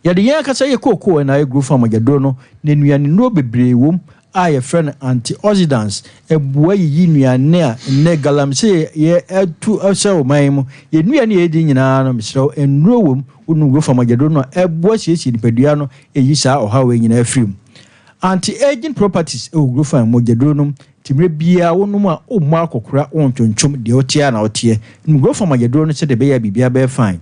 Speaker 6: Yɛde yɛn ankasa yɛ kookoo na ayɛ growth mogyaduro no, na nnuanennuro bebree wom a yɛfrɛ no antioxidants. Ɛboa yiyi nnuane a nnɛ galamsey yɛ atu sɛ ɔman yi mu. Yɛn nnuane a yɛdi nyinaa no, mesrɛ wo, nnuro wom. Wonom growth mogyaduro no a, ɛboa siesie nipadua no, ɛyi saa ɔhaw yi nyinaa firi mu. Anti-aging properties wɔ growth mogyaduro no mu, nti mmerɛ biara wonom a, wommɔ akɔkora, wontwontwom, deɛ woteɛ ara na woteɛ. Nom growth mogyaduro no sɛdeɛ ɛbɛyɛ a biribiara bɛyɛ fine.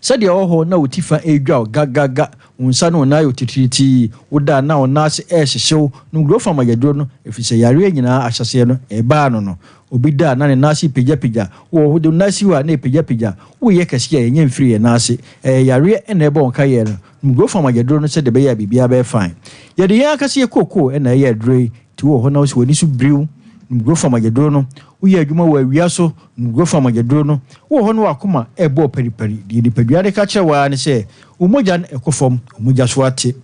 Speaker 6: Sɛdeɛ ɛwɔ hɔ na wo ti fa redwa wo gagaga, wo nsa ne wo nan ayɛ wo titiritii, woda a na wo nan ase rehyehye wo, nom Grofam ayaduro no, ɛfiri sɛ yareɛ nyinaa ahyɛaseɛ no, ɛreba ano no. Obi da a na ne nan ase repagyapagya, wowɔ hɔ wode wo nan si hɔ a na ɛrepagyapagya, woreyɛ kɛseɛ a ɛnyɛ mfiri yɛn nan ase, ɛyɛ yareɛ na ɛrebɔ wo nkaeɛ no, nom Grofam ayaduro no sɛdeɛ ɛbɛyɛ a biribiara bɛyɛ fine. Yɛde yɛn ankasa yɛ kookoo na ɛyɛ aduro yi, nti wowɔ hɔ na wo sɛ w'ani so biriw, nom Grofam ayaduro no, woyɛ adwuma wɔ awia so, Nguo fa mogyaduro no wɔ hɔ na w'akoma rebɔ paripari. Deɛ nipadua no ka kyerɛ wo ara ne sɛ wo mogya no ɛkɔ fam, wo mogya so ate.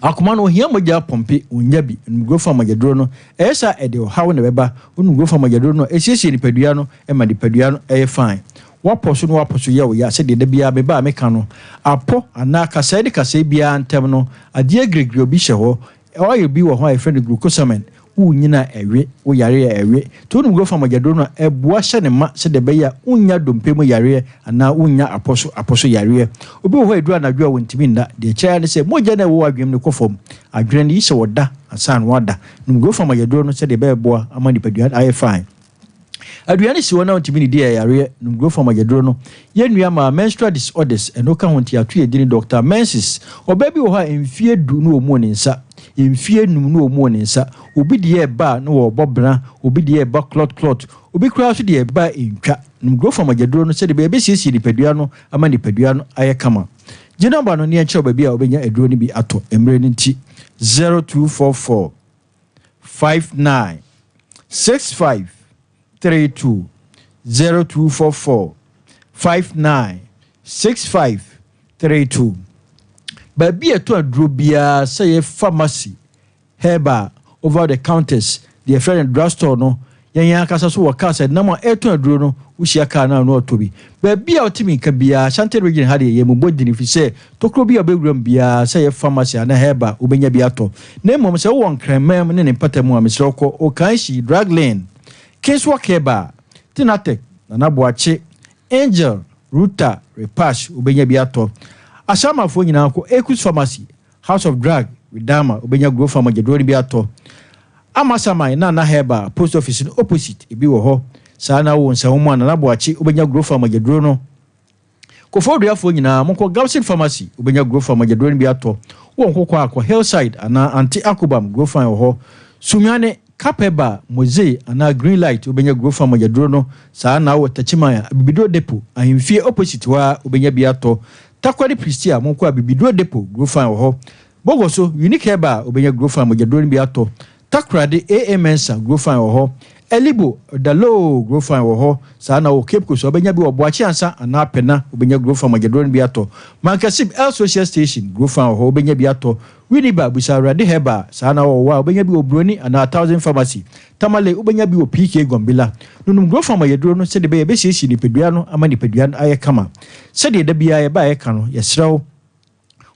Speaker 6: Akoma no, ohia mogya pɔmpe, ɔnnya bi. Nguo fa mogyaduro no, ɛyɛ saa a ɛde ɔhaw na ɛbɛba. Wonom nguo fa mogyaduro no a, ɛsiesie nipadua no, ɛma nipadua no yɛ fine. W'apɔ so na w'apɔ so yɛ wo ya sɛdeɛ da biara meba a meka no. Apɔ anaa kasɛe ne kasɛe biara ntam no, adeɛ giregire obi hyɛ hɔ. Oil bi wɔ hɔ a yɛfrɛ no glucosamine, Wonyin a ɛwe, wo yare a ɛwe. Nti wonom Grofa mogyaduro no a, ɛboa hyɛ ne ma sɛdeɛ ɛbɛyɛ a wonnya dompe mu yareɛ anaa wonnya apɔso apɔso yareɛ. Obi wɔ hɔ a ɛduru anadwo a ɔntumi nna. Deɛ ɛkyerɛ ara ne sɛ mogya no a ɛwɔ w'adwenem no kɔ fam. Adwene no yi sɛ wɔda ansa na wɔada. Nom Grofa mogyaduro no sɛdeɛ ɛbɛboa ama nipadua no ayɛ fine. Aduane si hɔ na wontumi nnidi a yareɛ, nom Grofam agyaduro no. Yɛn nua maa menstrual disorders, ɛno ka ho nti yɛato yɛn dini Doctor Menses. Ɔbaa bi wɔ hɔ a mfie du na ɔmuo ne nsa, mfie num na ɔmuo ne nsa. Obi deɛ ɛba a na wɔrebɔ bena, obi deɛ ɛba clot clot, obi koraa nso deɛ ɛba a ɛntwa. Nom Grofam agyaduro no sɛdeɛ ɛbɛyɛ ɛbɛsiesie nipadua no ama nipadua no ayɛ kama. Gye nɔmba no na yɛnkyerɛ wo baabi a wobɛnya aduro no bi atɔ mmerɛ no nti, 0244. 59 65 32 0244 59 65 32 Baabi a ɛtɔ aduro biara sɛ yɛ pharmacy, herbal, over the counters, deɛ yɛfrɛ no drugstore no, Yɛn yɛn ankasa nso wɔ cars a ɛnam a ɛretɔn aduro no, wohyia car no a na ɔtɔ bi. Baabi a wote me nka biara, Ashanti region ha deɛ yɛmmobɔ din ɛfiri sɛ tokuro bi a wobɛwura mu biara, sɛ ɛyɛ pharmacy anaa herbal, wobɛnya bi atɔ. Na mmom sɛ wowɔ Nkranman mu ne ne mpata mu a, mesrɛ wo kɔ Okaishie, Drug Lane, Kingswalk Herbal, Tinatech, Nana Boakye, Angel, Ruta, Repash, wobɛnya bi atɔ. Ashaimanfoɔ nyinaa kɔ Ekus Pharmacy, House of Drug, Widama, wobɛnya Grofa mogyaduro no bi atɔ. Amasaman, Nana Herbal, Post Office no opposite, ebi wɔ hɔ. Saa na wowɔ Nsawam a, Nana Boakye, wobɛnya Grofa mogyaduro no. Kofoɔduafoɔ nyinaa, monkɔ Gabson Pharmacy, wobɛnya Grofa mogyaduro no bi atɔ. Wowɔ Nkokɔ a, kɔ Hillside anaa Ante Akobam, Grofan wɔ hɔ. Sunyani, Kapeba, Mozee anaa Green Light, wobɛnya Grofa mogyaduro no. Saa na wowɔ Takyiman a, Abibiduro Depot, Ahemfie opposite hɔ ara, wobɛnya bi atɔ. Takoradi Prestea, monkɔ Abibiduro Depot, Grofan wɔ hɔ. Bogoso, Unique Herbal, wobɛnya Grofan mogyaduro no bi atɔ. Takoradi, AA Mensah, Grofan wɔ hɔ. Elibo, Daloo, Grofan wɔ hɔ. Saa na wɔ Cape Coast, wobɛnya bi wɔ Boakye Ansa anaa Pena, wobɛnya Grofan mogyaduro no bi atɔ. Mankessim, El Social Station, Grofan wɔ hɔ, wobɛnya bi atɔ. Winneba, Bisa Awurade Herbal, saa na wɔ Wa, wobɛnya bi wɔ Broni anaa Thousand Pharmacy. Tamale, wobɛnya bi wɔ PK Gombila. Nonom Grofan mogyaduro no sɛdeɛ ɛbɛyɛ ɛbɛsiesie nipadua no ama nipadua no ayɛ kama. Sɛdeɛ da biara yɛba a yɛka no, yɛsrɛ wo,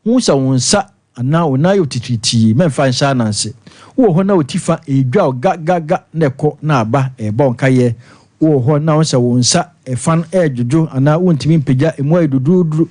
Speaker 6: hu sɛ wo nsa anaa wo nan ayɛ otitiritii, mɛmfa nhyɛ ananse. Wowɔ hɔ na wo ti fa redwa wo ga ga ga na ɛkɔ na aba, ɛrebɔ wo nkaeɛ. Wowɔ hɔ na wohu sɛ wo nsa fa no redwodwo anaa wontumi mpagya, emu ayɛ duduuduru,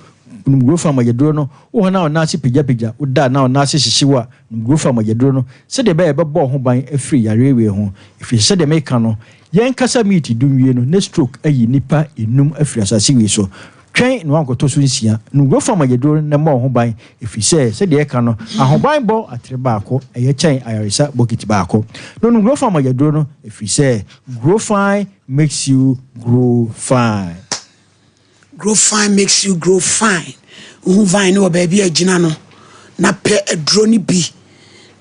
Speaker 6: nom Grofan mogyaduro no. Wowɔ hɔ na wo nan ase pagyapagya, woda a na wo nan ase hyehye wo a, nom Grofan mogyaduro no sɛdeɛ ɛbɛyɛ a ɛbɛbɔ wo ho ban afiri yareɛ wei ho. Ɛfiri sɛ sɛdeɛ meka no, Yɛnkasa miniti du nwie no na stroke ayi nnipa nnum afiri asase wei so. Twɛn na woankɔtɔ so nsia. Nom Grofam ayɛduro no na mmɔ wo ho ban ɛfiri sɛ, sɛdeɛ yɛka no, ahobanbɔ atere baako, ɛyɛ kyɛn ayaresa bokiti baako. Nonom Grofam ayɛduro no ɛfiri sɛ, Grow fine makes you grow fine.
Speaker 1: Grow fine makes you grow fine. Wohu vine no wɔ baabi a agyina no, na pɛ aduro no bi.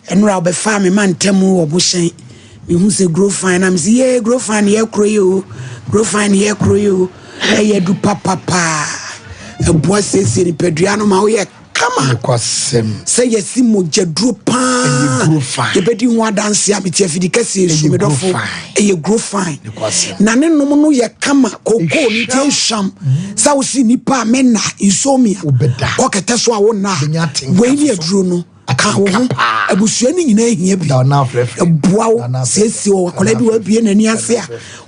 Speaker 1: Ɛnora wɔbɛfaa me ma ntam wɔ bohyɛn. Mehu sɛ grow fine na mese yee grow fine yɛ koro yi o. Grow fine yɛ koro yi o. Ɛyɛ adu papapaa. Ɛboa siesie nipadua no ma woyɛ kama.
Speaker 9: Nokwasɛm.
Speaker 1: Sɛ yɛsi mogyaduro paa.
Speaker 9: Ɛyɛ grow fine.
Speaker 1: Yɛbɛdi ho adanse a mete afidi kɛseɛ so
Speaker 9: Ɛyɛ
Speaker 1: me
Speaker 9: grow
Speaker 1: dɔfo.
Speaker 9: fine.
Speaker 1: Ɛyɛ grow fine.
Speaker 9: Nokwasɛm.
Speaker 1: Na ne nom no yɛ kama kokoo ne ti ehwam. Sɛ wosi nipa a mena insomnia.
Speaker 9: Wobɛda.
Speaker 1: Kɔ kɛtɛ so a wonna.
Speaker 9: Wobɛnya atenka
Speaker 1: Wei ne
Speaker 9: soso.
Speaker 1: aduro no. Ka wo ho. Abusua no nyinaa hia bi. Ɛboa wo siesie wɔ akwadaa bi wabie n'ani ase a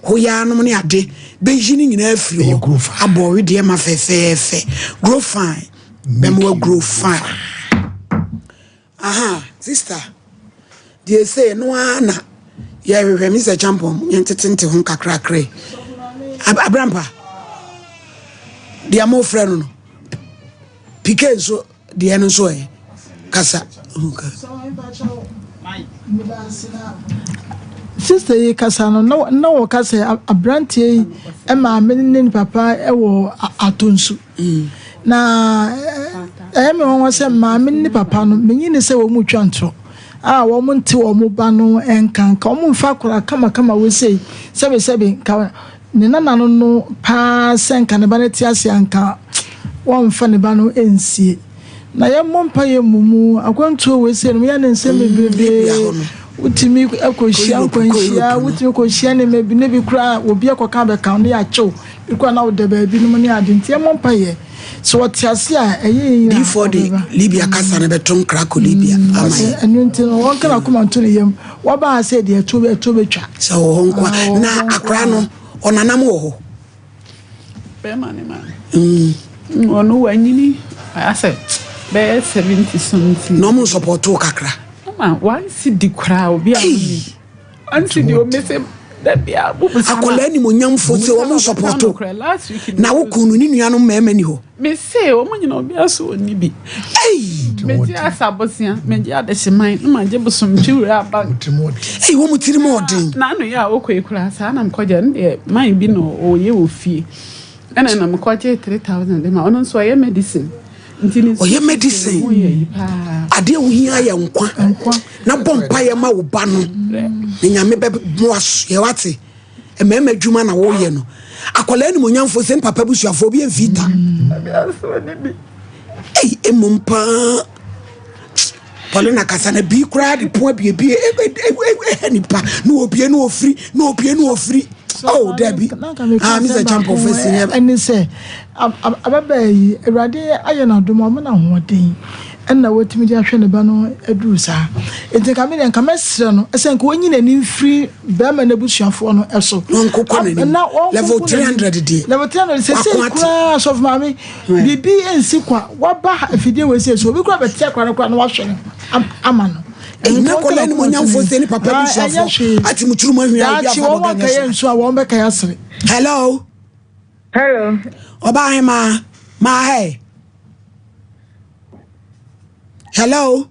Speaker 1: hoyaa nom ne ade bɛyi ne nyinaa afiri hɔ abɔ wedeɛ ma fɛfɛɛfɛ. Grow fine. Bɛma wa grow fine. Aha, sister. Deɛ ɛsɛ no ara na yɛhwehwɛ Mr. Champon yɛntete nte ho nkakrakra yi. Abrampa. Deɛ mofrɛ no no. Pike nso deɛ no nso ɛ kasa.
Speaker 12: Sister yi kasa no na na wɔka sɛ aberanteɛ yi maame ne ne papa wɔ atonsu. Na ɛyɛ me nwanwa sɛ maame ne papa no menye ne sɛ wɔn mu twa ntorɔ a wɔn nte wɔn ba no nka nka wɔn mfa akora kamakama wɔ sei sɛbe sɛbe nka Ne nananom no paa sɛ nka ne ba no te ase a nka wɔmfa ne ba no nsie. Na yɛmmɔ mpaeɛ mmom akwantuo wei sei no yɛ ne nsɛm bebrebe wotumi kɔhyia nkwanhyia wotumi kɔhyia nneɛma bi ne bi koraa obi akɔka abɛka no yɛakyew bi koraa na woda baabi nom ne ade nti yɛmmɔ mpaeɛ sɛ wɔte ase a ɛyɛ yɛn nyinaa
Speaker 1: Difoɔ de Libya kasa no bɛto nkra kɔ Libya ama yɛn.
Speaker 12: Ɛno nti no wɔnka n'akoma nto ne yam Wɔba ha sɛ deɛ ɛtoɔ ɛtoɔ bɛtwa.
Speaker 1: Sɛ wɔ hɔ nko a
Speaker 12: Ah,
Speaker 1: na akora no ɔnanam wɔ hɔ.
Speaker 2: Bɛrima ne maame. Ɔno wanyini asɛ bɛyɛ 70 something.
Speaker 1: Na ɔmo nsɔpɔtoo kakra.
Speaker 2: Ama wansi di koraa obi a ɔmo wansi di omi sɛ dabi a bubusa ma.
Speaker 1: Akwadaa animonyamfoɔ sɛ ɔmo nsɔpɔtoo.
Speaker 2: Last week
Speaker 1: Na wo kun no ne nuanom mmarima ni hɔ.
Speaker 2: Me se wɔn nyina obiara so ɔnni bi. Megye asabosea, megye adehyeman, na magye bosomtwe wura bank.
Speaker 1: Ei, wɔn tirim ɔden.
Speaker 2: N'ano yɛ a wokɔ yi koraa saa na mekɔgye ɛno deɛ man bi na ɔyɛ wɔ fie. Ɛna na mekɔgye 3000 de ma ɔno nso ɔyɛ medicine. Nti ne
Speaker 1: Ɔyɛ medicine.
Speaker 2: ho yɛ yi paa.
Speaker 1: Adeɛ a wohia yɛ nkwa. Na bɔ mpaeɛ ma wo ba no. Na Nyame bɛboa so. Yɛ wate. Mmarima adwuma na woyɛ no. Akwadaa animonyamfoɔ sɛ papa abusuafoɔ obi mfi ta. Ei, mmom paa. Paulina kasa na bi koraa de po abiebie ɛhɛ nipa na obie na ofiri na obie na ofiri. Oh, dabi. Ah, Mr. Champo fɛsi ne.
Speaker 12: Ɛne sɛ ababaa yi Awurade ayɛ no adom ɔma no ahoɔden ɛna watumi de ahwɛ ne ba no aduru saa. Nti nka me deɛ nka mɛsrɛ no sɛ nka ɔnyi n'ani mfiri bɛrima n'abusuafoɔ no so.
Speaker 1: Na ɔnkokɔ n'anim. Level 300 deɛ.
Speaker 12: Level 300 sɛ sɛ koraa sɔfo maame biribi nsi kwa waba afidie wɔ sɛ so obi koraa bɛte akora no koraa na wahwɛ no ama no.
Speaker 1: Ɛnyina kɔla animonyamfoɔ sɛ ne papa abusuafoɔ ate mu turu mu ahwia obi afa bɔga nyɛ so.
Speaker 12: nso a wɔn bɛka yɛ asere.
Speaker 1: Hello.
Speaker 15: Hello.
Speaker 1: Ɔbaa hemaa maa hɛ. Hello.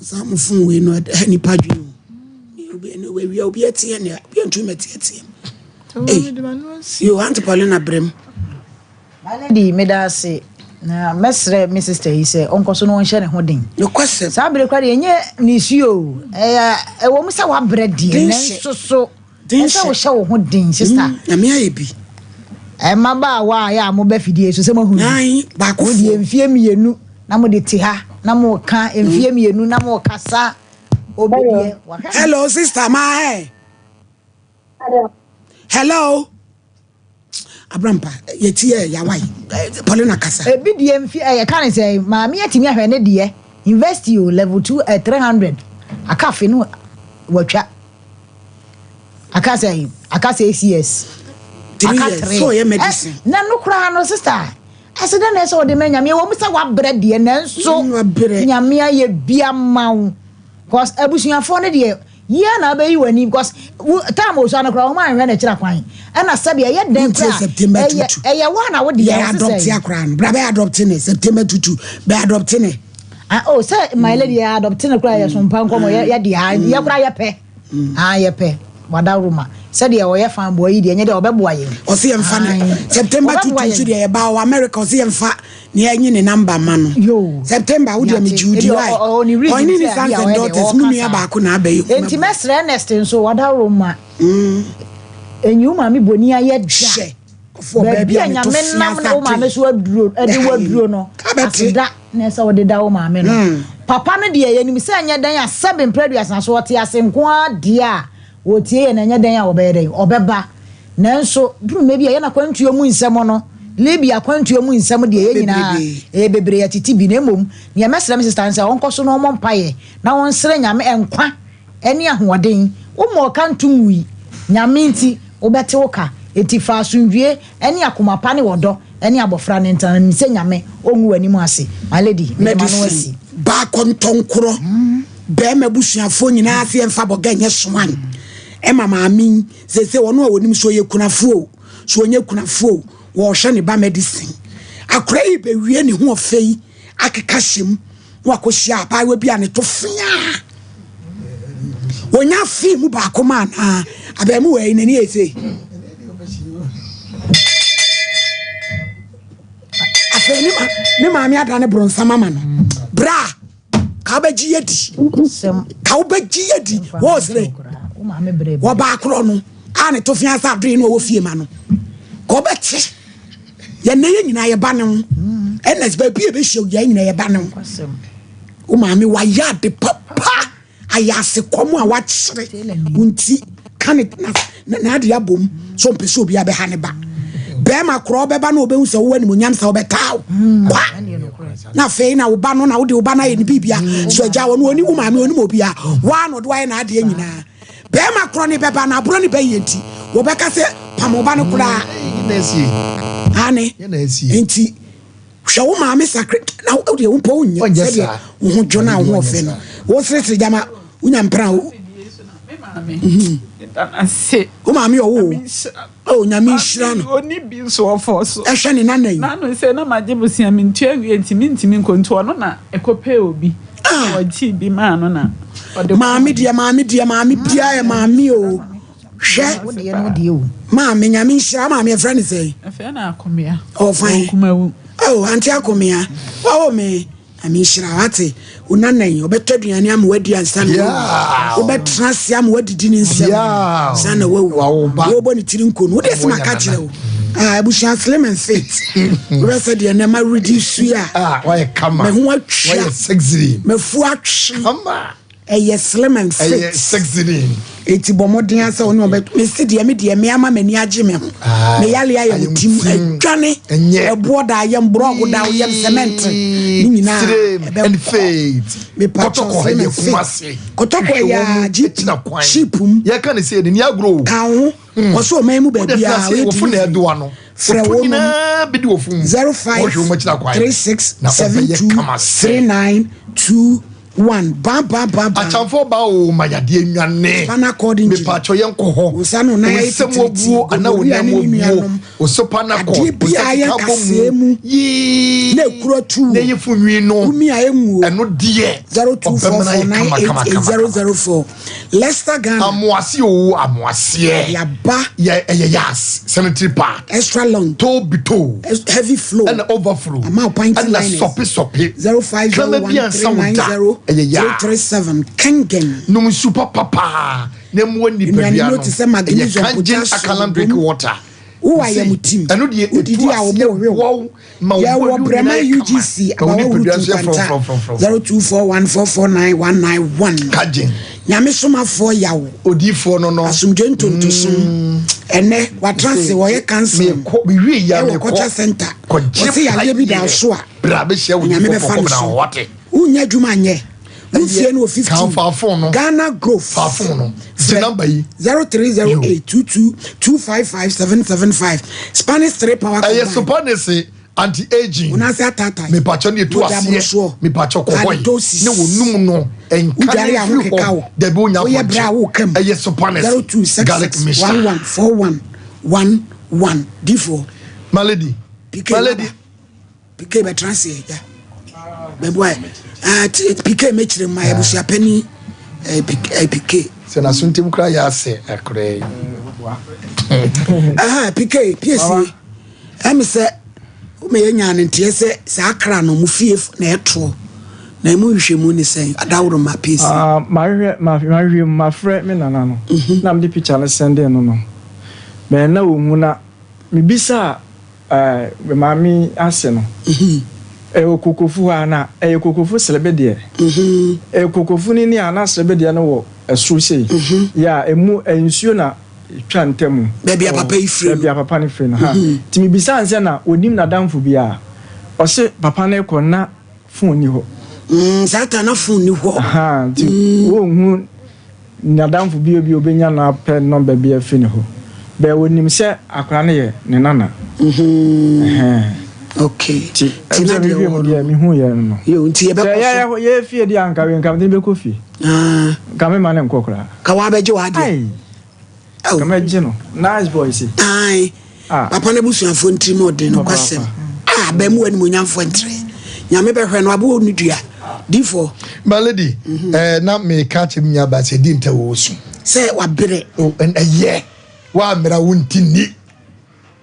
Speaker 1: Saa mo fon wei no ɛha nipa dwen o. Obi ɛna wawia obi ɛteɛ ne obi ɛntu mɛ teɛ teɛ. Ee yo Auntie Paulina brem.
Speaker 16: My lady meda ase na mɛsrɛ me sister yi sɛ ɔnkɔ so na ɔnhyɛ ne ho den.
Speaker 1: Nokwasɛm.
Speaker 16: Saa bere koraa deɛ ɛnyɛ ne su o. Ɛyɛ ɛwɔ mu sɛ wabrɛ deɛ nanso so ɛsɛ wohyɛ wo ho den sister.
Speaker 1: Mm, nyame ayɛ bi.
Speaker 16: Mmabaawa a yɛ a moba fidie so sɛ moahu bi.
Speaker 1: Baako
Speaker 16: Mo deɛ mfie mmienu na mode te ha na moka mfie mmienu na mokasa obi deɛ wahwɛ.
Speaker 1: Hello sister ma ɛ. Hello. Abrampa yɛti yɛ yawai Paulina kasa.
Speaker 16: Ebi deɛ mfie ɛyɛ ka ne sɛ maame atumi ahwɛ ne deɛ university o level 2 eh, 300 aka afe no watwa. Aka sɛ aka sɛ years.
Speaker 1: Aka 3. So ɔyɛ medicine.
Speaker 16: Eh, na no koraa no sister. Ɛsɛ dɛ na ɛsɛ ɔde ma nyame wɔ mu sɛ wabrɛ deɛ nanso nyame ayɛ bi ama wo. Cause abusuafoɔ no deɛ yia na abɛyi w'ani because time osua no koraa wɔn anhwɛ n'akyira kwan ɛna sɛbi ɛyɛ dɛn koraa ɛyɛ ɛyɛ wo na wo deɛ
Speaker 1: yɛ adopt akora no bra bɛ adopt ne September tutu bɛ adopt ne.
Speaker 16: Ah oh sɛ my lady yɛ adopt ne koraa yɛ so mpa nkɔmɔ yɛ yɛ deɛ yɛ koraa yɛ pɛ. Ah yɛpɛ wadawuruma. Sɛdeɛ ɔyɛ fan boa yi deɛ ɛnyɛ dɛ ɔbɛboa yɛn.
Speaker 1: Ɔse yɛmfa ne
Speaker 16: Ae.
Speaker 1: September
Speaker 16: Ɔbɛboa
Speaker 1: tutu nso
Speaker 16: yɛn.
Speaker 1: deɛ yɛba wɔ America ɔse yɛmfa ne yɛnye ne number ma no. September wo deɛ
Speaker 16: Mate.
Speaker 1: megye wo di
Speaker 16: Ebi
Speaker 1: why?
Speaker 16: ɔ- ɔ- ɔne reason
Speaker 1: Ɔne ne
Speaker 16: sɛ
Speaker 1: sons
Speaker 16: abi a
Speaker 1: and
Speaker 16: ɔyɛ deɛ
Speaker 1: daughters mu
Speaker 16: ɔka
Speaker 1: nua
Speaker 16: saa.
Speaker 1: baako na abɛyɛ.
Speaker 16: Enti mɛsrɛ Ernest nso wadaworo ma. Enyi wo maame boni ayɛ da.
Speaker 1: Hyɛ. Kɔfo ɔbaa
Speaker 16: Baabi
Speaker 1: bi
Speaker 16: a
Speaker 1: a ne to
Speaker 16: Nyame
Speaker 1: fia
Speaker 16: nam na wo
Speaker 1: sa
Speaker 16: maame
Speaker 1: dwen.
Speaker 16: so aduro ɛde
Speaker 1: Ɛha
Speaker 16: wo
Speaker 1: yi.
Speaker 16: aduro no.
Speaker 1: Kabɛte.
Speaker 16: Aseda na ɛsɛ wode da wo maame no. Papa no deɛ yɛnim sɛ ɛnyɛ dɛn a sɛbe mprɛ aduasa so ɔte ase nko ara deɛ a wɔtie yɛn ɛnyɛ dɛn a wɔbɛyɛ dɛn ɔbɛba. Nanso duru mmerɛ bi a yɛn akwantuo mu nsɛm no Libya akwantuo mu nsɛm deɛ yɛn nyinaa
Speaker 1: Bebrebe.
Speaker 16: ɛyɛ bebree yɛtete bi na mmom deɛ mɛsrɛ me sister ne sɛ ɔnkɔ so na ɔmmɔ mpaeɛ na ɔnsrɛ Nyame nkwa ne ahoɔden. Woma ɔka nto nwui. Nyame nti wobɛte wo ka. Enti fa asomdwie ne akoma pa ne ɔdɔ ne abɔfra no ntena na nim sɛ Nyame ɔngu w'anim ase. My lady, mede m'ano asi.
Speaker 1: Medicine baa kɔntɔnkorɔ bɛɛma abusuafoɔ nyinaa se yɛmfa bɔga nyɛ soman ɛma maame yi seesei ɔno a ɔnim so ɔyɛ kunafoɔ o so ɔnyɛ kunafoɔ o wɔɔhwɛ ne ba medicine akora yi bɛwie ne ho ɔfɛ yi akeka hyɛ mu na wakɔhyia abaayewa bi a ne to feaa wɔnya fii mu baako ma anaa abaamuwa yi n'ani yɛ sei afei ne ma ne maame ada ne borɔnsam ama no bra ka wobɛgye yɛ di ka wobɛgye yɛ di wɔɔsere wɔbaa korɔ no a ne to fea sɛ adoe no ɔwɔ fie ma no ka wobɛte yɛn yɛ nyinaa yɛba ne ho ɛna baabi a ɛbɛhyia yɛn nyinaa yɛba ne ho wo maame wayɛ ade papa ayɛ ase kɔm a wakyerɛ wo nti ka ne n'ade abom so mpɛ sɛ obi abɛha ne ba bɛrima korɔ ɔbɛba na ɔbɛhu sɛ wowɔ animonyam sɛ wobɛtaa wo kwa na afei na wo ba no na wode wo ba no ayɛ ne biribia so agya wɔ no ɔni wo maame ɔnim obia woa na ɔde wayɛ n'adeɛ nyinaa bɛrima korɔ ne bɛba na aborɔ ne bɛyɛ nti wɔbɛka sɛ pam wo ba no koraa ane nti hwɛ wo maame sakre na wo deɛ wo mpo wonyɛ
Speaker 9: Ɔnyɛ
Speaker 1: sɛdeɛ
Speaker 9: saa.
Speaker 1: wo ho dwo no a wo ho ɔfɛ no wo seresere gyama wonya mpena wo wo maame ɔwo o nyame nhyira no
Speaker 2: Oni bi nso ɔfɔ so.
Speaker 1: ɛhwɛ ne nana yi
Speaker 2: N'ano sɛ na magye bosea mentua wie nti mentumi nkɔ nti ɔno na ɛkɔpɛɛ obi. Ɔgyee bi maa no na ɔde
Speaker 1: maame deɛ maame deɛ maame biara yɛ maame o hwɛ maame nyame nhyira maame ɛfrɛ ne sɛn
Speaker 2: Ɛfɛ na akomea.
Speaker 1: ɔfan
Speaker 2: Kumawu.
Speaker 1: oh ante akomea wawo me nyame nhyira wate wo nana yi ɔbɛtɔ aduane ama wadi ansa na wawu wobɛtena ase ama wadidi ne nsam ansa na wawu wobɔ ne tiri nko no wode sɛ maka kyerɛ wo Ah, abusua slim and fit wobɛ sɛ deɛ nɛma redi sui a maho atwa mafu atwe ɛyɛ slim and fit
Speaker 9: ɛyɛ sexy
Speaker 1: eti bɔ mmɔden asɛ wo ne ɔbɛ mesi deɛ me deɛ me ama m'ani agye me ho
Speaker 9: Ah,
Speaker 1: me yale ayɛ
Speaker 9: ayɛ
Speaker 1: wo tim
Speaker 9: wo tim.
Speaker 1: adwane
Speaker 9: Ɛnyɛ.
Speaker 1: ɛboɔ da ayɛm borɔgo da woyɛm cement ne nyinaa
Speaker 9: Slim and fit
Speaker 1: Mepa
Speaker 9: kɔtɔkɔ
Speaker 1: slim
Speaker 9: ɛyɛ
Speaker 1: and fit.
Speaker 9: kumase
Speaker 1: Kɔtɔkɔ ɛyɛ a jeep
Speaker 9: ship
Speaker 1: mu
Speaker 9: yɛka ne sɛ ɛni agorɔ o
Speaker 1: ka ho ɔsɛ ɔman mu baabi a ɔyɛ
Speaker 9: wɔfo na ɛdoa no
Speaker 1: frɛ
Speaker 9: wɔfo
Speaker 1: wo
Speaker 9: nyinaa bɛdi wɔ fom
Speaker 1: zero five
Speaker 9: wɔhwɛ wɔn akyiri akwan
Speaker 1: three six
Speaker 9: na
Speaker 1: seven
Speaker 9: ɔbɛyɛ
Speaker 1: two
Speaker 9: kama sɛ
Speaker 1: three nine two one bam bam bam bam.
Speaker 9: akyamfo ba o ma yadeɛ nwane
Speaker 1: spinal cord injury
Speaker 9: mepatwɔ yɛn kɔ hɔ
Speaker 1: Nsa no nan ayɛ
Speaker 9: nsɛm
Speaker 1: titiritii,
Speaker 9: wabuo anaa wo
Speaker 1: gonorrhea
Speaker 9: nam
Speaker 1: ne ne
Speaker 9: wabuo
Speaker 1: nuanom.
Speaker 9: osopa na kɔ
Speaker 1: Adeɛ biara yɛ kaseɛ mu
Speaker 9: yii
Speaker 1: na ekuro tu
Speaker 9: na ɛyɛ fo nwi no
Speaker 1: wumi a enwuo
Speaker 9: ɛno deɛ
Speaker 1: zero two four
Speaker 9: ɔbɛmana
Speaker 1: four
Speaker 9: yɛ
Speaker 1: nine
Speaker 9: kama
Speaker 1: eight
Speaker 9: kama
Speaker 1: eight
Speaker 9: kama
Speaker 1: zero zero four Leicester Ghana
Speaker 9: amoase o amoaseɛ
Speaker 1: yaba
Speaker 9: yɛ ɛyɛ yas sanitary pad
Speaker 1: extra long
Speaker 9: toe bi toe
Speaker 1: heavy flow
Speaker 9: ɛna overflow
Speaker 1: ama o pint
Speaker 9: ɛna
Speaker 1: liners
Speaker 9: sɔpe sɔpe
Speaker 1: zero five zero
Speaker 9: Kraman
Speaker 1: one
Speaker 9: bi ansa
Speaker 1: three
Speaker 9: wo
Speaker 1: nine
Speaker 9: da
Speaker 1: zero
Speaker 9: ɛyɛ
Speaker 1: three
Speaker 9: yaa
Speaker 1: three seven Kengen
Speaker 9: nom nsu papapaa na mmoa nipadua
Speaker 1: Nnuane
Speaker 9: no
Speaker 1: no te sɛ
Speaker 9: ɛyɛ
Speaker 1: magnesium,
Speaker 9: kangen
Speaker 1: potassium,
Speaker 9: akalan drink
Speaker 1: bom.
Speaker 9: water
Speaker 1: Wowɔ ayamtim
Speaker 9: ɛno deɛ
Speaker 1: wodidi
Speaker 9: ɛtu
Speaker 1: a
Speaker 9: aseɛ
Speaker 1: wɔbɔ wew
Speaker 9: boa ma wo
Speaker 1: yɛwɔ
Speaker 9: body
Speaker 1: Brɛma
Speaker 9: nyinaa yɛ kama.
Speaker 1: UGC
Speaker 9: Ma wo
Speaker 1: abawa
Speaker 9: nipadua
Speaker 1: wurutu
Speaker 9: nso yɛ
Speaker 1: nkwanta
Speaker 9: frɔmfrɔmfrɔmfrɔm.
Speaker 1: zero two four one four four nine one nine one
Speaker 9: Kagyen.
Speaker 1: Nyame somafoɔ yaw
Speaker 9: odiifoɔ no no
Speaker 1: asomdwe ntontosom ɛnɛ watena ase wɔyɛ council
Speaker 9: mekɔ mewie ya
Speaker 1: ɛwɔ
Speaker 9: mekɔ
Speaker 1: culture center
Speaker 9: kɔgye
Speaker 1: wɔsɛ yadeɛ bi da so a
Speaker 9: bra bɛhyia wo
Speaker 1: Nyame
Speaker 9: difoɔ
Speaker 1: bɛfa no
Speaker 9: kɔkɔ
Speaker 1: so
Speaker 9: na wɔte
Speaker 1: wonya adwuma nyɛ wofie no wɔ
Speaker 9: kan
Speaker 1: 15
Speaker 9: fa phone no
Speaker 1: Ghana Grove
Speaker 9: fa phone no gye number yi
Speaker 1: 0308 22 255 775 Spanish 3 power
Speaker 9: ɛyɛ
Speaker 1: combine
Speaker 9: sopa ne se anti aging
Speaker 1: Wo nan ase ataataa
Speaker 9: mepakyɛ ne etu
Speaker 1: Mogya
Speaker 9: aseɛ
Speaker 1: mmorosoɔ.
Speaker 9: mepakyɛ kɔ hɔ yi
Speaker 1: Halitosis.
Speaker 9: ne wɔnum no ɛnka
Speaker 1: Wodware
Speaker 9: ne
Speaker 1: a
Speaker 9: firi
Speaker 1: ho keka
Speaker 9: hɔ
Speaker 1: wo.
Speaker 9: dabi wonya
Speaker 1: Woyɛ berɛ a woka mu.
Speaker 9: ɛyɛ sopa ne se garlic
Speaker 1: 0266
Speaker 9: mixture
Speaker 1: 11 41 11 D4
Speaker 9: my lady
Speaker 1: PK
Speaker 9: my lady
Speaker 1: Waba. PK bɛtena ase agya bɛboa PK mɛkyerɛ mu ma abusuapani PK
Speaker 9: sɛ n'aso ntam koraa yɛ asɛ akoraa yi.
Speaker 1: Aha, PK, PSA. Ɛmi sɛ woma yɛnya no nteɛ sɛ saa kra no mo fie na ɛtoɔ na ɛmu nhwehwɛmu ne sɛn adaworoma PSA.
Speaker 6: Ah, mahwehwɛ mahwehwɛ mu mafrɛ me nana no mhm. na mede picture no sɛndee no no bɛn na wɔhu na mebisaa eh, maame ase no mhm. ɛwɔ kokofu hɔ a na ɛyɛ kokofu serebe deɛ mhm. ɛyɛ kokofu no ni a na serebe deɛ no wɔ ɛsoro sei yɛ a ɛmu nsuo na twa ntamu.
Speaker 1: Baabi a papa yi firi no.
Speaker 6: Baabi a papa no firi no ha. Nti mebisaa no sɛ na ɔnim n'adamfo bi a. Ɔse papa no rekɔ na phone nni hɔ.
Speaker 1: Mm, saa ta na phone nni hɔ.
Speaker 6: Aha, nti mm. wɔnhu n'adamfo bi obi obɛnya no apɛ nɔmba bi afiri ne hɔ. Bɛɛ wɔnim sɛ akwadaa no yɛ ne nana.
Speaker 1: Mm-hmm. Okay.
Speaker 6: Nti ɛsɛ mehwɛ mu deɛ mehu yɛ no no.
Speaker 1: Yo, nti yɛbɛkɔ so.
Speaker 6: Sɛ yɛ fie deɛ anka wei nka mede bɛkɔ fie.
Speaker 1: Ah.
Speaker 6: Nka mema ne nkɔ koraa.
Speaker 1: Ka wabɛgye w'adeɛ.
Speaker 6: Nka mɛgye no. Nice boy si.
Speaker 1: Ae. Ah. Papa no abusuafoɔ ntiri mu ɔden no kwasɛm. Ah, abaamuwa animuonyamfoɔ ntere. Nyame bɛhwɛ no aboɔ ne dua. Difoɔ.
Speaker 9: My lady, mm -hmm. eh, na meka kyerɛ me nuabaa sɛ di nta wɔ su.
Speaker 1: Sɛ wabrɛ.
Speaker 9: Oh, ɛyɛ. Woammra wo nti nni.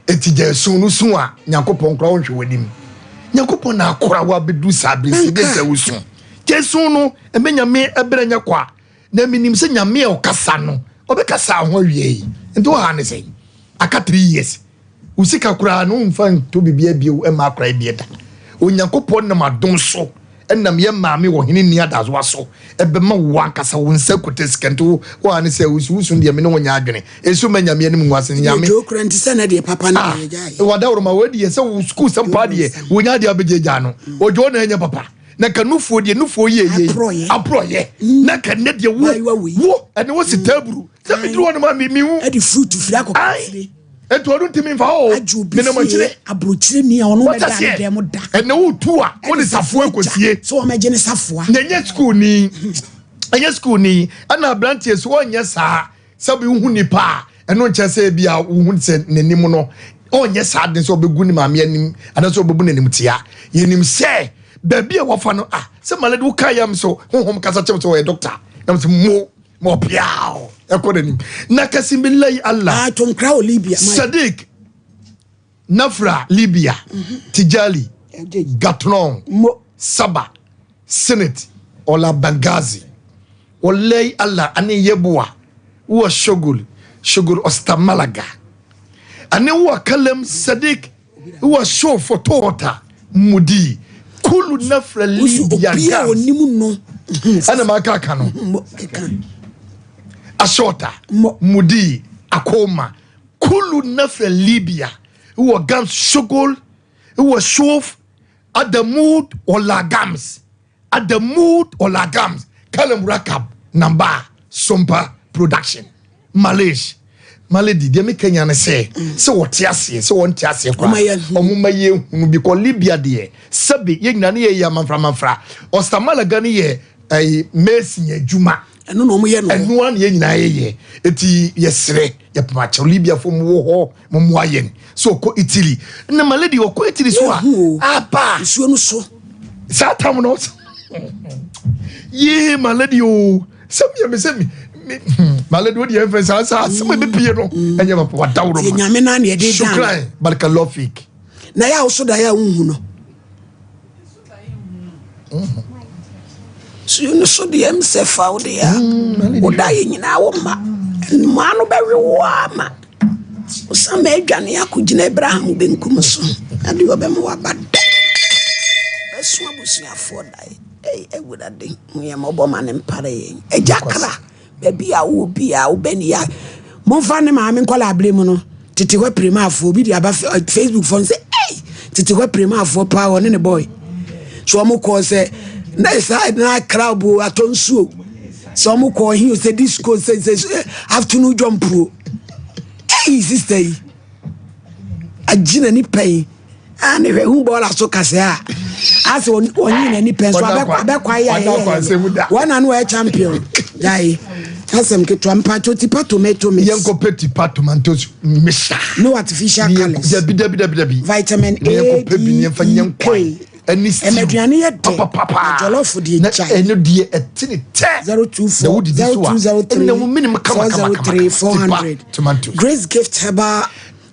Speaker 9: Enti gyae su no su a Nyankopɔn koraa ɔnhwɛ w'anim. Nyankopɔn na akora wo abɛduru saa bere sɛ dɛn nti wosu. Gyae su no, ɛmɛ Nyame ɛberɛ nyɛ kwa. Na menim sɛ Nyame a ɔkasa no, ɔbɛkasa ho awiei. Nti wo ha ne sɛn? Aka 3 years. Wo sika koraa no womfa nto biribiara bio mma akora yi deɛ da. Onyankopɔn nam adom so Ɛnam yɛn maame ɔhene nni adasoa so ɛbɛma wo ankasa wo nsa kuta sika nti wo wo a ne sɛ wusu wusu deɛ me ne wo nyɛ adwene nso mma nyame anim ngu ase nyame
Speaker 1: Dwo kura nti sɛ na deɛ papa no
Speaker 9: ah
Speaker 1: deɛ gyae.
Speaker 9: wɔ adaworoma wɔ deɛ sɛ wo sukuu sɛm paa deɛ wonya adeɛ abɛgye gyaa no odwo na ɛnyɛ papa na ka nufuo deɛ nufuo yɛ yɛ
Speaker 1: Aporɔyɛ.
Speaker 9: aporɔyɛ na ka nnɛ deɛ wo
Speaker 1: Baayewa wei.
Speaker 9: wo ɛne wo si taburu sɛ meduru hɔ no ma me mehu
Speaker 1: Ɛde fruit firi akɔ
Speaker 9: Ai.
Speaker 1: firi.
Speaker 9: Enti ɔno ntumi mfa hɔ o.
Speaker 1: Agye obi
Speaker 9: Menam
Speaker 1: fie
Speaker 9: akyire.
Speaker 1: aburokyire ni a ɔno
Speaker 9: Wate
Speaker 1: bɛda ne
Speaker 9: aseɛ?
Speaker 1: dɛm da.
Speaker 9: Ɛnɛ wotu a, wo ne safoa kɔsie.
Speaker 1: Sɛ wɔmɛgye ne safoa.
Speaker 9: Na ɛnyɛ sukuuni. Ɛnyɛ sukuuni. Ɛna aberanteɛ so ɔnyɛ saa. Sɛ bi wohu nipa a, ɛno nkyerɛ sɛ ebi a wohu sɛ n'anim no, ɔnyɛ saa den sɛ ɔbɛgu ne maame anim anaasɛ ɔbɛbu n'anim tia. Yɛnim sɛ baabi a wafa no, ah, sɛ maladi woka yam so, honhom kasa kyerɛ sɛ ɔyɛ dɔkta. Na sɛ mo ma ɔpiaw ɛkɔ n'anim na kasi billahi Allah
Speaker 1: ah, tonkra wɔ Libya
Speaker 9: Sadiq Nafra Libya mm -hmm. Tijali Gatnon
Speaker 1: Mo.
Speaker 9: Saba Senate Ola Benghazi Wallahi Allah ane Yeboa wa Shogol Shogol Osta Malaga ane wa Kalam Sadiq Wɔ show foto ɔta mudi kulu nafra Libya
Speaker 1: Obi a onim no.
Speaker 9: Ɛna ma aka aka no. Asɔta mudi akoma kulu nafra Libya wɔ gams shogol wɔ show adamud ɔla gams. Adamud Olagams Kalam Rakab Namba Sompa Production Malaysia Malady deɛ meka nya ne sɛ sɛ wɔte aseɛ sɛ wɔnte aseɛ koraa ɔmo ma yɛ hunu bi kɔ Libya deɛ sɛbe yɛ nyina ne yɛyɛ amanfra amanfra Ɔsta Malaga ne yɛ ɛyi mason adwuma
Speaker 1: ɛno na ɔmo yɛ no
Speaker 9: ɛno a na yɛ nyinaa yɛyɛ eti yɛsrɛ yɛpoma kyɛw Libya fo mo wɔ hɔ mo mmoa yɛn sɛ ɔkɔ Italy na Malady ɔkɔ Italy so a aba
Speaker 1: nsuo no so
Speaker 9: saa tam no yee my lady o sɛ meyɛ me sɛ me hmm, my lady o deɛ ɛfɛ saa saa asɛm a ɛbɛpie no mm. ɛnyɛ papa wadaworo ma
Speaker 1: nyame na ne ɛde dan
Speaker 9: shukran barakallahu
Speaker 1: na yɛ a woso da yɛ a wonhu no suo no so deɛ m sɛ fa wo deɛ a mm, woda yɛ nyinaa wo mma mmaa no bɛwe wo ama Wosan ma adwane akɔgyina Abraham benkum so, na deɛ ɔbɛma waba da bɛso abusuafoɔ dae. Ei, Awurade, hu yɛn mmɔbɔ ma ne mpare yɛn. Agya kra, baabi a wowɔ biara, wobɛni ya. Momfa ne maame nkɔla abere mu no, tete hɔ pirimaafoɔ, obi de aba Facebook fɔ no sɛ, ei, tete hɔ pirimaafoɔ paa ɔne ne boy. So wɔn kɔɔ sɛ, na saa na club o, atɔ nsuo. Sɛ wɔn kɔɔ hin o, sɛ disco, sɛ sɛ afternoon jump o. Ei sister yi agye n'ani pɛn a ne hwɛ hu bɔɔla so kasa a asɛ ɔnye n'ani pɛn so abɛkwa ayɛ ayɛ wɔn na no ɔyɛ champion gyae asɛm ketewa mpatwo tipa tomato mix
Speaker 9: yɛnkɔ pɛ tipa tomatoes mixture
Speaker 1: no artificial colours
Speaker 9: dabi dabi dabi dabi
Speaker 1: vitamin A D E K.
Speaker 9: Ɛne stew.
Speaker 1: Ɛma aduane yɛ dɛ.
Speaker 9: Papapapa.
Speaker 1: Na jollof deɛ
Speaker 9: Na
Speaker 1: gyae.
Speaker 9: ɛno deɛ ɛte ne tɛ.
Speaker 1: 024
Speaker 9: Na wodidi so a,
Speaker 1: 0203
Speaker 9: ɛnna wo menem kama kama kama.
Speaker 1: 403 400.
Speaker 9: Tipa tomatoes.
Speaker 1: Grace Gift Herbal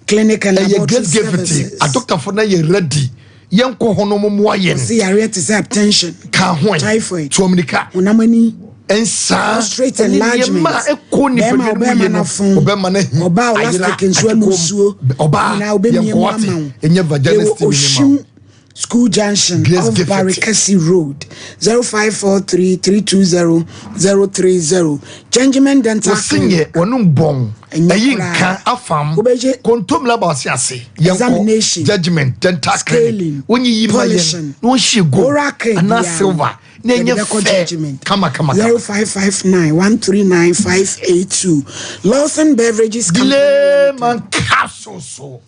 Speaker 1: Clinic and
Speaker 9: Ɛyɛ
Speaker 1: Laboratory
Speaker 9: Grace Gift
Speaker 1: Services.
Speaker 9: adɔktafo na yɛ ready. Yɛnkɔ hɔ no mmoa yɛn.
Speaker 1: Ɔse yareɛ te sɛ hypertension.
Speaker 9: Ka ho ɛ.
Speaker 1: Typhoid.
Speaker 9: Tuomirika.
Speaker 1: Honam ani.
Speaker 9: Nsaa.
Speaker 1: Prostate
Speaker 9: Ɛne
Speaker 1: enlargement.
Speaker 9: nneɛma a ɛkɔ
Speaker 1: Bɛrima
Speaker 9: nipadua no mu
Speaker 1: ɔbɛrima
Speaker 9: yie no.
Speaker 1: n'afon.
Speaker 9: Ɔbɛrima no ahi.
Speaker 1: Ɔbaa
Speaker 9: Ayera.
Speaker 1: elastic nso anu
Speaker 9: Atwekɔm.
Speaker 1: nsuo.
Speaker 9: Ɔbaa.
Speaker 1: Nyinaa wobɛmia
Speaker 9: Yɛnkɔ
Speaker 1: mu
Speaker 9: wate.
Speaker 1: ama wo.
Speaker 9: Ɛnyɛ vaginal
Speaker 1: Yɛwɔ
Speaker 9: steam nyɛ ma wo.
Speaker 1: Oshim School Junction
Speaker 9: Grace
Speaker 1: off
Speaker 9: Gift.
Speaker 1: Barikasi Road 0543 320 030 Gentleman Dental
Speaker 9: Wɔsi
Speaker 1: Clinic.
Speaker 9: nyɛ wɔn bɔn
Speaker 1: Ɛnyɛ
Speaker 9: ɛyi
Speaker 1: koraa.
Speaker 9: nka afam
Speaker 1: Wobɛgye
Speaker 9: kontomire aba ɔsi ase yɛnkɔ
Speaker 1: Examination,
Speaker 9: judgement dental clinic
Speaker 1: scaling,
Speaker 9: wonyi yi ma yɛn
Speaker 1: polishing,
Speaker 9: na wɔnhyɛ gold
Speaker 1: oral care
Speaker 9: anaa
Speaker 1: biara
Speaker 9: silver na
Speaker 1: yɛde
Speaker 9: ɛnyɛ
Speaker 1: bɛkɔ
Speaker 9: fɛ
Speaker 1: judgement.
Speaker 9: kama kama kama.
Speaker 1: 0559 139 582 Lawson Beverages Company.
Speaker 9: Delay man capsule so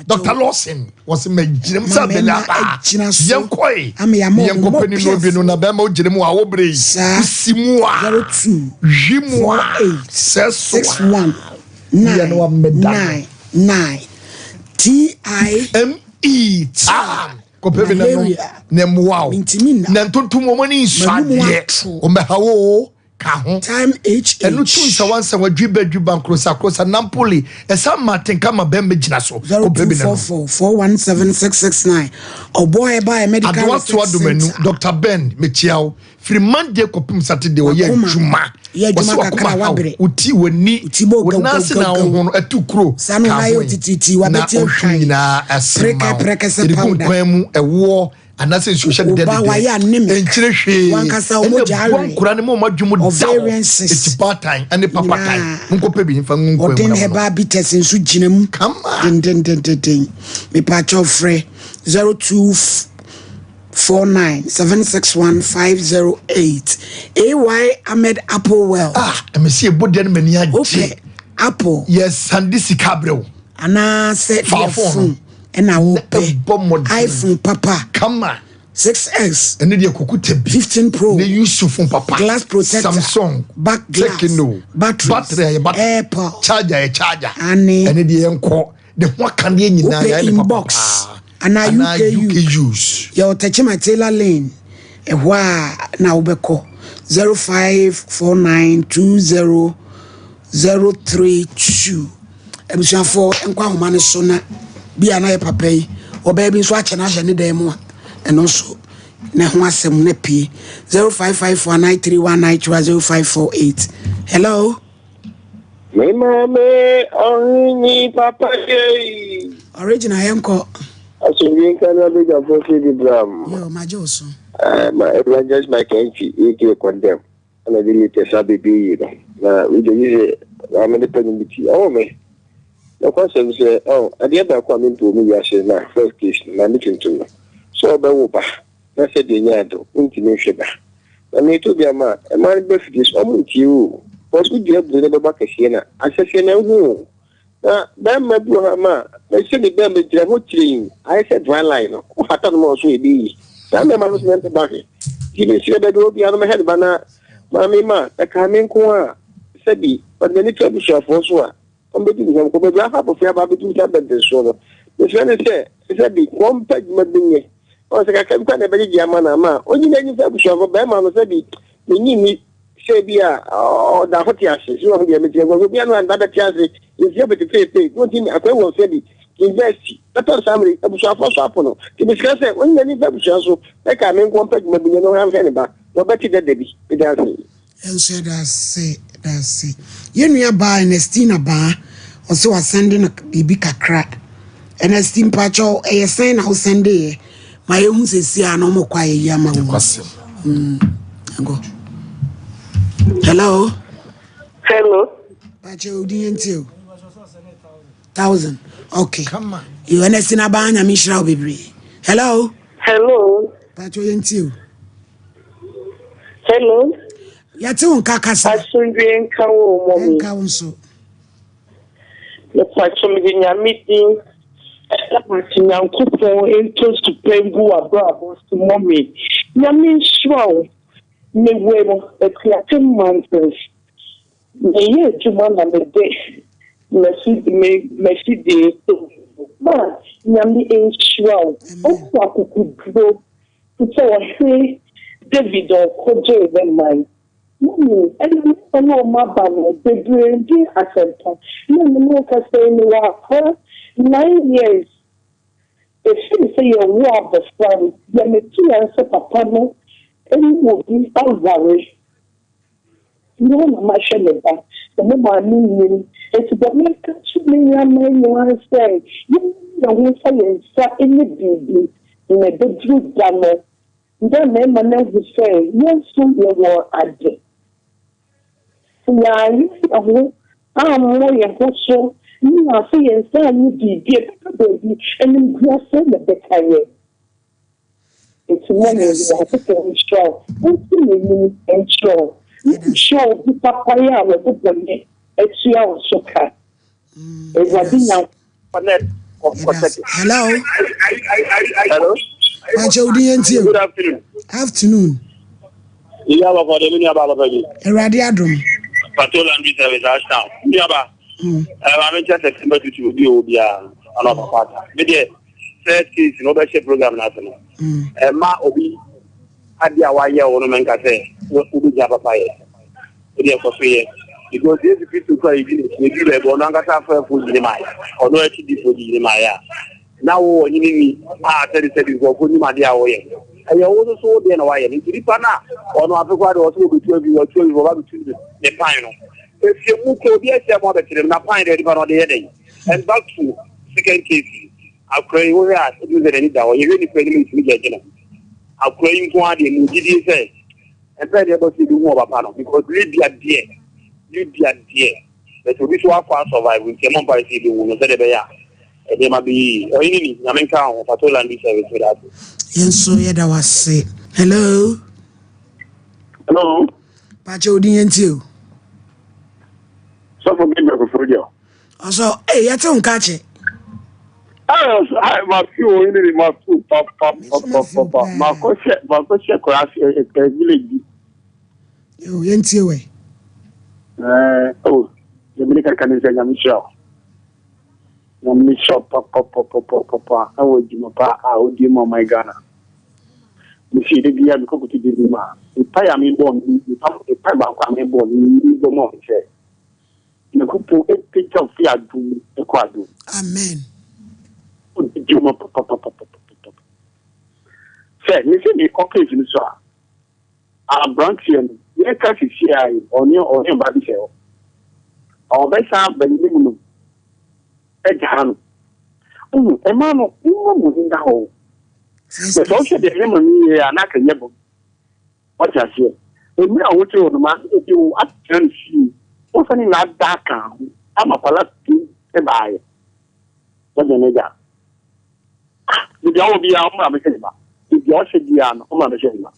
Speaker 9: Dr. Lawson wɔsi mɛ gyina mu sɛ
Speaker 1: Ma
Speaker 9: abɛlɛ
Speaker 1: mmarima
Speaker 9: aba
Speaker 1: agyina so
Speaker 9: yɛnkɔ yi
Speaker 1: ama yɛama wɔn
Speaker 9: yɛnkɔ
Speaker 1: mmɔ
Speaker 9: panyin na obi no na bɛrima ogyina mu a wobere yi
Speaker 1: Saa.
Speaker 9: wosi mu a
Speaker 1: 02
Speaker 9: hwi mu a
Speaker 1: 48
Speaker 9: sɛ so a
Speaker 1: 61
Speaker 9: Yɛ no
Speaker 1: 9
Speaker 9: ameda no.
Speaker 1: 9 9 T I
Speaker 9: M E time kɔpɛ bi na nom
Speaker 1: Malaria.
Speaker 9: na mmoa wo
Speaker 1: Mintimi nna.
Speaker 9: na ntontom wɔn ani nsɔ
Speaker 1: M'anum
Speaker 9: adeɛ
Speaker 1: ato.
Speaker 9: wɔn bɛha wo ka ho
Speaker 1: Time H
Speaker 9: ɛno tu nsawansawa dwiba dwiba nkorosa korosa nampoli ɛsan ma atenka ma bɛrima gyina so kɔpɛ bi na nom
Speaker 1: 0244 417 669 Ɔbɔ ɛba medical
Speaker 9: adoa to
Speaker 1: research
Speaker 9: adomanu
Speaker 1: center.
Speaker 9: Dr. Ben mekyia wo firi Monday kɔpem Saturday ɔyɛ
Speaker 1: Wakoma.
Speaker 9: adwuma
Speaker 1: Yɛ adwuma
Speaker 9: Wɔse wakoma
Speaker 1: kakra,
Speaker 9: haw
Speaker 1: wabrɛ.
Speaker 9: wo ti w'ani
Speaker 1: Wo ti bɔ
Speaker 9: wo
Speaker 1: gaw,
Speaker 9: nan ase
Speaker 1: gaw,
Speaker 9: na
Speaker 1: gaw.
Speaker 9: wo ho no ɛtu kuro
Speaker 1: Saa no
Speaker 9: ka
Speaker 1: na ayɛ
Speaker 9: ho yi.
Speaker 1: otititi,
Speaker 9: na
Speaker 1: wabɛte
Speaker 9: ɔhwɛ
Speaker 1: ahwan.
Speaker 9: nyinaa ɛse
Speaker 1: Prɛkɛ,
Speaker 9: ma wo
Speaker 1: prɛkɛ sɛ
Speaker 9: yɛde gu
Speaker 1: powder.
Speaker 9: nkwan mu ɛwoɔ anaasɛ nsuo hyɛ
Speaker 1: Wo ba
Speaker 9: dedɛdedɛ
Speaker 1: wayɛ anemic.
Speaker 9: ɛnkyerɛ hwee
Speaker 1: Wankasa wo
Speaker 9: ɛna
Speaker 1: mogya
Speaker 9: boa
Speaker 1: awe.
Speaker 9: nkora no ma ɔma adwuma da hɔ
Speaker 1: Ovarian cyst.
Speaker 9: ɛti baatan ɛne papa tan
Speaker 1: Nyinaa.
Speaker 9: monkɔpɛ bi mfa ngu nkwan mu
Speaker 1: Ɔden
Speaker 9: na monom.
Speaker 1: herbal bitters nso gyina mu.
Speaker 9: Kama.
Speaker 1: Dendendendenden. Mepakyɛw frɛ 0249 761 508. AY Ahmed Apple World.
Speaker 9: Ah, ɛmɛ sɛ ɛbɔ deɛ no m'ani agye.
Speaker 1: Wopɛ Apple.
Speaker 9: Yɛsande sika abrɛ wo.
Speaker 1: Anaasɛ
Speaker 9: Fa
Speaker 1: deɛ
Speaker 9: phone no.
Speaker 1: phone ɛna wopɛ.
Speaker 9: Ɛbɔ mmɔden.
Speaker 1: iPhone papa.
Speaker 9: Kama.
Speaker 1: 6S.
Speaker 9: Ɛne deɛ kukuta bi.
Speaker 1: 15 Pro.
Speaker 9: Ne use phone papa.
Speaker 1: Glass protector.
Speaker 9: Samsung.
Speaker 1: Back glass.
Speaker 9: Tecno.
Speaker 1: Batteries.
Speaker 9: Battery ayɛ battery.
Speaker 1: AirPod.
Speaker 9: Charger ayɛ charger.
Speaker 1: Ane.
Speaker 9: Ɛne deɛ yɛnkɔ. Ne ho akadeɛ nyinaa
Speaker 1: Wopɛ
Speaker 9: yɛayɛ ne papa
Speaker 1: inbox.
Speaker 9: paa.
Speaker 1: Anaa
Speaker 9: Anaa
Speaker 1: UK
Speaker 9: UK use.
Speaker 1: Yɛwɔ Techiman Taylor Lane. Ɛhɔ a na wobɛkɔ. 054920032. Abusuafoɔ nkɔ ahoma no so na bi a na yɛ papa yi. Ɔbaa bi nso akyɛ no ahyɛ ne dan mu a ɛno nso ne ho asɛm na pie. 05549319 0548. Hello.
Speaker 3: Me maame ɔhenyi papa yei.
Speaker 1: Original yɛnkɔ.
Speaker 3: Asomdwe nka no abadwafoɔ firi di bram.
Speaker 1: Yo, magye wo so.
Speaker 3: Ma Evangelist Michael Ntwi aka Condemn ɛna de latest abɛbi yi no. Na wogye yi sɛ maame ne panyin bi ti. Ɔwɔ me. Nokwasɛm sɛ ɔ adeɛ baako a mempɛ wɔ me wiase na first case no maame tuntum no. Sɛ ɔbɛwo ba na sɛ deɛ nyɛ ado wontumi nhwɛ ba. Na meeto bi ama a ɛma no ba fidie so ɔmo ntie o. Because wodua aburo no bɛba kɛseɛ na ahyɛseɛ na ɛho o. Na bɛrima bi wɔ hɔ ama a mɛhyɛ ne bɛrima gyina hɔ kyerɛ yi ayɛ sɛ dry line no wohata no ma ɔso ɛbɛyi yi. Saa mmarima no so mɛmpɛ ba hwɛ. Nti mesrɛ baabi wɔ biara no mɛhwɛ ne ba na maame ma ɛka me nko a sɛbi ɔde n'ani to abusuafoɔ so a ɔmbɛdi ne hwam kɔ baabi afa abɔfra aba abɛdum saa bɛntensoɔ no. Mesrɛ ne sɛ sɛbi wɔmpɛ adwuma bi nyɛ. Ɔn sɛ kakra bi kora na ɛbɛgyegye ama no ama a ɔnyi n'ani mfa abusuafoɔ bɛrima no sɛbi menyi nni sɛ bi a ɔda ho te ase sɛ ɔho deɛ meteɛ nkɔso bia no anda bɛte ase nsia bɛte feefee wɔnti akwan wɔ sɛ bi university bɛtɔ saa mmere abusuafoɔ so apo no nti mesrɛ sɛ ɔnyi n'ani mfa abusua so bɛka me nko ɔmpɛ adwuma bi nyɛ na ɔhwɛ ne ba na ɔbɛte dada bi meda ase.
Speaker 1: Ɛnso yɛda ase da ase. Yɛn nua baa Ernestina baa ɔsɛ wasɛnde no biribi kakra. Ernestine mpakyɛw ɛyɛ sɛn na wosɛnde yɛ ma yɛhu sɛsi a na ɔmo kɔ ayɛyi ama wo. Ɛnkɔ. Hello.
Speaker 11: Hello.
Speaker 1: Mpakyɛw odin yɛn ti o. 1000. Okay. Yo Ernestina baa Nyame nhyira wo bebree. Hello.
Speaker 11: Hello.
Speaker 1: Mpakyɛw yɛn ti o.
Speaker 11: Hello.
Speaker 1: Yɛte wo nka kasa.
Speaker 11: Asomdwe nka wo mɔmi.
Speaker 1: Nka wo nso.
Speaker 11: Mepatwa mede Nyame din ɛda ase Nyankopɔn ntɔ supa ngu w'abrabɔ so mɔmi. Nyame nhyira wo. Mewɔ mu Akuapem Mountains. Meyɛ adwuma na mede mafidie so. Ma Nyame nhyira wo. Wokɔ akokoduro. Te sɛ Ɔhene David a ɔko gyee ne man. Mummy, ɛna mmarima no a wɔaba no, bebree ndwen asɛmpa. Na me ne wo kasa yi, mewɔ akora nine years. Ɛfiri sɛ yɛwoo abɔfra no, deɛ mete ara ne sɛ papa no ne obi aware. Me ara na mahwɛ me ba, na me maame nnim. Enti deɛ meka akyerɛ me nuammaa nyinaa ne sɛ, yɛnyere yɛn ho mfa yɛn nsa nyɛ biribi, na ɛbɛduru da no, na mmarima no ahu sɛ yɛn nso yɛwɔ ade. Sɛ yɛanyere yɛn ho ammɔ yɛn ho so na yɛamfa yɛn nsa anyɛ biribi a, ɛbɛba baabi, animguaseɛ na ɛbɛka yɛn. Enti mo ne Onyankopɔn nhyira wo, ɔnsi n'anim nkyerɛ wo, na ɔnhyira wo bi papayɛ a wɔde bɔne atua wo so ka. Awurade Nyankopɔn.
Speaker 1: Hello.
Speaker 10: Hello.
Speaker 1: Pakyɛ wo din yɛn tie o.
Speaker 10: Good afternoon.
Speaker 1: Afternoon.
Speaker 10: Iya bɔkɔ de mi nua ba papa bi.
Speaker 1: Awurade adom.
Speaker 10: Patrol Laundry Service Ashtown. Mi nua ba. Ɛ maame nkyɛn sɛ sɛmbɛ tutu obi o biara ɔnɔ papa ata. Mi deɛ. First case no wobɛhyɛ program no ase no ɛma obi adeɛ a wayɛ wo no mɛnka sɛ wobɛgya papa yɛ wode ɛkɔ so yɛ because Yesu Kristo kora yɛdi n'akyi ɛduru baabi ɔno ankasa afɛfoɔ gyine ma ɔno akyidifoɔ gyine ma yɛ a na wo ɔhene ni a sɛde sɛde nkurɔfoɔ nim adeɛ a woyɛ ɛyɛ wo nso so wo deɛ na wayɛ no nti nipa no a ɔno afe koraa deɛ ɔsɛ wɔbɛtu afi wɔatu afi wɔba bɛtu ne pan no efie mu kɔ obi ahyia mu abɛkyerɛ mu na pan deɛ nipa no ɔde yɛ dɛn And back to second case yi, akora yi wohwɛ a wotumi sɛ n'ani da hɔ, yɛhwɛ nipa anim ntumi gyɛgye no. Akora yi nko ara deɛ mu gyidie sɛ mpɛ deɛ ɛbɔ sɛ ebi hu ɔba pa no because Libya deɛ Libya deɛ but obi so akɔ asurvive nti ɛmɔ mpae sɛ ebi hu no sɛdeɛ ɛbɛyɛ a nneɛma bɛyɛ yie. Ɔhene ni, nyame nka ho, Pato Laundry Service meda ase.
Speaker 1: Yɛn nso yɛda wo ase. Hello.
Speaker 13: Hello.
Speaker 1: Pakyɛ wo din yɛn tie o.
Speaker 13: Sɔfo Gabriel Koforidua.
Speaker 1: Ɔsɔ, ee yɛte wo nka kyɛ.
Speaker 13: Ah, ma fi o ne ne ma fi pa pa pa pa pa pa. Ma kɔ hyɛ ma kɔ hyɛ kora ɛ ɛ village bi.
Speaker 1: Yo, yɛn tie wɛ.
Speaker 13: Ɛɛ, oh, yɛ mene kaka ne sɛ nyame hyira o. Nyame hyira pa pa pa pa pa pa pa ɛwɔ adwuma pa a odie mu ɔman Ghana. Mesi de bia mekɔ koto gye bi ma. Mpa ya me bɔ mpa mpa baako a me bɔ me bɔ ma sɛ Nyankopɔn apagya wo fi adom mu kɔ adom mu.
Speaker 1: Amen.
Speaker 13: Odi dwuma papapapapapa. Sɛ me sɛ mekɔ case no so a, aberanteɛ no yɛka sisi a yi ɔne ɔne ɔba bi sɛ hɔ. Ɔbɛsan aba n'anim no agyaa no. Wohu, ɛmaa no momma mo ani nna hɔ o. Sɛ wohwɛ deɛ ne maame yɛ a na aka nyɛ bɔ. Wate aseɛ? Mmerɛ a wote hɔ no, maame no de wo atena ne fie. Wofa ne nyinaa da ka ho ama akwadaa tu baeɛ. Wagya n'agya. Ah, baabi a ɔwɔ biara, ɔmmra bɛhwɛ ne ba. Baabi a ɔhyɛ biara no, ɔmmra bɛhwɛ ne ba.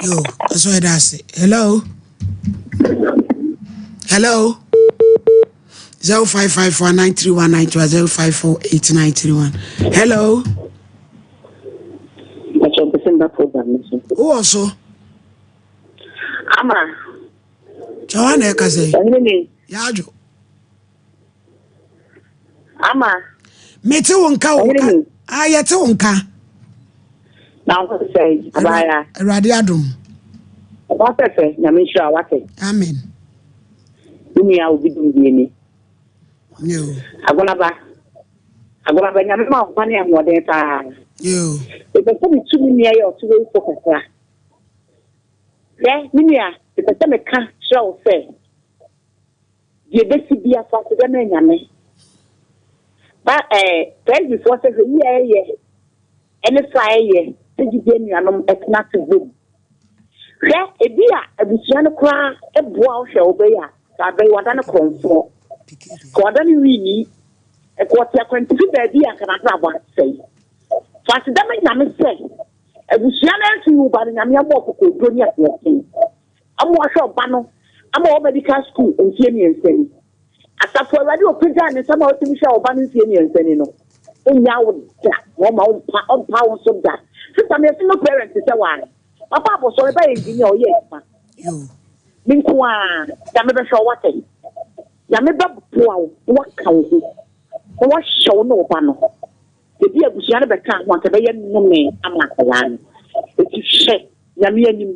Speaker 1: Yo, ɛso ɛda ase. Hello? Hello? 0554 931 0548 Hello?
Speaker 15: Mpakyɛ mpɛ sɛ mba program no so.
Speaker 1: Wowɔ so.
Speaker 15: Ama.
Speaker 1: Kyɛ wa na ɛka sɛ.
Speaker 15: Ɔhene ni.
Speaker 1: Yɛadwo.
Speaker 15: Ama.
Speaker 1: Mete wo nka wo nka. Ah, yɛte wo nka.
Speaker 15: Na wo sɛ abaya.
Speaker 1: Awurade adom.
Speaker 15: Ɔba fɛfɛ nyame nhyira wate.
Speaker 1: Amen.
Speaker 15: Wo nua obi dum die ni. Agonaba. Agonaba nyame ma wo nkwa ne ahoɔden paa. Mepɛ sɛ metu me nua yi a ɔte wei fo kakra. Hwɛ, me nua, mepɛ sɛ meka kyerɛ wo sɛ, deɛ ɛbɛsi bia fa aseda ma Nyame. Ba ɛɛ, Presbyfoɔ sɛ hwɛ yi a ɛyɛ ɛne fa a ɛyɛ sɛ gyidie anuanom ɛtena ase bom. Hwɛ, ebia abusua no koraa boa wo hwɛ wo bɛyɛ a, saa bɛyɛ wadane korɔmfoɔ, ka wadane wiini, nka ɔte akwantifi baabi a nka n'abrabɔ asɛe. Fa aseda ma Nyame sɛ abusua no amfi wo ba no, Nyame ama wo kokoɔduro ne ahoɔden ama wahwɛ ɔba no ama wɔ medical school mfeɛ mmiɛnsa ni. Asafo Awurade a ɔpagyaa ne nsa ma wotumi hwɛɛ ɔba no mfeɛ mmiɛnsa ni no, ɔnnyaa wo da na ɔmma wo mpa, ɔmpa wo nso da. Sister, meyɛ single parent te sɛ wo ara. Papa Abɔsɔ, me ba yɛ engineer, ɔyɛ adwuma. Me nko ara, Nyame bɛhwɛ wo, wate? Nyame bɛboa wo na waka wo ho na wahyɛ wo ne wo ba no. Ebi abusua no bɛka ho anka ɛbɛyɛ nnome ama akwadaa no. Eti hwɛ Nyame anim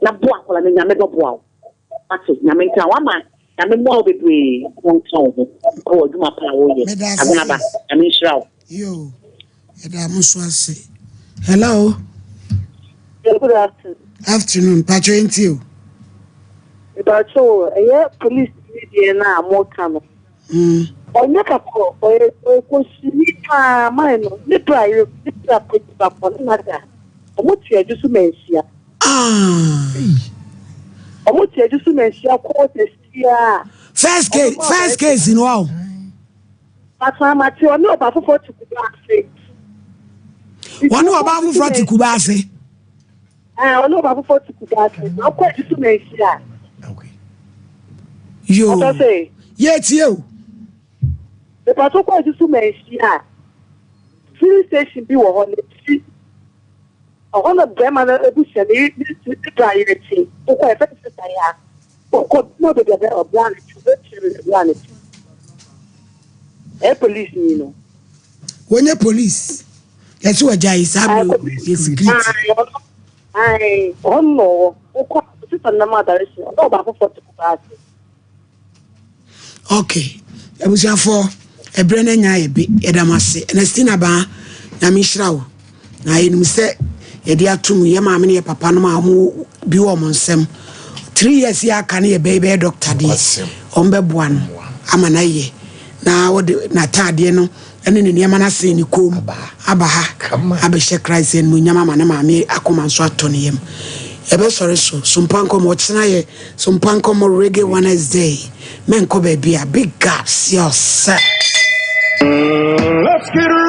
Speaker 15: na boa akwadaa no Nyame bɛboa wo. Wate Nyame nka wo ama Nyame mmoa wo bebree na ɔnka wo ho wɔ adwuma pa a woyɛ.
Speaker 1: Meda ase
Speaker 15: Agonaba
Speaker 1: sis.
Speaker 15: Nyame nhyira wo.
Speaker 1: Yoo yɛda mo nso ase. Hello.
Speaker 4: Yeah, good afternoon.
Speaker 1: Afternoon, patro yɛntie o.
Speaker 4: Mepakyɛ o, ɛyɛ police ni deɛ no a moka no. Ɔnyɛ papa o, ɔyɛ ɔyɛ kosini paa, man no, ne bra yere, ne bra panyin baako, ne nada. Ɔmo te adwo so manhyia. Ɔmo te adwo so manhyia kɔɔ sɛsi a.
Speaker 1: First case, first case no o.
Speaker 4: Papa mate ɔne ɔba foforɔ te kube ase.
Speaker 1: Wɔne ɔbaa foforɔ te kube ase.
Speaker 4: Ɛɛ ɔne ɔba foforɔ te kube ase. Na ɔkɔ adwo so manhyia.
Speaker 1: Yoo.
Speaker 4: Ɔtɔ sɛ.
Speaker 1: Yɛtie o.
Speaker 4: Mepatɔ kɔ adwo so manhyia. Filling station bi wɔ hɔ n'akyi. Ɔhɔ na bɛrima no abusua ne ne ne bra yere te. Wokɔ yɛfrɛ no sista ya. Wokɔ na baabi a bɛ ɔbra no te wobɛkyerɛ baabi a bra no te. Ɛyɛ police ni no.
Speaker 1: Wɔnyɛ police. Yɛsɛ wɔgya yi saa bere yɛ security.
Speaker 4: Ae, ɔhɔ no na ɔwɔ. Wokɔ a, sista no nam adare so. Ɔne ɔbaa foforɔ te kɔba ase.
Speaker 1: Ok abusuafoɔ ɛberɛ no anya ayɛ be yɛda mo ase Ernestina Baa Nyame nhyira wo na yɛnim sɛ yɛde atom yɛ maame ne yɛ papa nom a wɔn bi wɔ wɔn nsam three years yɛ aka no yɛ bɛyɛ bɛyɛ doctor deɛ wɔn bɛboa no ama no ayɛ na wɔde n'ataadeɛ no ne ne nneɛma no asen ne kɔn mu aba ha abɛhyɛ Christ animuonyam ama ne maame akoma nso atɔ ne yam. Yɛbɛsɔre so, Sompa Nkɔmmɔ, ɔkyena yɛ Sompa Nkɔmmɔ Reggae Wednesday. Mɛnkɔ baabi a, big ups yourself.
Speaker 7: Let's get ready.